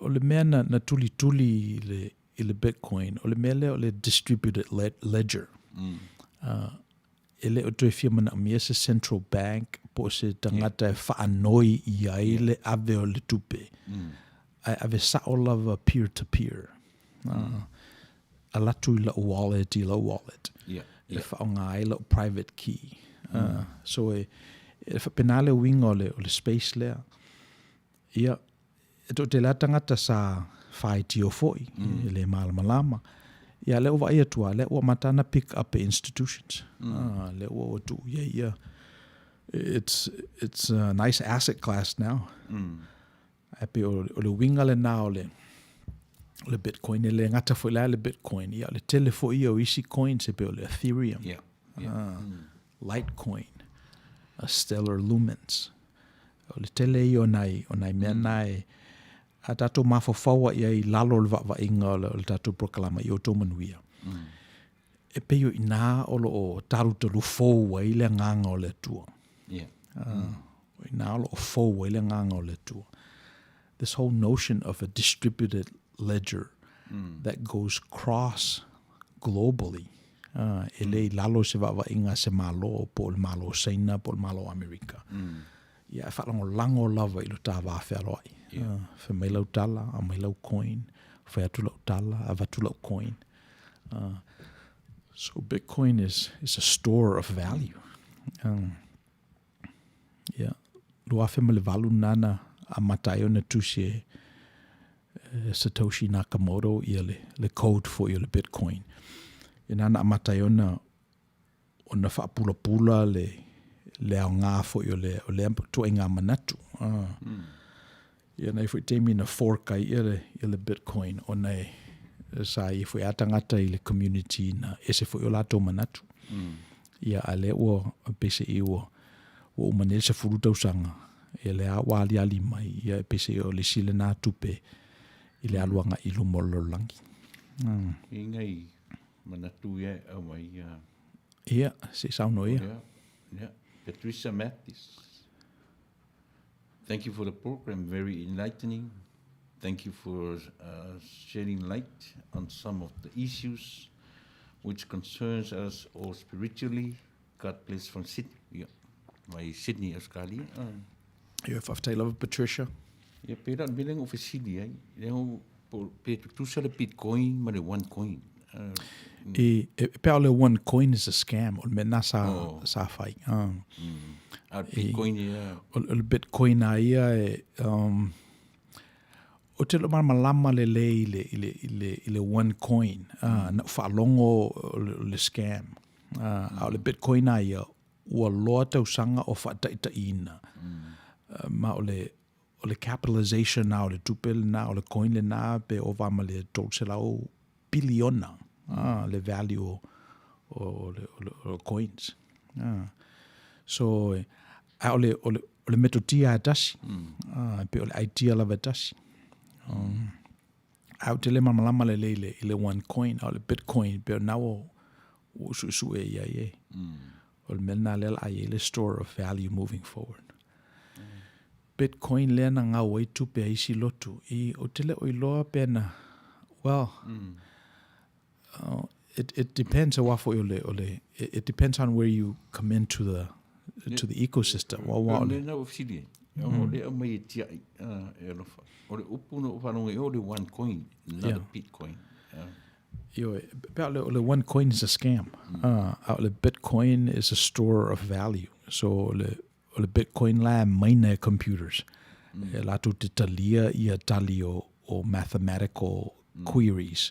o le mea na, na tulituli i le, i le Bitcoin, o le mea lea o le distributed ledger. E le o toe fia manaomia se central bank po o se tagata e faanoi i ai le ave o le tupe, ae ave sao lava peer to peer. Alu atu i lau wallet i lau wallet. E faaaoga ai lau private key. So e, e faapena le uiga o le, o le space lea. Ia, e toatele lava tagata sa faitio foi, e le malamalama. Ia, lea ua vaai atu lava, lea ua amata ona pick up e institutions. Lea ua ua tuu i ai ia, it's a nice asset class now. Ae pei o, o le uiga lena o le, o le Bitcoin, e le gata foi la le Bitcoin, ia, o le tele foi ia o isi coins e pei o le Ethereum, Litecoin, a Stellar Lumens. O le tele ia o nai, o nai mea na e, a tatou mafaufau ai i lalo o le vaavaaiga o le, o le tatou polokalama i outou manuia. E pei o i inā o lo o talutalu fou ai le agaga o le Atua. O i inā o lo o fou ai le agaga o le Atua. This whole notion of a distributed ledger that goes cross globally, e le i lalo i se vaavaaiga a se Malo, po o le Malo o Saina, po o le Malo o Amerika. Ia, e faalagolago lava i lo ta va fealoai. Fai mai lau tala, aumai lau coin, fai atu lau tala, avatu lau coin. So Bitcoin is a store of value. Ia, 2008 nana amata ai ona tusi e Satoshi Nakamoto ia le, le code foi o le Bitcoin. Ina na amata ai ona ona faapulapula le le aoga foi o le o lea ituaiga manatu. Ah. Ia na i ai foi taimi na fork ai ia le ia le Bitcoin ona e sa i ai foi a tagata i le community na ese foi o latou manatu. Ia a lea ua peiseai ua ua uma nei le 10 tausaga ia lea ua aliali mai ia peiseai o le isi lena tupe i le alu agai i luma o le lalolagi. I ngai manatu ia e aumai ia. Ia, se i saunoa ia. Ia, ia. Patricia Mathis. Thank you for the program, very enlightening. Thank you for shedding light on some of the issues which concerns us all spiritually. God bless from Sydney. Ia, mai Sydney, Australia. Ia, faafetai lava Patricia. Ia, pēlā le mea lea na ou fesili ai, lea pe tutusa le Bitcoin ma le One Coin. E, e pea o le One Coin is a scam, o le mea na sa, oh. sa fai. A Bitcoin ia. O, o le Bitcoin a ia e, um, ou te le o malamalama lelei i le, i le, i le, i le One Coin, na ou faalogo o le, o le scam. A o le Bitcoin a ia, ua loa tausaga o faataitaiina. Ma o le, o le capitalization na o le tupe lena, o le coin lena, pe ova ma le 300 piliona le value o, o, le, o, le, o le coins. So, a o le, o le, o le metotia e tasi, pe o le idea lava e tasi. Ae ou te le malamalama lelei i le, i le one coin, a o le bitcoin, pe o lena ua ou suesue i ai e. O le mea lena lea o le a i ai le store of value moving forward. Bitcoin lea na gau ai tupe a isi lotu. I, ou te le o iloa pe na, well, it, it depends aua foi o le, o le, it, it depends on where you come into the, to the ecosystem. Wa, wa, o le, na o fesili ai. O le aumai e tiai, e alofa. O le upu na ou faalogo i ai, o le one coin, not a bitcoin. Ioe, pe o le, o le one coin is a scam. A o le bitcoin is a store of value. So o le, o le bitcoin la e maina e computers. E latou te talia ia tali o, o mathematical queries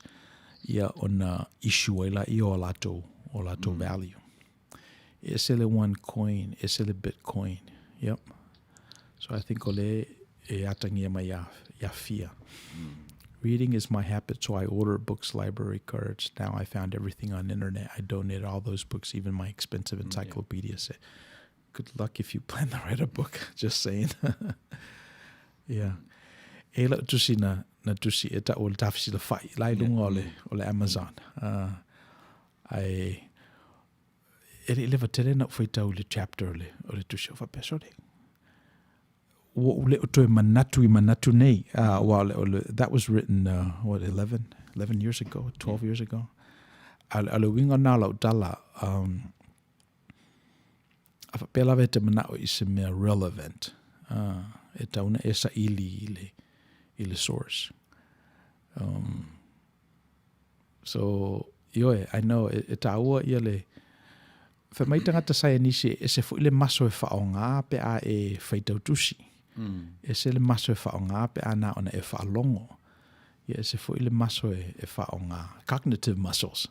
ia ona issue ai laia o latou, o latou value. E ese le one coin, ese le bitcoin. Yep. So I think o le e atagia mai ia, ia Fia. Reading is my habit, so I order books, library cards. Now I found everything on internet. I donate all those books, even my expensive encyclopedia set. Good luck if you plan to write a book, just saying. Yeah. E lau tusi na, na tusi e ta'u o le tafesilafai, la i luga o le, o le Amazon. Ae, e le i leva tele na ou faitau i le chapter o le, o le tusi o faapea, sole, ua ou le o toe manatu i manatu nei. Aua o le, o le, that was written, what, 11, 11 years ago, 12 years ago. A o le uiga na o lau tala, um, a faapea lava e te mana'o i se mea relevant, e tatau ona e saili i le, i le source. Um, so, ioe, I know, e, e tāua ia le, fai mai tagata saienisi e ese foi le maso e faaaoga pe a e faitau tusi. Ese le maso e faaaoga pe a na ona e faalogo. Ia ese foi le maso e, e faaaoga, cognitive muscles.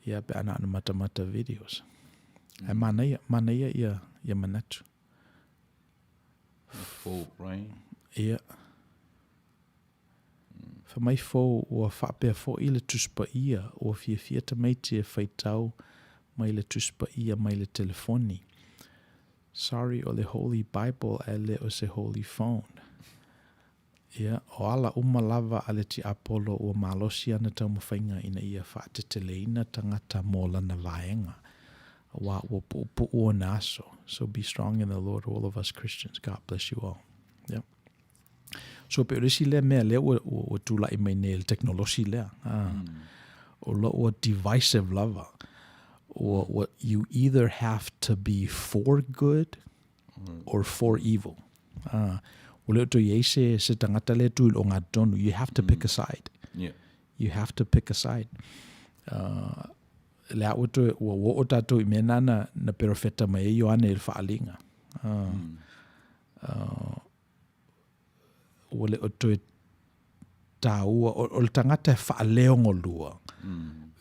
Ia pe a na ona matamata videos. Ae manaia, manaia ia, ia manatu. Fou Brian. Ia. Fai mai fou ua faapea foi le Tusi Paia, ua fiafia tamaiti e faitau mai le Tusi Paia mai le telefoni. Sorry o le Holy Bible ae le o se Holy Phone. Ia, o ala uma lava a le tiapolo ua malosi ana taumafaiga ina ia faateteleina tagata mo lana vaega, auā ua puupuu ona aso. So be strong in the Lord all of us Christians. God bless you all. Yep. So pe o le isi lea mea lea ua, ua, ua tulai mai nei le teknolosi lea. Ah. O lo ua divisive lava. Ua, ua, you either have to be for good or for evil. Ah, ua le o toe i ai se, se tagata lea e tu i le ogatotonu. You have to pick a side. Yeah. You have to pick a side. Lea ua toe, ua oo tātou i mea nā na perofeta mai ai Ioane i le faaaliga. Ua le o toe tāua, o, o le tagata e faaleogolua.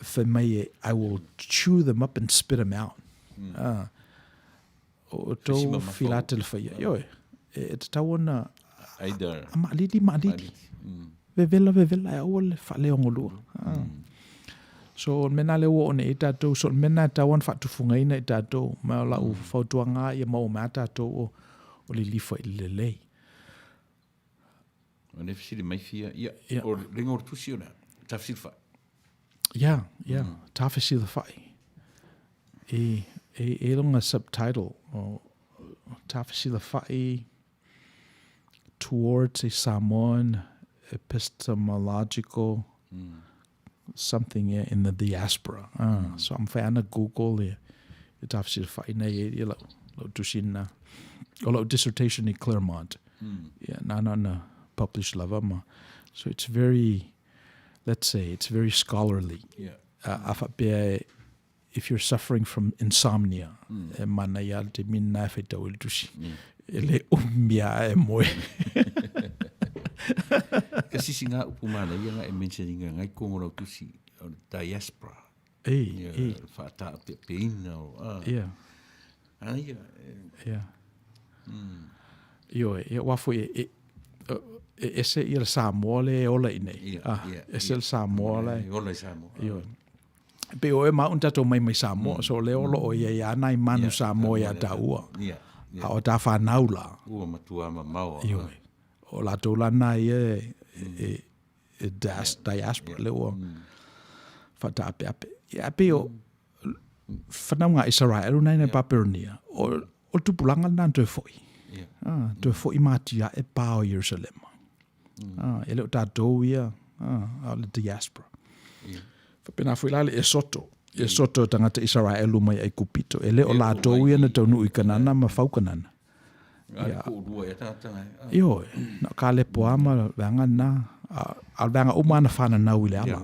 Fai mai e, I will chew them up and spit them out. Mm. Ah. O tou filate le faia. Ioe, e tatau ona Either. A maalili, maalili. Mm. Vevela, vevela, e aua le faaleogolua. Ah. Mm. So, o le mea lena lea ua oo nei i ai tatou, so o le mea lena e tatau ona faatufugaina i tatou, ma o lau mm. fautuaga lava ia maua mai lava tatou o, o lilifa i le lelei. O le fesili mai fia, ia, yeah. o le igoa o le tusi o le a? Tafesilafai. Yeah, yeah, mm. Tafesilafai. E, e, e longa subtitle o Tafesilafai towards a Samoan epistemological mm. something yeah, in the diaspora. Ah, mm. So a mafai ana Google e, e tafesilafai nei e ia lau, lau tusi na. O lau dissertation i Claremont. Mm. Yeah, nana na publish lava ma. So it's very, let's say, it's very scholarly. Yeah. A faapea if you're suffering from insomnia, mm. e mana ia te mina e whaitau i le tusi. Mm. E le umia e moe. Ka sisi ngā upu mana ia ngā e mentioninga ngai kongo rau tusi o le diaspora. Ei, yeah, ei. Whaata pe peina o. Ah. Yeah. Ah, ia. Yeah. Mm. Ioe, ia ua foi e, e, e ese ia le Samoa le e ola i nei. Yeah, ah, yeah, ese yeah. le Samoa le. E ola i Samoa. Ioe. E pei o e ma un tatou mai mai Samoa, mm. so le olo o ia ia nai manu yeah, Samoa ia taua. Yeah, yeah. A o tā whanau la. Ua matua ma maua. Ioe. O latou la nā ia e, e, e dias, yeah. diaspora yeah. le ua mm. whataapeape. Ia pei o mm. whanau ngā Israelu nei nei yeah. Paperonia. O, o tupulanga nā toe foi. Yeah. Ah, toe foi mātia e pā o Jerusalema. Mm. Ah, e le o tātou ia, ah, a o le diaspora. Yeah. Faapena foi la le Esoto. Esoto tagata Isaraelu mai Aikupito. E le o latou ia na taunuu i Kanana ma fau Kanana. Ia. Ioe, na o Kalepo lava ma vaega na, a o le vaega uma lava na fananau i le ala.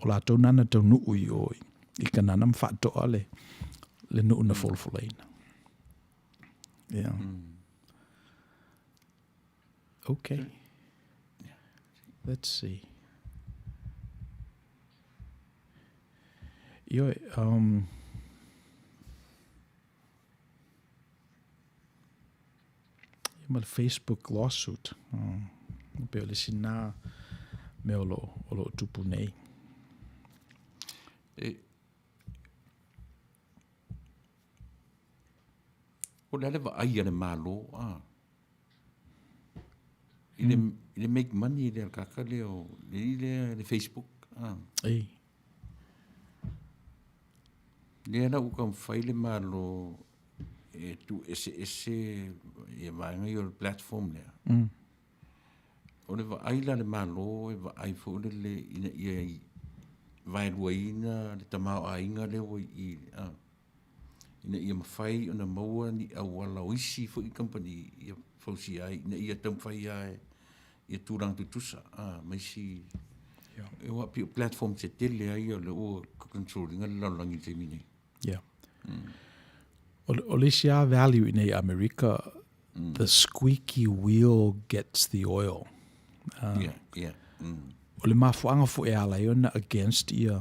O latou na na taunuu i o i Kanana ma faatoa le, le nuu na folafolaina. Yeah. Mm. Okay. Let's see. Ioe, um, ia ma le Facebook lawsuit. Um, pe o le isi na mea o lo, o lo tupu nei. E, o le a le vaai a le Malo, a? I le, mm. i le make money le kaka le o le le le Facebook. Ah. Ei. Le ana u ka fai le malo e tu ese ese e vaenga i o le platform lea. Mm. O le vaai la le malo e vaai fo le le ina ia i vaeluaina le tamaoaiga lea ua i i ah. ina ia mafai ona maua ni auala o isi foi kamupani ia fausia ai ina ia taumafai lava ia tulaga tutusa a ma isi e aua pei o platform se tele lava ia o lea ua control ina le lalolagi i le taimi nei. Yeah. Mm. O le isi lava value i nei Amerika, mm. the squeaky wheel gets the oil. Yeah, yeah. Mm. O le mafuaaga foi e ala ai ona against ia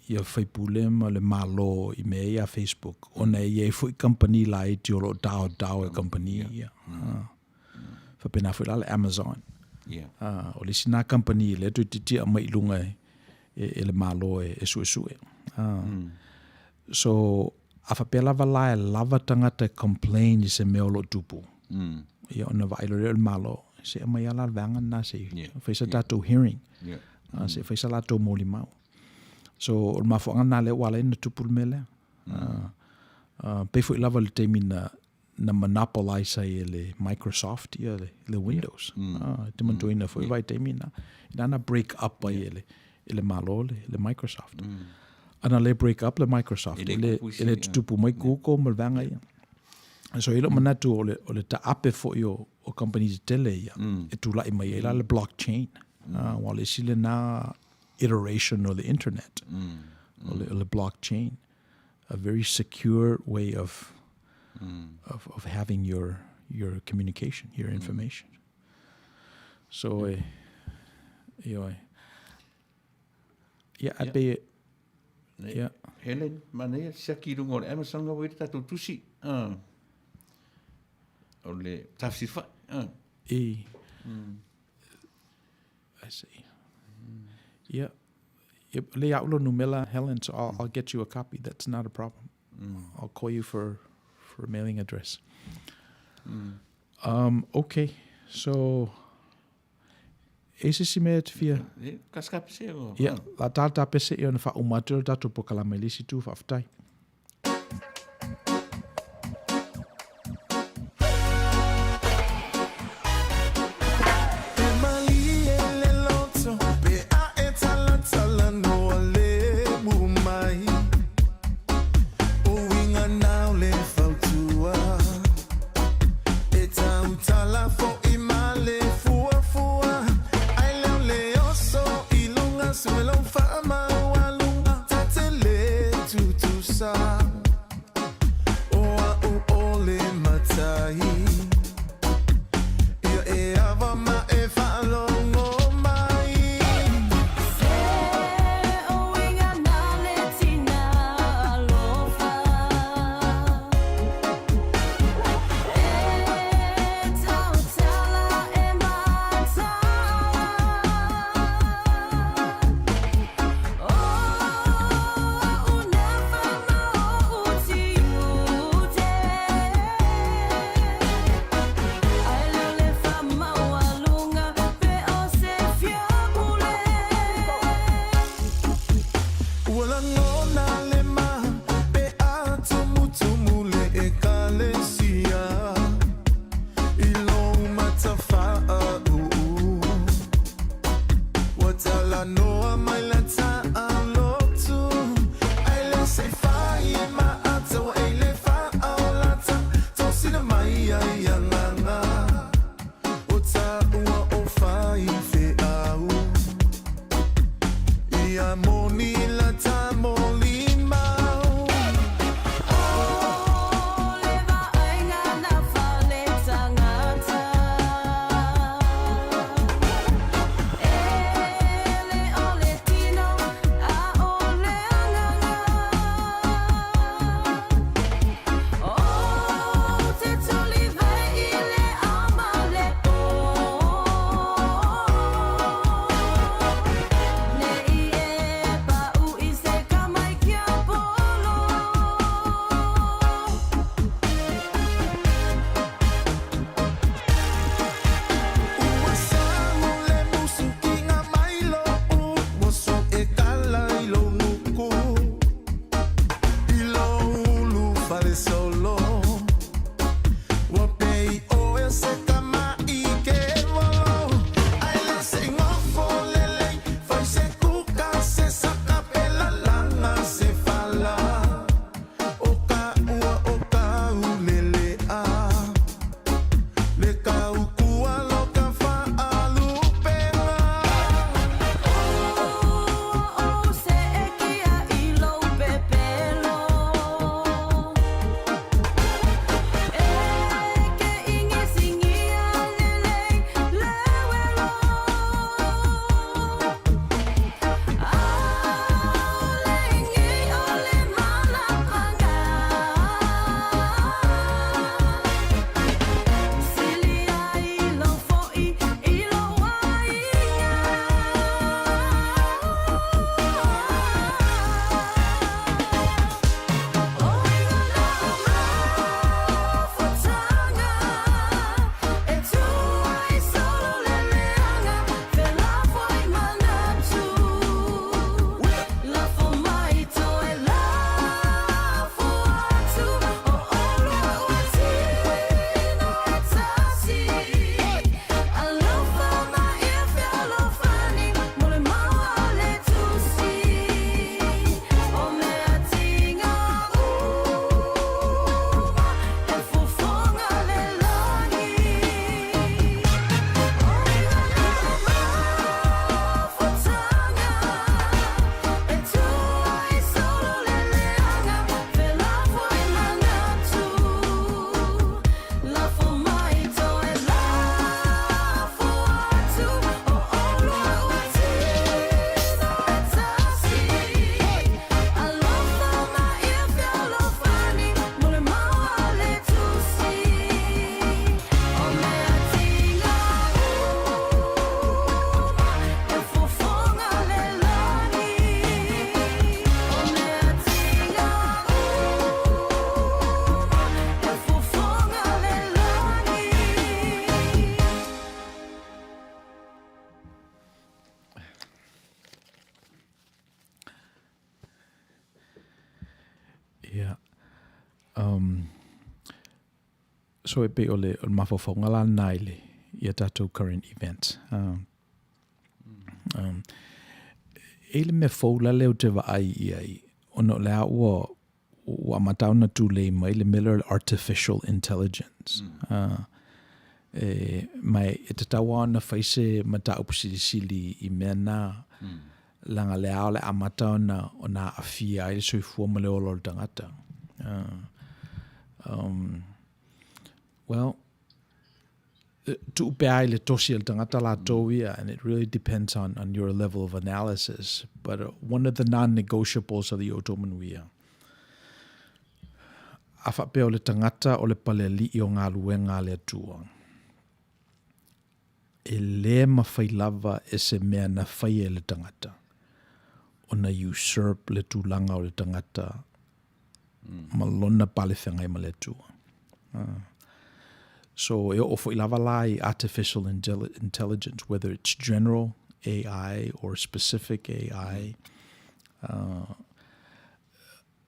ia faipule ma le Malo i mea ia a Facebook, ona e i ai foi kamupani laiti o lo o taotao e kamupani ia. Mm. Faapena foi la le Amazon. Yeah. O le isi na kamupani lea toeitiiti aumai i luga e, e, e le Malo e, e suesue. Mm. So, a faapea lava la e lava tagata e complain i se mea o lo o tupu. Mm. Ia ona vaai loa lea o le Malo, se aumai lava la le vaega lena se i yeah. fai sa yeah. tatou hearing. Yeah. Se i fai sa latou molimau. So, o le mafuaaga lena lea ua ala ai ona tupu le mea lea. Mm. Pei foi lava le taimi na na monopolize ai e le Microsoft ia le, le Windows. Yeah. Mm. E te manatuaina foi yeah. vaitaimi na. Ina na break up ai e le, e le Malo le, le Microsoft. Mm. Ana le break up le Microsoft, E le e le, tupu isi, e le yeah. tutupu mai Google ma le vaega ia. So i lou manatu o le, o le taape foi o, o kamupani tetele ia, Mm. e tulai mai ai la le blockchain. Aua o le isi lena iteration o le internet, Mm. o le, o le blockchain. A very secure way of, Mm. of having your, your communication, your information. So, e, ioe. Ia, a Yeah. pe, Ia. Helen, manaia, siaki i luga o le Amazon ua i ai le tatou tusi. O le tafesilifa'i. I. I see. Ia. Yep, le au lo numela, Helen, so I'll get you a copy. That's not a problem. I'll call you for a mailing address. Okay, so e se isi mea e te fia? E, kasi ka pese o. Ia, la tātā pese i ona whauma atu o tātou pokalama i le isi tū whaafetai. Ia. Um, so e pei o le, o le mafaufauga la lena i le, i a tatou current events. Um, um, e i le mea fou la lea ou te vaai i ai, ona o le a ua, ua amata ona tulei mai le mea lea o le artificial intelligence. Mm. Uh, e, mai e tatau lava ona fai se mataupu silisili i mea na, mm. leaga le a o le amata ona, ona aafia ai le soifua ma le ola o le tagata. Uh, um, well, tuu pea ai le tosi a le tagata latou ia, and it really depends on, on your level of analysis. But one of the non-negotiables of the outou manuia, a faapea o le tagata o le palealii o galuega a le Atua, e lē mafai lava e se mea na faia e le tagata ona usurp le tulaga o le tagata ma lona palefeagai ma le Atua. Uh. So e oo foi lava la i artificial intelligence, whether it's general AI or specific AI, uh,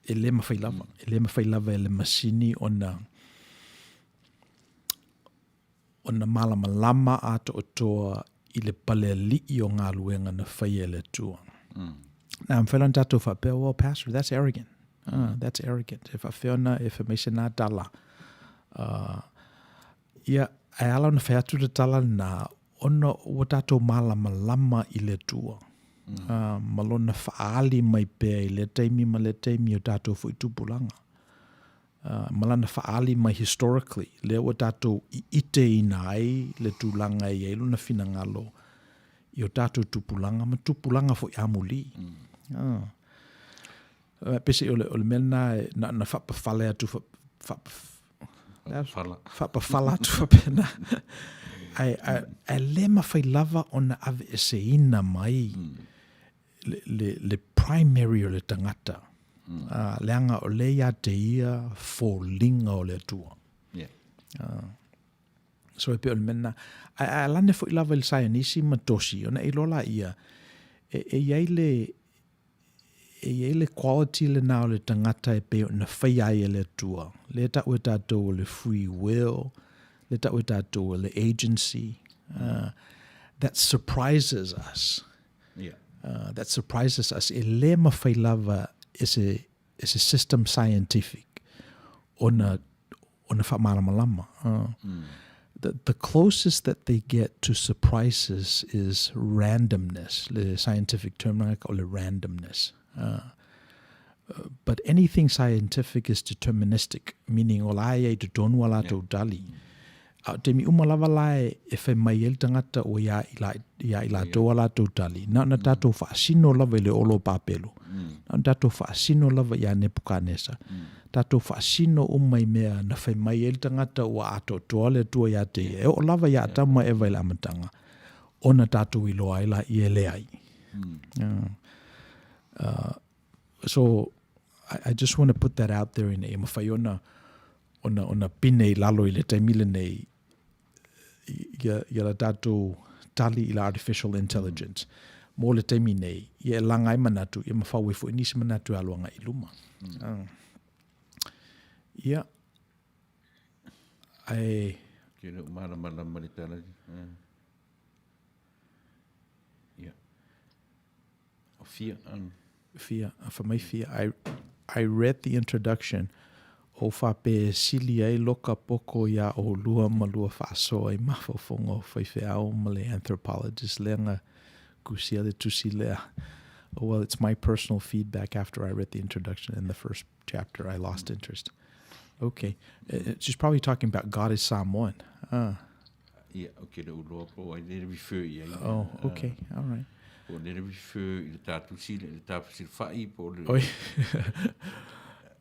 e lē mafai lava, e lē mafai lava e le masini ona ona malamalama atoatoa i le palealii o galuega na faia e le Atua. Mm. Na mafai la ona tatou faapea, well, pastor, that's arrogant. Uh, that's arrogant. E faafefea ona e fai mai se nā tala. Uh, ia, ae ala ona fai atu le tala lena, ona ua tatou malamalama i le Atua. Mm. Uh, ma lona faaali mai pea i lea taimi ma lea taimi o tatou foi tupulaga. ma lana faaali mai historically, lea ua tatou iteina ai le tulaga e i ai lona finagalo i o tatou tupulaga ma tupulaga foi amuli. Mm. Ah. Pese o le, o le mea lena e, na, na faapafale atu, fa, fa, Fala. Faapafala atu faapena. Ae, ae, ae le mafai lava ona aveeseina mai mm. le, le, le primary o le tagata, mm. uh, leaga o le ia te ia foliga o le Atua. Yeah. So e pei o le mea lena. Ae, ae lane foi lava i le saienisi ma tosi, ona e iloa laia, e, e i ai le, e i ai le quality lena o le tagata e pei ona faia ai e le Atua. Lea tau e tatou o le free will, lea tau e tatou o le agency, that surprises us. Yeah. That surprises us. E lē mafai lava e se, e se system scientific ona, ona faamalamalama. Mm. The, the closest that they get to surprises is randomness. Le scientific term lena o le randomness. But anything scientific is deterministic, meaning o la e i ai totonu a latou tali. A o taimi uma lava la e fai mai ai le tagata ua ia i, la, ia i latou a latou tali, na ona tatou faasino lava i le olo o Papelo, na ona tatou faasino lava iā Nepukanesa, tatou faasino uma i mea na fai mai ai le tagata ua atoatoa le Atua ia te ia, e oo lava ia Atamu ma Eva i le amataga, ona tatou iloa ai laia e leai. So, I, I just want to put that out there ina ia mafai ona, ona, ona pine i lalo i le taimi lenei ia, ia la tatou tali i la artificial intelligence. Mo le taimi nei, ia e laga ai manatu, ia mafau ai foi nisi manatu e alu agai i luma. Mm. Ia, ae... Ke le o malamalama le tala. Ia. O fia. Um. Fia, fa mai fia. I, I read the introduction. O faapea e sili ai loka poko iā ʻolua ma lua faasoa i mafaufauga o faifeau ma le anthropologist lea na kusia le tusi lea. Oh, well, it's my personal feedback after I read the introduction and the first chapter. I lost interest. Okay. She's probably talking about God is Samoan. Ia, okay, le uloa po ai le refer i ai. Oh, okay, all right. Po le refer i le tā tusi, le tā whai, po le... Oi.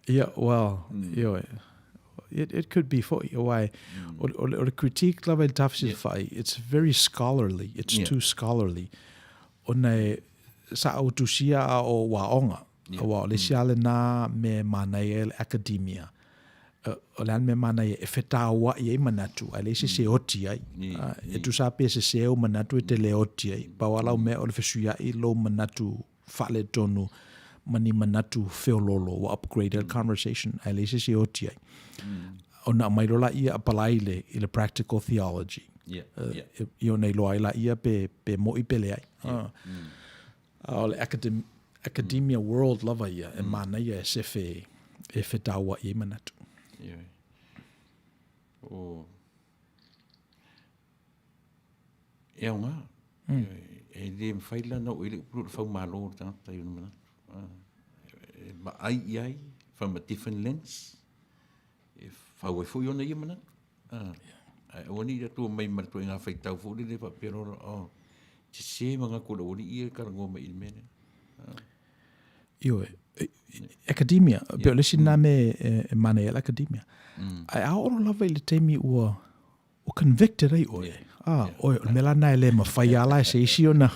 Yeah, well, mm. ioe. It, it could be foi, why, mm. o, o, o le critique lava i le tafasili yeah. it's very scholarly, it's yeah. too scholarly. Ona e, sa au tusia a o waonga, yeah. Aua o le isi lava lena mea e manaia ai le academia. O le a le mea manaia e fetauai ai manatu, ae leai se isi e oti ai. E tusa lava pe sese ou manatu e te le oti ai. Pau lava lau mea o le fesuiai lou manatu faaletonu ma ni manatu feoloolo ua upgrade ai le conversation ae leai se isi e oti ai. Ona aumai loa laia apalai i le, i le practical theology. Yeah, yeah. Ia ona iloa ai laia pe, pe mo'i pe leai. A o le academ, academia world lava ia e manaia e sefe e fetaua'i ai manatu. Ioe. O e aoga. E le mafai la ona oo i ai le upu lea o le faumalo o le tagata i ona manatu. E vaai i ai from a different lens, e fau ai foi ona ia manatu. Ae aua ne i tatou omai ma le ituaiga faitau foi lele faapea loa, oh, sese manatu o le aualii ia e talanoa mai i le mea lea. Ioe, academia, pei o le isi lena mea e manaia ai le academia. Ae a oo lava i le taimi ua ua convicted ai oe. Ah, oe, o le mea la lena e le mafai lava la e se isi ona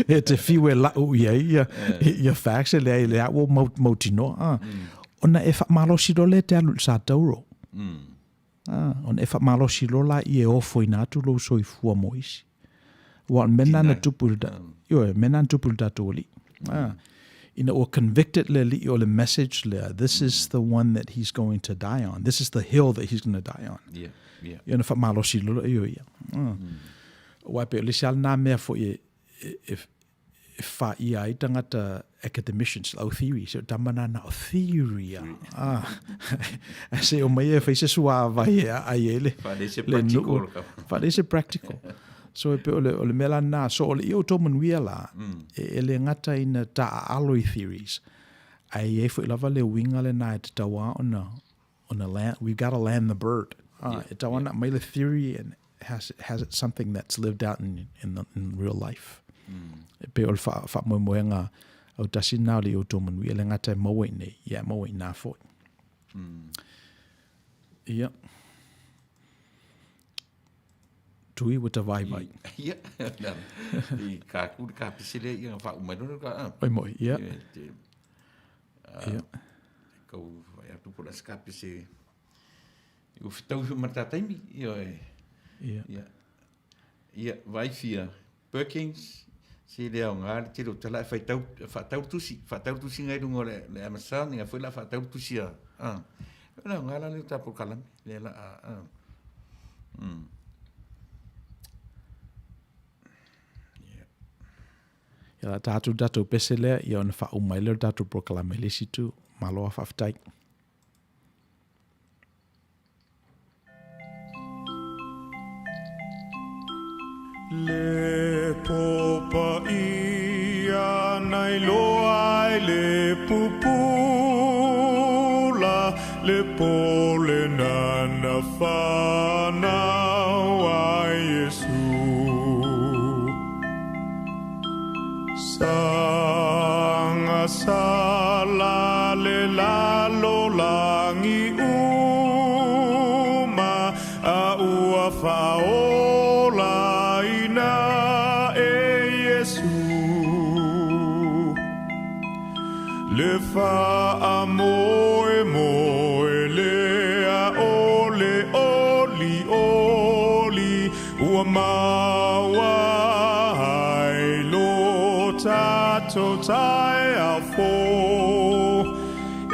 e te fiu e lau i ai ia, ia facts e leai, lea ua mautinoa. Ah, ona e faamalosi loa lea e te alu i le satauro. Ah, ona e faamalosi loa laia e ofoina atu lou soifua mo isi. Aua o le mea lena na tupu i le, ioe, mea lena na tupu i le tatou Alii. Ah, ina ua convicted le Alii o le message lea, this is the one that he's going to die on. This is the hill that he's going to die on. Yeah, yeah. Ia ona faamalosi loa lea o ia. Ah. Aua e pei o le isi lava lena mea foi e, e, e, e whaia ai tangata academicians, lau theory, se o tama nana o theory a. Ah. Se o mai e whai se suavai e a ai e le, Whalese le nu'u. practical. Whalese practical. So e pe o le, o le mea la nā, so o le ia o tō manuia la, e, e le gata ina taaalo i theories, ae i ai foi lava le uiga lenā e tatau lava ona, ona land, we've got to land the bird. Ah, e tatau ona aumai le theory and has, has it something that's lived out in, in, the, in real life. E pei o le wha, whaamoemoega autasi nā o le ia o tō manuia, e le gata e maua i nei, ia e maua i nā foi. Ia. Tui ua ta vaivai. Ia, i ka ku ka pese lea ia wha umai loa ka. Oi moi, ia. Ia. Kau whai atu po la ska pese. I u whitau iho ma tā taimi, ia e. Ia. Ia. Ia, Vaifia Perkins, se le aoga le tele o tala e whaitau, whaatau tusi, whaatau tusi ngai runga o le, le Amazon, nga foi la whaatau tusi a. Ah. Le aoga la le tapo kalame, le la a. Ah. Ia la tātou tatou pese lea, ia ona whaau mai lea o tatou polokalame i le isi itu. Malo a faafetai. Le popa ia nai loa ai le pupula, le pole nana whanau ai Iesu. Sanga sala le lalo langi uma, a ua whaola ina e Iesu. Le wha moe moe le a ole oli oli, ua maua ai lo tato tai a fo. I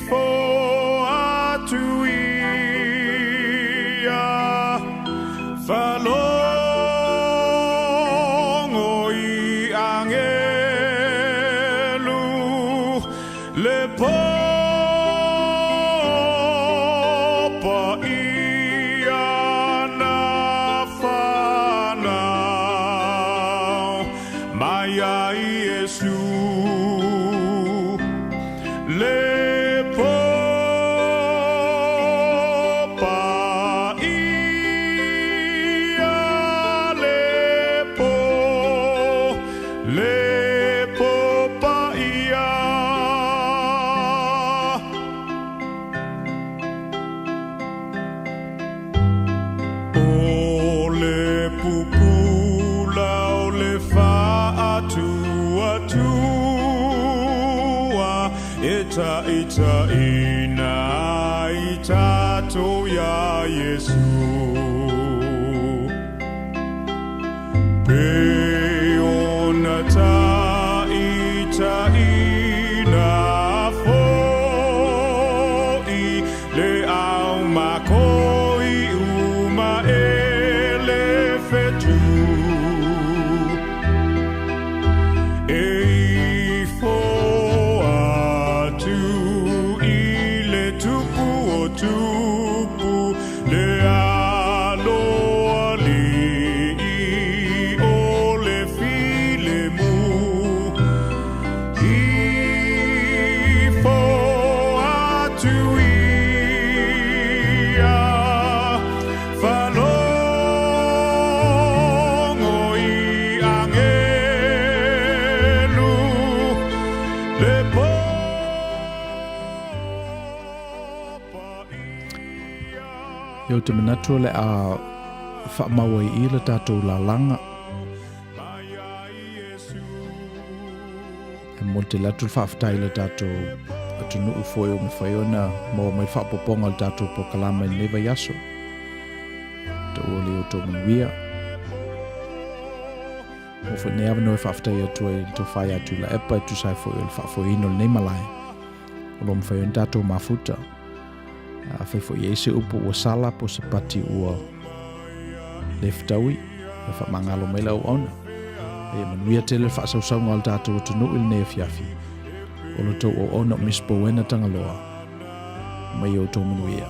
fo atu ia, whalongo i angelu, le popa ia na whanau, mai ai Iesu. Le popa ia, le po, le popa ia. O le pupula o le whaatua tua, e ta ita ina i tatou ia Iesu. Pe ona ta ita Ia ou te manatu o le a faamau ai i le tatou lalaga. E momoli tele atu le faafetai i le tatou atunuu foi ua mafai ona maua mai le faaopoopoga o le tatou polokalame i lenei vaiaso. Taua le outou manuia. Mo foi lenei avanoa e faafetai atu ai i le tofa ia Tuilaepa e tusa ai foi o le faafoeina o lenei malae o lo o mafai ona tatou mafuta. Afai foi e i ai se upu ua sala po o se pati ua le fetaui, e faamagalo mai le auauna. Ia manuia tele le faasausauga o le tatou atunuu i lenei afiafi. O lo outou auauna o Miss Bowena Tagaloa. Mai outou manuia.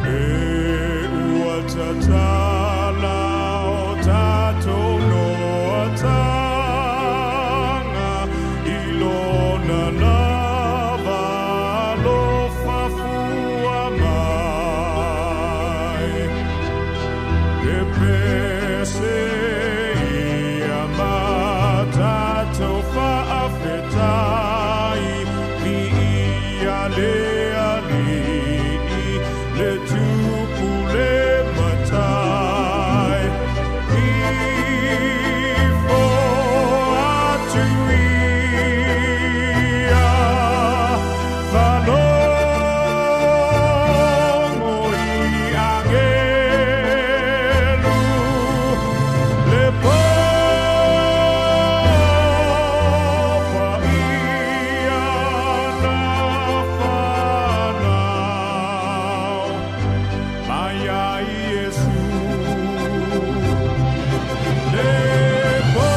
E ua tatala o tatou noataga i lona lava alofa fua mai. E pese ia ma tatou faafetai. Viia le Alii, le Tupu le Matai. Ifo atu ia, faalogo i agelu, le pō paia na whanau mai ai Iesu. Le pō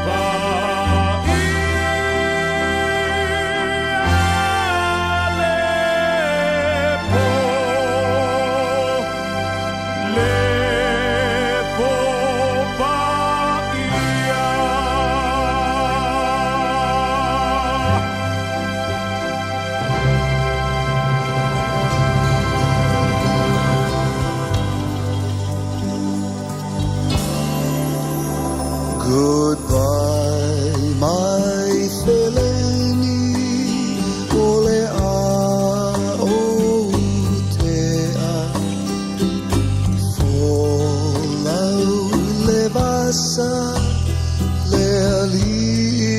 paia, le pō, le pō paia. Goodbye, my feleni, o le a o tea. Folau le vasa, le alii.